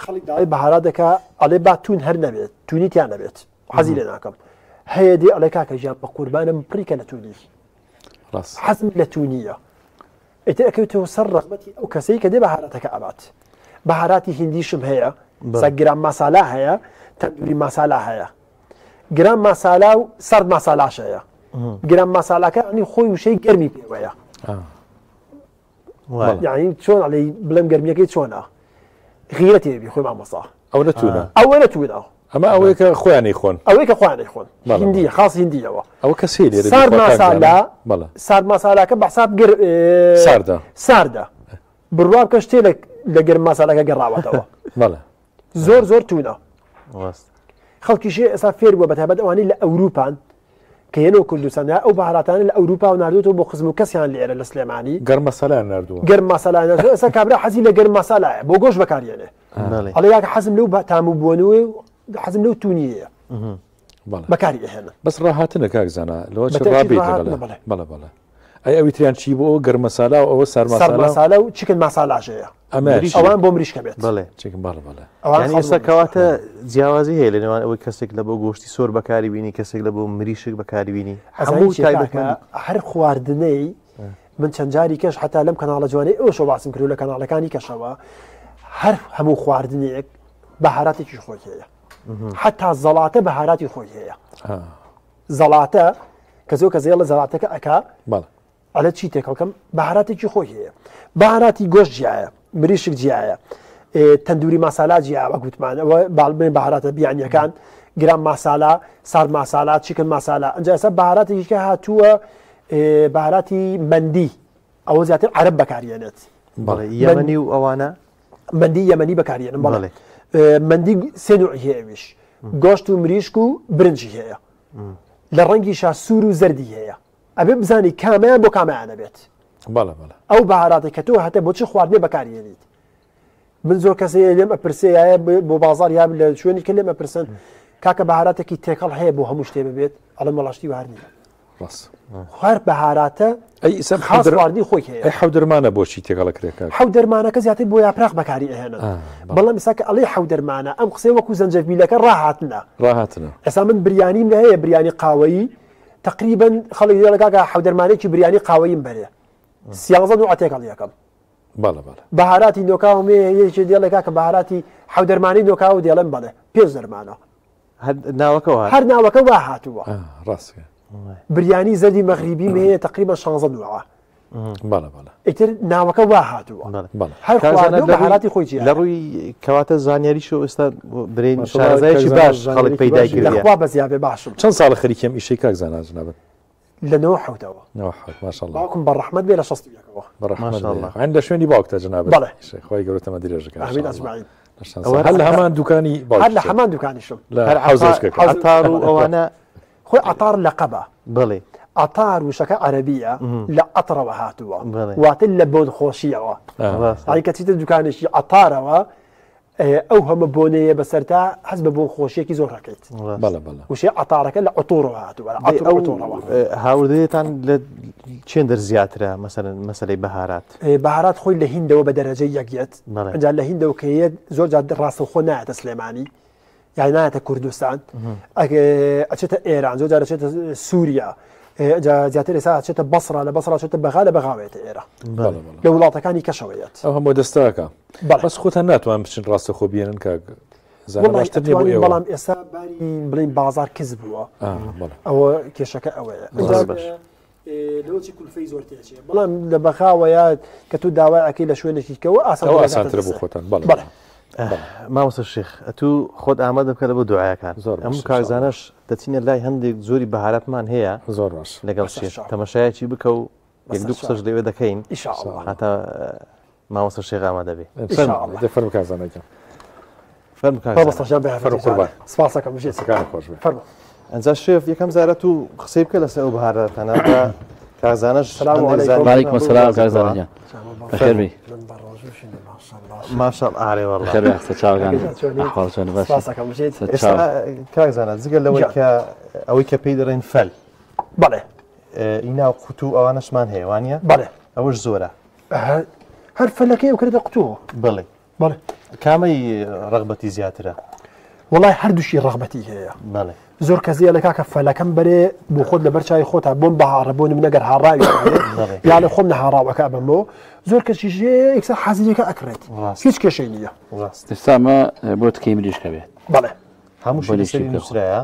خەڵک داوای بەهارات دەکا ئەڵێ با تون هەر نەبێت تونی تیا نەبێت. حەزی لێ ناکەم هەیە دێ ئەڵێ کاکە گیان بە قوربانم پڕیکە لە تونی ڕاست حەزم لە تونیە ئیتر ئەکەوێتەوە سەر ڕەغبەتی ئەو کەسەی کە دێ بەهاراتەکە ئەبات بەهاراتی هیندیشم هەیە سە گرام ماسالا هەیە تەندوری ماسالا هەیە گرام ماسالا و سەرد ماسالاش هەیە گرام ماسالاکە ئەنی خۆی وشەی گەرمی پێوەیە یعنی چۆن ئەڵێ بڵێم گەرمیەکەی چۆنە غیرەتێ بی خۆی مامۆستا ئەو نەتونە ئەوە نەتونە ئەمە ئەوەیە کە خۆیان خۆن ئەوەی کە خۆیان خۆن هندی خاص هندیەوە ئەوە کە سێ لێرە سارد ماسالا سارد ماسالاکە بە حساب گەر ساردە ساردە بڕوا بکە شتێ لە گەرم ماسالاکە گەڕاوەتەوە بەڵێ زۆر زۆر تونە خەڵکیشی ئێستا فێر بووە بەتایبەت ئەوانەی لە ئەوروپان کە یەنەوە کوردستان یا ئەو بەهاراتانە لە ئەوروپا و ناردوێتەوە بۆ خزم و کەسیان لێرە لە سلێمانی گەرم مەسەلایان ناردووە گەرم مەسەلایان ناردووە ئێستا کابرا حەزی لە گەرم مەسەلایە بۆ گۆشت بەکاریێنێ ئەڵێ یاکە حەزم لەو تام و بۆنەوەی حەزم لەو تونیەیە بەکاری ئەهێنن بەس ڕاهاتنە کاک زانا لەوە چ ڕابێت بەڵێ بەڵێ ئەی ئەوی تریان چی بۆ ئەوە گەرمەسالا و ئەوە سارماسالا سارماسالا و چیکن ماسالاش هەیە ئەمە ئەوان بۆ مریشکە بێت بەڵێ چیکن بەڵێ بەڵێ ئەوان یعنی ئێستا کەواتە جیاوازی هەیە لە نێوان ئەوەی کەسێک لە بۆ گۆشتی سۆر بەکاری بینی کەسێک لە بۆ مریشک بەکاری بینی هەموو تایبەتمەندی هەر خواردنەی من چەند جاری کەش حتا لەم کەناڵە جوانەی ئەوشەوە باسم کردو لە کەناڵەکانی کەشەوە هەر هەموو خواردنێک بەهاراتێکی خۆی هەیە حتا زەڵاتە بەهاراتی خۆی هەیە زەڵاتە کە زۆر کە زێڵە زەڵاتەکە ئەکا ئەلە چی تێکەڵکەم بەهاراتێکی خۆی هەیە بەهاراتی گۆشت جیایە مریشک جیایە تەندوری ماسالا جیا وەک وتمان ئەوە باڵبێن بەهاراتە بیانیەکان گرام ماسالا سار ماسالا چیکن ماسالا ئەنجا ئێستا بەهاراتێکی کە هاتووە بەهاراتی مەندی ئەوە زیاتر عەرەب بەکاریێنێت بەڵێ یەمەنی و ئەوانە مەندی یەمەنی بەکاریێنن بەڵێ مەندی سێ نوعی هەیە ئەویش گۆشت و مریشک و برنجی هەیە لە ڕەنگیشا سوور و زەردی هەیە ئەبێ بزانی کامیان بۆ کامیان ئەبێت بەڵێ بەڵێ ئەو بەهاراتێک کە تۆ هەتە بۆ چ خواردنێ بەکاریێنیت من زۆر کەسێ لێم ئەپرسێ یایە بۆ بازار یا لە شوێنی کە لێم ئەپرسن کاکە بەهاراتێکی تێکەڵ هەیە بۆ هەموو شتێ ببێت ئەڵێم وەڵاشتی وار نییە. ڕاست. هەر بەهاراتە ئەی ئیسا خاص خواردنی خۆی هەیە. ئەی حەودەرمانە بۆچی تێکەڵ ئەکرێ کاک؟ حەودەرمانەکە زیاتر بۆ یاپراخ بەکاری ئەهێنن. بەڵام ئێستا کە ئەڵێی حەودەرمانە ئەم قسەیە وەکو زەنجەفیلەکە ڕاهاتنە. ڕاهاتنە. ئێستا من بریانیم هەیە بریانی قاوەیی تقریبا خەڵک دەڵێ کاکە حەودەرمانێکی بریانی قاوەییم بەرێ. سیانزە نوع تێکەڵ یەکەم. بەڵێ بەڵێ. بەهاراتی نۆکاوم هەیە یەکێ دێڵێ کاکە بەهاراتی حەودەرمانەی نۆکاو دێڵێم بەڵێ پێنج دەرمانە. هەر ناوەکە وا هەر ناوەکە وا هاتووە. ڕاستە. بریانی زەردی مەغریبیم هەیە تقریبا 16 نوعە. بەڵێ بەڵێ. ئیتر ناوەکە وا هاتووە. بەڵێ. هەر خواردن و بەهاراتی خۆی جیایە. لە ڕووی کەواتە زانیاریشەوە ئێستا برێن شارەزایەکی باش خەڵک پەیدای کردیە. لەخوا بەزیابێ باشم. چەند ساڵە خەریکی ئەم ئیشەی کاک زانا جنابت؟ لە نەوە حەوتەوە. نەوە حەوت ماشاءاللە. باوکم بە ڕەحمەت بێ لە شەست و یەکەوە. بە ڕەحمەت بێ. عین لە شوێنی باوکتە جنابت. بەڵێ. خوای گەورە تەمەن درێژ بکات. ئامین ئەجمەعین. هەر لە هەمان دوکانی باوکیشت. هەر لە هەمان دوکانیشم. لە حەوزەشکەکە. عەتار و ئەوانە. خۆی عەتار لەقەبە. بەڵێ. عەتار وشەکە عەرەبییە لە عەترەوە هاتووە. واتە لە بۆن خۆشییەوە. یانی کە چیتە دوکانێکی عەتارەوە ئەو هەمە بۆنەیە بەسەرتا حەز بە بۆن خۆشیەکی زۆر ڕەکەیت. بەڵێ بەڵێ. وشەی عەتارەکە لە عوتورەوە هاتووە، لە عەتر ئەو عوتورەوە. هاوردەیەتان لە چێندەر زیاترە مەسەلەن مەسەلەی بەهارات؟ بەهارات خۆی لە هیندەوە بە دەرەجەی یەک یەت. ئینجا لە هیندەوە کە یەت زۆر جار ڕاستەوخۆ نایەتە سلێمانی یان نایەتە کوردستان، ئەچێتە ئێران، زۆر جار ئەچێتە سووریا، ئینجا زیاتر ئێستا ئەچێتە بەسڕا، لە بەسڕا ئەچێتە بەغا، لە بەغاوە یەتە ئێرە. لە وڵاتەکانی کەشەوە یەت. ئەو هەموو دەستەکە. بەس خۆتان ناتوان بچن ڕاستەخۆ بێنن کاک زانا باشتر نییە بۆ ئێوە؟ بەڵام ئێستا باری بڵێین بازار کز بووە. ئەوە کێشەکە ئەوەیە. لەوەچی کولفەی زۆر تێچێ بەڵام لە بەغاوە یا کە تۆ داوای ئەەکەی لە شوێنێکی کەەوە ئاسان ئاسانترە بۆ خۆتان بەڵێ بەڵێ مامۆستا شێخ ئەتوو خۆت ئامادە بکە لە بۆ دوعاکان زۆر ئەم کارزانەش دەچینە لای هەندێک زۆری بەهاراتمان هەیە زۆر باش لەگەڵ شێخ تەمەشایەکی بکە و یەک دوو قسەش لەوێ دەکەین هەتا مامۆستا شێخ ئامادە بێ فەرموو کاک زانا گیان. فەرموو کاک زانا. فەرموو قوربان. سپاسەکەم بژیت. دەستەکانت خۆش بێ. فەرموو. ئەنجا شێف یەکەم جارە تو قسەی بکە لەسەر ئەو بەهاراتانە بە کاک زاناش سلام علیکم. وعلیکم السلام کاک زانا گیان. بەخێر بێی. ماشاءالله ئارێ والله. بەخێر بێی قسە چاوەکان. ئەحواڵ چۆنە باش. سپاسەکەم بژیت. ئێستا کاک زانا جگە لەوەی کە ئەوەی کە پێی دەڵێن فەل. بەڵێ. ئی ناو قوتوو ئەوانەشمان هەیە وانە؟ بەڵێ. ئەوەش زۆرە. هەر فەلەکەی ئەو کردە قوتوو. بەڵێ. بەڵێ. کامەی ڕەغبەتی زیاترە؟ وەڵای هەردووشی ڕەغبەتی هەیە. بەڵێ. زۆر کەس لە کاکە فەلەکەم بەرێ بۆ خۆت لەبەر چاوی خۆتا بۆم بەهاڕە بۆ نمونە گەر هاڕاوی یا لە خۆم نەهاڕاوەکە ئەبەمەوە زۆر کەسیش یەکسەر حازریەکە ئەکڕێت هیچ کێشەی نییە. ڕاست. ئێستا ئەمە بۆ تکەی مریشکە بێت. بەڵێ. هەموو شتێک لەسەری نووسرایە؟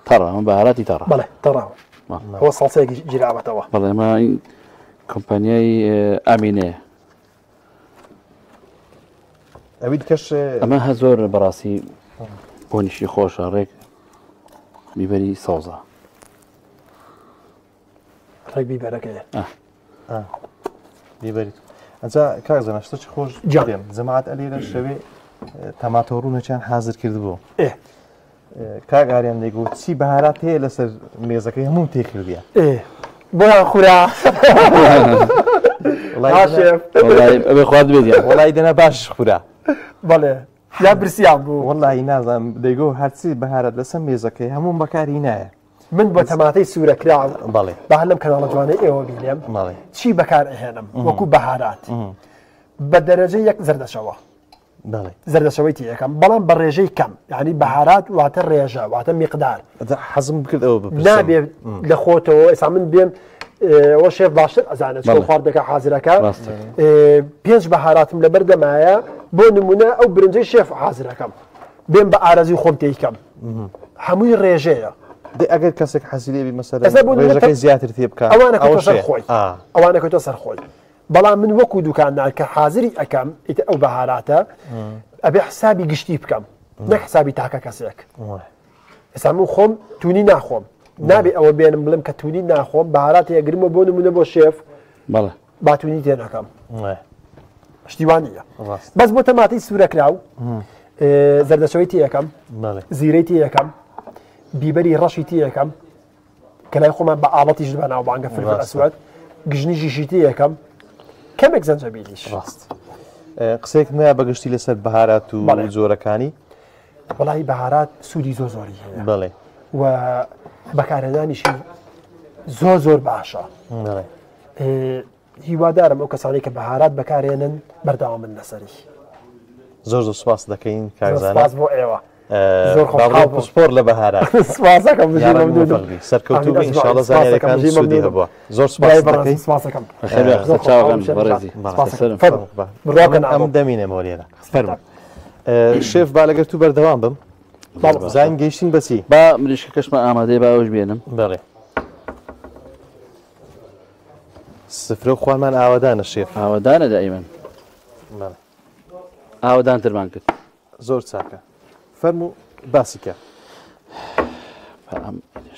تەڕە ئەمە بەهاراتی تەڕە. بەڵێ تەڕە. ئەوە سەڵسەیەک گیراوەتەوە. بەڵێ ئەمە کۆمپانیای ئامینەیە. ئەوی دیکەش ئەمە هە زۆر بەڕاستی بۆنیشی خۆشە ڕێک بیبەری سەوزە. ڕێک بیبەرەکەیە. بیبەری ئەجا کاک زانا شتێکی خۆش جا. دێم جەماعەت ئەلێرە شەوێ تەماتە ڕوونێکیان حازر کردبوو. ئێ. کاک ئاریان دەیگوت چی بەهارات هەیە لەسەر مێزەکەی هەمووم تێکردیە. ئێ بۆیان خورا. ئەبێ خوارد بێت یان. وەڵای دەنا باش خورا. بەڵێ یا برسیان بوو. وەڵی نازانم دەیگۆ هەرچی بەهارات لەسەر مێزەکەی هەمووم بەکاری نایە. من بۆ تەماتەی سوورە کراو بەڵێ با لەم کەناڵە جوانەی ئێوە بینێم چی بەکار ئەهێنم وەکو بەهارات بە دەرەجە یەک زەردەچەوە. زەردەچەوەی تێ ئەکەم بەڵام بە ڕێژەی کەم یعنی بەهارات واتە ڕێژە واتە میقدار. حەزم بکرد ئەوە بپرسم. نابێ لە خۆتەوە ئێستا من بێم ئەوە شێف باشتر ئەزانێت چۆن خواردنەکە حازرەکە. پێنج بەهاراتم لەبەر دەمایە بۆ نمونە ئەو برنجەی شێف حازرەکەم بێم بە ئارەزوی خۆم تێیکەم هەمووی ڕێژەیە. دەی ئەگەر کەسێک حەزی لێ بی مەسەلەن ئێستا بۆ نمونە ڕێژەکەی زیاتر تێ بکا ئەوانە ئەوە کەوتە سەر شێ. خۆی. ئەوانە کەوتە سەر خۆی. بەڵام من وەکو دوکاندار کە حازری ئەکەم ئیتر ئەو بەهاراتە ئەبێ حسابی گشتی بکەم نەک حسابی تاکە کەسێک. ئێستا من خۆم تونی ناخۆم نابێ ئەوە بێنم بڵێم کە تونی ناخۆم بەهارات ئەگرمەوە بۆ نمونە بۆ شێف با تونی تێ نەکەم. شتی وا نییە. بەس بۆ تەماتەی سوورەکراو زەردەچەوەی تێ ئەکەم، زیرەی تێ ئەکەم، بیبەری ڕەشی تێ ئەکەم کە لای خۆمان بە ئاڵەتیش بەناوبانگە فلفل ئەسوەد، گژنیژیشی تێ ئەکەم، کەمێک زەنجەبیلیش. ڕاست. قسەیەک نایە بەگشتی لەسەر بەهارات و جۆرەکانی؟ وەڵی بەهارات سوودی زۆر زۆری هەیە. بەڵێ. و بەکارهێنانیشی زۆر زۆر باشە. هیوادارم ئەو کەسانەی کە بەهارات بەکارێنن بەردەوامن لەسەری. زۆر زۆر سپاس دەکەین کاک زانا. سپاس بۆ ئێوە. زۆر خۆشحاڵ بووم. پسپۆر لە بەهارات. سپاسەکەم بژی مەمنونم. سەرکەوتوو بی ئینشاڵڵا زانیاریەکان سوودی هەبووە. زۆر سپاس دەکەین. سپاسەکەم. چاوەکان بەڕێزی. فەرموو. ئەم دەمینێمەوە لێرە. فەرموو. شێف با لەگەر تو بەردەوام بم. زین گەیشتین بەچی؟ با مریشکەکەشمان ئامادەیە با ئەوش بێنم. بەڵێ. سفرە و خوانمان ئاوەدانە شێف. ئاوەدانە دائیمەن. بەڵێ. ئاوەدانترمان کرد. زۆر چاکە. فەرموو باسی کە. ئەم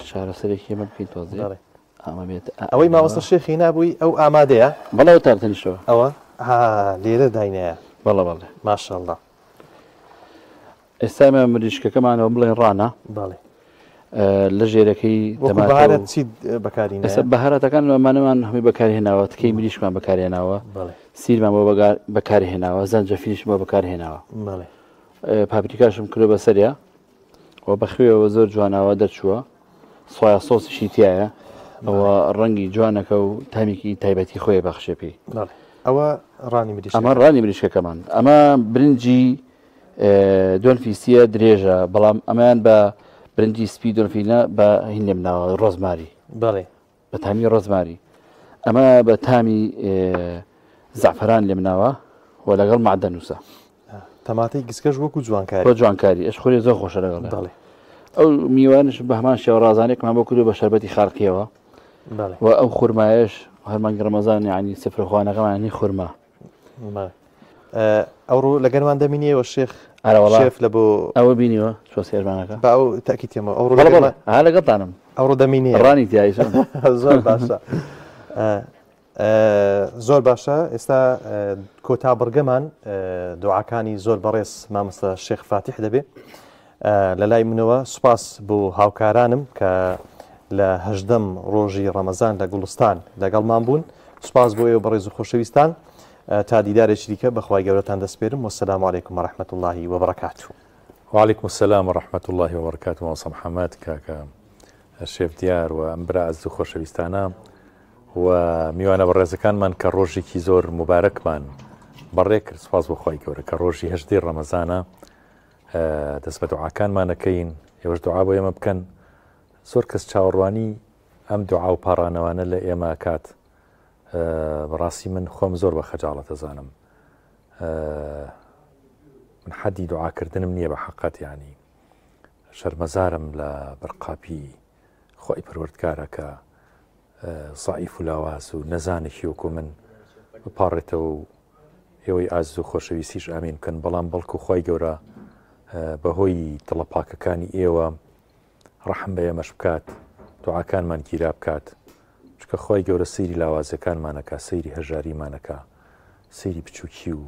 چارەسەرێکی ئێمە بکەین تۆزێ. بەڵێ. ئەمە بێت ئەوەی مامۆستا شێخی نابووی ئەو ئامادەیە؟ بەڵێ ئەو تارتەنیشەوە. ئەوە ها لێرە داینایە. بەڵێ بەڵێ. ماشاءاللە. ئێستا ئێمە مریشکەکەمانەوە بڵێن ڕانە. بەڵێ. لە ژێرەکەی بەهارات چی بەکاری ئێستا بەهاراتەکان ئەمانەمان هەمووی بەکارهێناوە تکەی مریشکمان بەکارهێناوە سیرمان بۆ بەکارهێناوە زەنجەفیلیشم بۆ بەکارهێناوە پاپریکاشم کردو بەسەریا و بەخوێەوە زۆر جواناوە دەرچووە سۆیا سۆسیشی تایە ئەوە ڕەنگی جوانەکە و تامێکی تایبەتی خۆی بەخشێ پێی ئەوە ڕانی مریشک ئەمە ڕانی مریشکەکەمان ئەمە برنجی دۆنفیسیە درێژە بەڵام ئەمەیان بە برنجی سپی دۆنفینە بە هین لێم ناوە ڕۆزماری بەڵێ بە تامی ڕۆزماری ئەمە بە تامی زعفران لێم ناوە و لەگەڵ معدەنووسە تەماتەی گسکەش وەکو جوانکاری بۆ جوانکاری ئەش خۆری زۆر خۆشە لەگەڵ بەڵێ ئەو میوانش بە هەمان شێوە ڕازانێکمان بۆ کردو بە شەربەتی خارقیەوە و ئەو خورمایەش هەرمانگی ڕەمەزان یعنی سفرەخوانەکەمانی خورما ئەوڕۆ لەگەرمان دەمینیەوە شێخ شێف لە بۆ ئەوە بینیوە چۆ سێرمانەکە با ئەو تاکی تێمەوە ئەوڕۆ ها لەگەڵتانم ئەوڕۆ دەمینی ڕانی تیای زۆر باشە زۆر باشە ئێستا کۆتا بڕگەمان دوعاکانی زۆر بەڕێز مامۆستا شێخ فاتیح دەبێ لە لای منەوە سوپاس بۆ هاوکارانم کە لە هەژدەم ڕۆژی ڕەمەزان لە گوڵستان لەگەڵمان بوون سوپاس بۆ ئێوە بەڕێز و خۆشەویستان تا دیدارێکی دیکە بەخوای گەورەتان دەسپێرم وەسەلام علیکم وەرحمەت اللهی وبرکاته. وعلیکم السلام ورحمة اللە وبرکاته مامۆستا محمد کاکە شێف دیار و ئەم برا ئازیز و خۆشەویستانە و میوانە بەڕێزەکانمان کە ڕۆژێکی زۆر مبارەکمان بەڕێ کرد سوپاس بۆ خوای گەورە کە ڕۆژی هەژدەی ڕەمەزانە دەست بە دوعاکانمان ئەکەین ئێوەش دوعا بۆ ئێمە بکەن زۆر کەس چاوەڕوانی ئەم دوعا و پاڕانەوانە لە ئێمە کات بەڕاستی من خۆم زۆر بە خەجاڵەت ئەزانم من حەدی دوعاکردنم نییە بە حەقەت ینی شەرمەزارم لە بەرقاپی خۆی پەروەردگارە کە زەعیف و لاواز و نەزانێکی وەکو من بپاڕێتەوە و ئێوەی ئازیز و خۆشەویستیش ئامین بکەن بەڵام بەڵکو خوای گەورە بەهۆی دڵە پاکەکانی ئێوە ڕەحم بە ئێمەش بکات دوعاکانمان گیرا بکات چکە خوای گەورە سەیری لاوازەکانمانەکە سەیری هەژاریمانەکە سەیری بچووکی و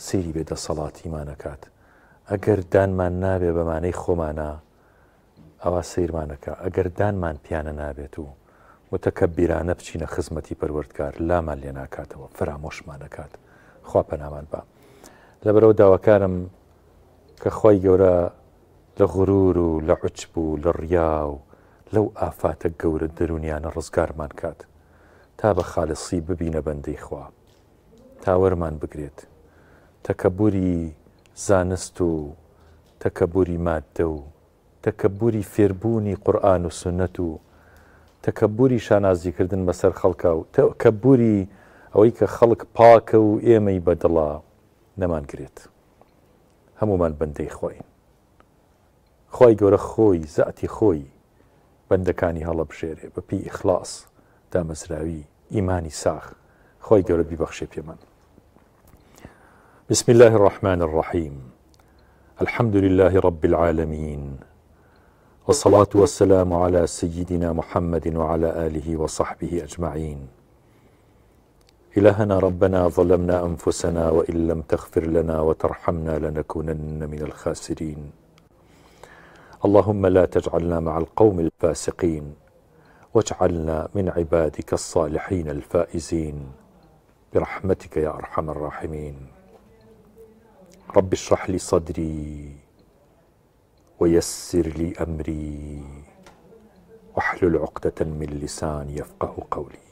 سەیری بێدەسەڵاتیمانەکات ئەگەر دانمان نابێ بەمانەی خۆمانە ئەوا سەیرمان ئەکا ئەگەر دانمان پیانە نابێت و متەکەبیرانە بچینە خزمەتی پەروەردگار لامان لێ ناکاتەوە فەرامۆشمان ئەکات خوا پەنامان با لەبەرەوە داواکارم کە خوای گەورە لە غرور و لە عوجب و لە ڕیا و لەو ئافاتە گەورە دەرونیانە ڕزگارمان کات تا بە خالصی ببینە بەندەی خوا تا وەرمان بگرێت تەکەبوری زانست و تەکەبوری ماددە و تەکەبوری فێربوونی قورئان و سوننەت و تەکەبوری شانازیکردن بەسەر خەڵکا و تەکەبوری ئەوەی کە خەڵک پاکە و ئێمەی بەدڵە نەمانگرێت. هەموومان بەندەی خواین. خوای گەورە خۆی زاتی خۆی بەندەکانی هەڵەبژێرێ بە پێی ئیخلاص دامەزراوی ئیمانی ساغ خوای گەورە بیبەخشێ پێمان. بسم الله الرحمن الرحیم الحمد لله رب العالمین والصلاة والسلام على سيدنا محمد وعلى آله وصحبه أجمعين إلهنا ربنا ظلمنا أنفسنا وإن لم تغفر لنا وترحمنا لنكونن من الخاسرين اللهم لا تجعلنا مع القوم الفاسقين واجعلنا من عبادك الصالحين الفائزين برحمتك يا أرحم الراحمين رب اشرح لي صدري ويسر لي أمري. واحلل عقدة من لساني يفقه قولي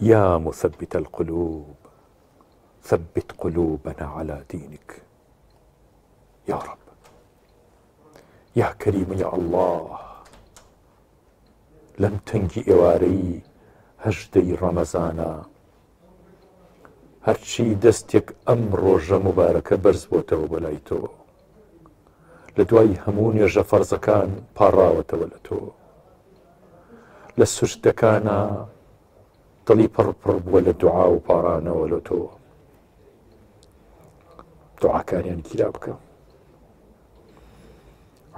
يا مثبت القلوب ثبت قلوبنا على دينك يا رب يا كريم يا الله لەم تەنگی ئێوارەی هەژدەی ڕەمەزانە هەرچی دەستێک ئەم ڕۆژە موبارەکە بەرز بۆتەوە بۆ لای تۆ لە دوای هەموو نوێژە فەرزەکان پاڕاوەتەوە لە تۆ لە سوجدەکانا دڵی پڕ پڕ بووە لە دوعا و پاڕانەوە لە تۆ دوعاکانیان گیرا بکە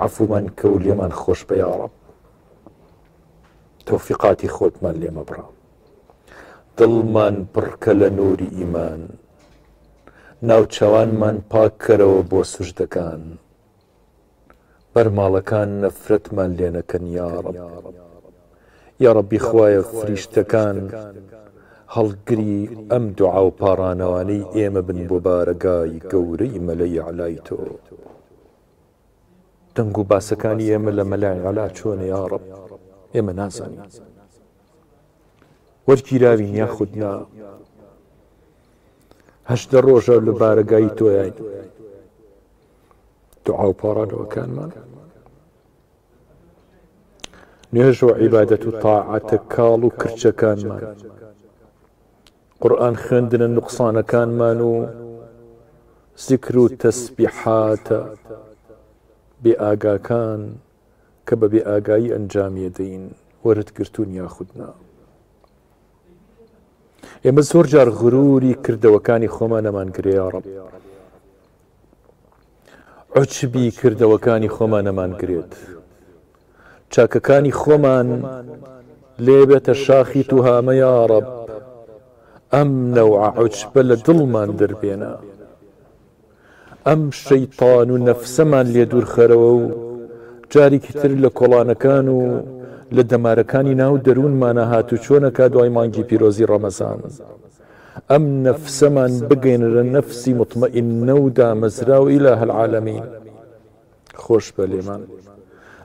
عەفومان کە و لێمان خۆش بە یاڕەب تەوفیقاتی خۆتمان لێ مەبڕە دڵمان پڕکە لە نوری ئیمان ناوچەوانمان پاککەرەوە بۆ سوژدەکان بەرماڵەکان نەفرەتمان لێ نەکەن یاڕەب یاڕەبی خوایە فریشتەکان هەڵگری ئەم دوعا و پاڕانەوانەی ئێمە بن بۆ بارەگای گەورەی مەلەی ئەعلای تۆ. دەنگ و باسەکانی ئێمە لە مەلای عەلا چۆنە یا ڕەب ئێمە نازانین وەرگیراوین یاخود نا هەشدە ڕۆژە لە بارەگای تۆیاین دوعا و پاڕانەوەکانمان نوێژ و عیبادەت و تاعەتە کاڵ و کرچەکانمان قورئان خوێندنە نوقسانەکانمان و زیکر و تەسبیحاتە بێ ئاگاکان کە بە بێ ئاگایی ئەنجامی دەین وەرت گرتوون یاخود نا. ئێمە زۆر جار غروری کردەوەکانی خۆمانەمان گرێ یا ڕەب. عوجبی کردەوەکانی خۆمانەمان گرێت. چاکەکانی خۆمان لێ بێتە شاخی توهامە یاڕەب ئەم نەوعە عوجبە لە دڵمان دەربێنە ئەم شەیتان و نەفسەمان لێ دوورخەرەوە و جارێکی تر لە کۆڵانەکان و لە دەمارەکانی ناو دەروونمانە هاتوچۆ نەکا دوای مانگی پیرۆزی ڕەمەزان ئەم نەفسەمان بگەینرە نەفسی مطمئنە و دامەزراو ئیلاه العالمین خۆشبە لێمان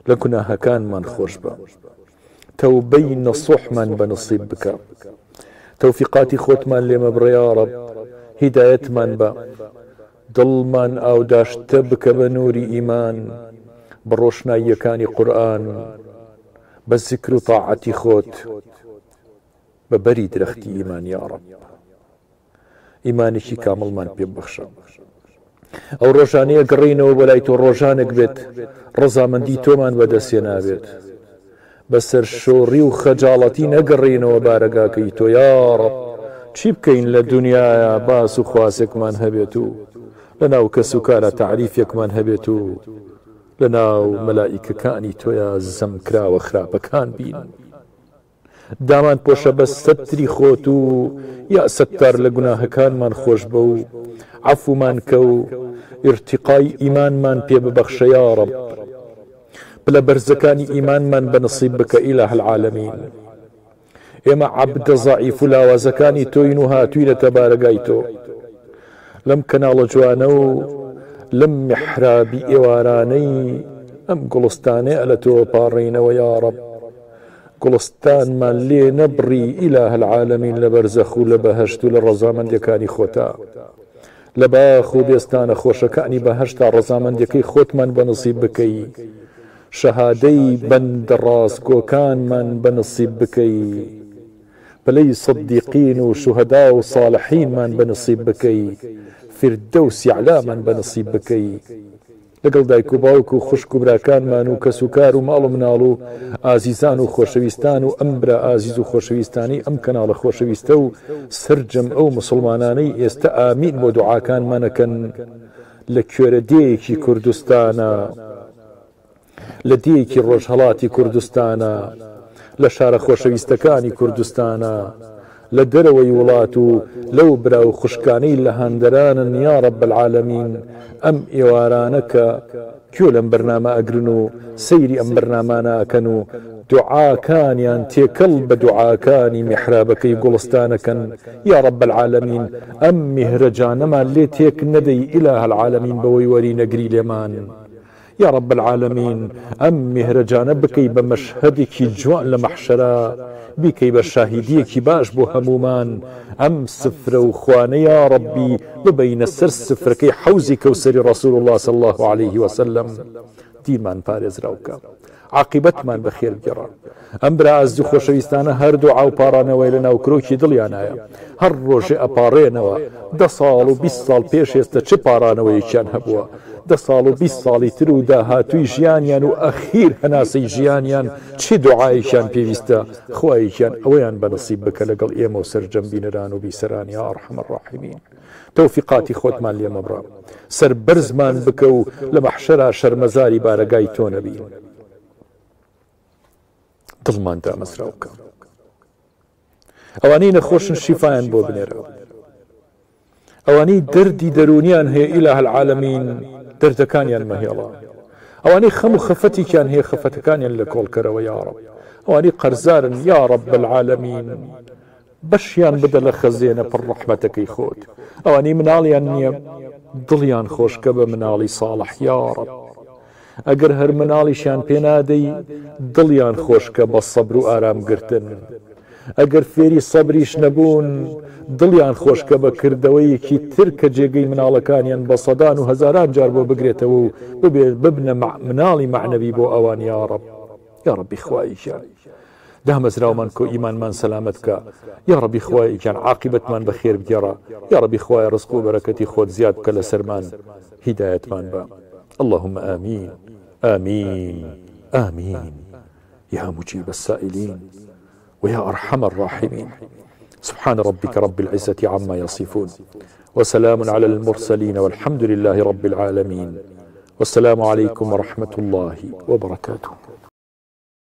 لە گوناهەکانمان خۆشبە تەوبەی نەسوحمان بە نسیب بکە تەوفیقاتی خۆتمان لێ مەبڕە یا ڕەب هیدایەتمان بە دڵمان ئاوداشتە بکە بە نوری ئیمان بە ڕۆشناییەکانی قورئان بە زیکر و تاعەتی خۆت بە بەری درەختی ئیمان یا ڕەب ئیمانێکی کامڵمان پێ ببەخشە. ئەو ڕۆژانەیە گەڕێینەوە بۆ لای تۆ ڕۆژانێک بێت ڕەزامەندی تۆمان بەدەستهێنابێت بەسەر شۆڕی و خەجاڵەتی نەگەڕێینەوە بارەگاکەی تۆ یاڕەب چی بکەین لە دنیایا باس و خواسێکمان هەبێت و لە ناو کەس و کارا تەعریفێکمان هەبێت و لە ناو مەلائیکەکانی تۆیا زەمکراوە خراپەکان بین. دامان پۆشە بە سەتری خۆت و یا ستار لە گوناهەکانمان خۆشبە و عەفومان کە و ئیرتیقای ئیمانمان پێ ببەخشە یاڕەب پلە بەرزەکانی ئیمانمان بە نسیب بکە ئیلاه العالمین ئێمە عەبدە زەعیف و لاوازەکانی تۆین و هاتوینەتە بارەگای تۆ لەم کەناڵە جوانە و لەم میحرابی ئێوارانەی ئەم گوڵستانەیە لە تۆ پاڕێینەوە یاڕەب گوڵستانمان لێ نەبڕی ئیلاه العالمین لە بەرزەخ و لە بەهەشت و لە ڕەزامەندیەکانی خۆتا لە باخ و بێستانە خۆشەکانی بەهەشتا ڕەزامەندیەکەی خۆتمان بە نسیب بکەی شەهادەی بەندە ڕاستگۆکانمان بە نسیب بکەی پلەی صدیقین و شوهەدا و صالحینمان بە نسیب بکەی فیردەوسی علامان بە نسیب بکەی لەگەڵ دایک و باوک و خوشک و براکانمان و کەسوکار و ماڵ و مناڵ و ئازیزان و خۆشەویستان و ئەم برا ئازیز و خۆشەویستانەی ئەم کەناڵە خۆشەویستە و سەرجەم ئەو موسڵمانانەی ئێستە ئامین بۆ دوعاکانمان ئەکەن لە کوێرە دێیەکی کوردستانا. لە دێیەکی ڕۆژهەڵاتی کوردستانە، لە شارە خۆشەویستەکانی کوردستانە، لە دەرەوەی وڵات و لەو برا و خوشکانەی لە هەندەرانن یا رب العالمین ئەم ئێوارانە کە گوێ لەم بەرنامە ئەگرن و سەیری ئەم بەرنامانە ئەکەن و دوعاکانیان تێکەڵ بە دوعاکانی میحرابەکەی گوڵستان ئەکەن یا رب العالمین ئەم میهرەجانەمان لێ تێک نەدەی اله العالمین بەوەی وەری نەگری لێمان. یا رب العالمین ئەم میهرەجانە بکەی بە مەشهەدێکی جوان لە مەحشەرا، بیکەی بە شاهیدیەکی باش بۆ هەموومان، ئەم سفرە و خوانە یا ربی ببەینە سەر سفرەکەی حەوزی کەوسەری رسول اللە صلی اللە علیه وسلم. دینمان پارێزراو بکە. عاقیبەتمان بە خێر بگێڕە. ئەم برا ئازیز و خۆشەویستانە هەر دوعا و پاڕانەوەی لە ناو کرۆکی دڵیانایە. هەر ڕۆژێ ئەپاڕێنەوە. دە ساڵ و 20 ساڵ پێش ئێستە چ پاڕانەوەیەکیان هەبووە؟ دە ساڵ و 20 ساڵی تر و داهاتووی ژیانیان و ئەخیر هەناسەی ژیانیان چ دوعایەکیان پێویستە؟ خوایە گیان ئەوەیان بە نسیب بکە لەگەڵ ئێمە و سەرجەم بینەران و بیسەران یا ارحم الراحمین. تەوفیقاتی خۆتمان لێ مەبڕە. سەربەرزمان بکە و لە مەحشەرا شەرمەزاری بارەگای تۆ نەبین. دڵمان دامەزراو بکە. ئەوانەی نەخۆشن شیفایان بۆ بنێرە. ئەوانەی دەردی دەروونیان هەیە ئیلاه العالمین دەردەکانیان مەهێڵە. ئەوانەی خەم و خەفەتێکیان هەیە خەفەتەکانیان لە کۆڵکەرەوە یا ڕەب. ئەوانەی قەرزارن یا رب العالمین بەشیان بدە لە خەزێنە پڕ ڕەحمەتەکەی خۆت. ئەوانەی مناڵیان نییە دڵیان خۆشکە بە مناڵی ساڵح یاڕەب. ئەگەر هەر مناڵیشیان پێ نادەی دڵیان خۆشکە بە سەبر و ئارام گرتن. ئەگەر فێری سەبریش نەبوون دڵیان خۆشکە بە کردەوەیەکی تر کە جێگەی مناڵەکانیان بە سەدان و هەزاران جار بۆ بگرێتەوە و ببێ ببنە مناڵی مەعنەوی بۆ ئەوان یاڕەب. یاڕەبی خوایە گیان دامەزراومان کۆ ئیمانمان سەلامەت بکە یاڕەبی خوایە گیان عاقیبەتمان بەخێر بگێڕە یاڕەبی خوایە ڕزق و بەرەکەتی خۆت زیاد بکە لەسەرمان هیدایەتمان بە اللهم آمین آمین آمین یا مجیب السائلین ويا أرحم الراحمين سبحان ربك رب العزة عما يصفون وسلام على المرسلين والحمد لله رب العالمين والسلام عليكم ورحمة الله وبركاته.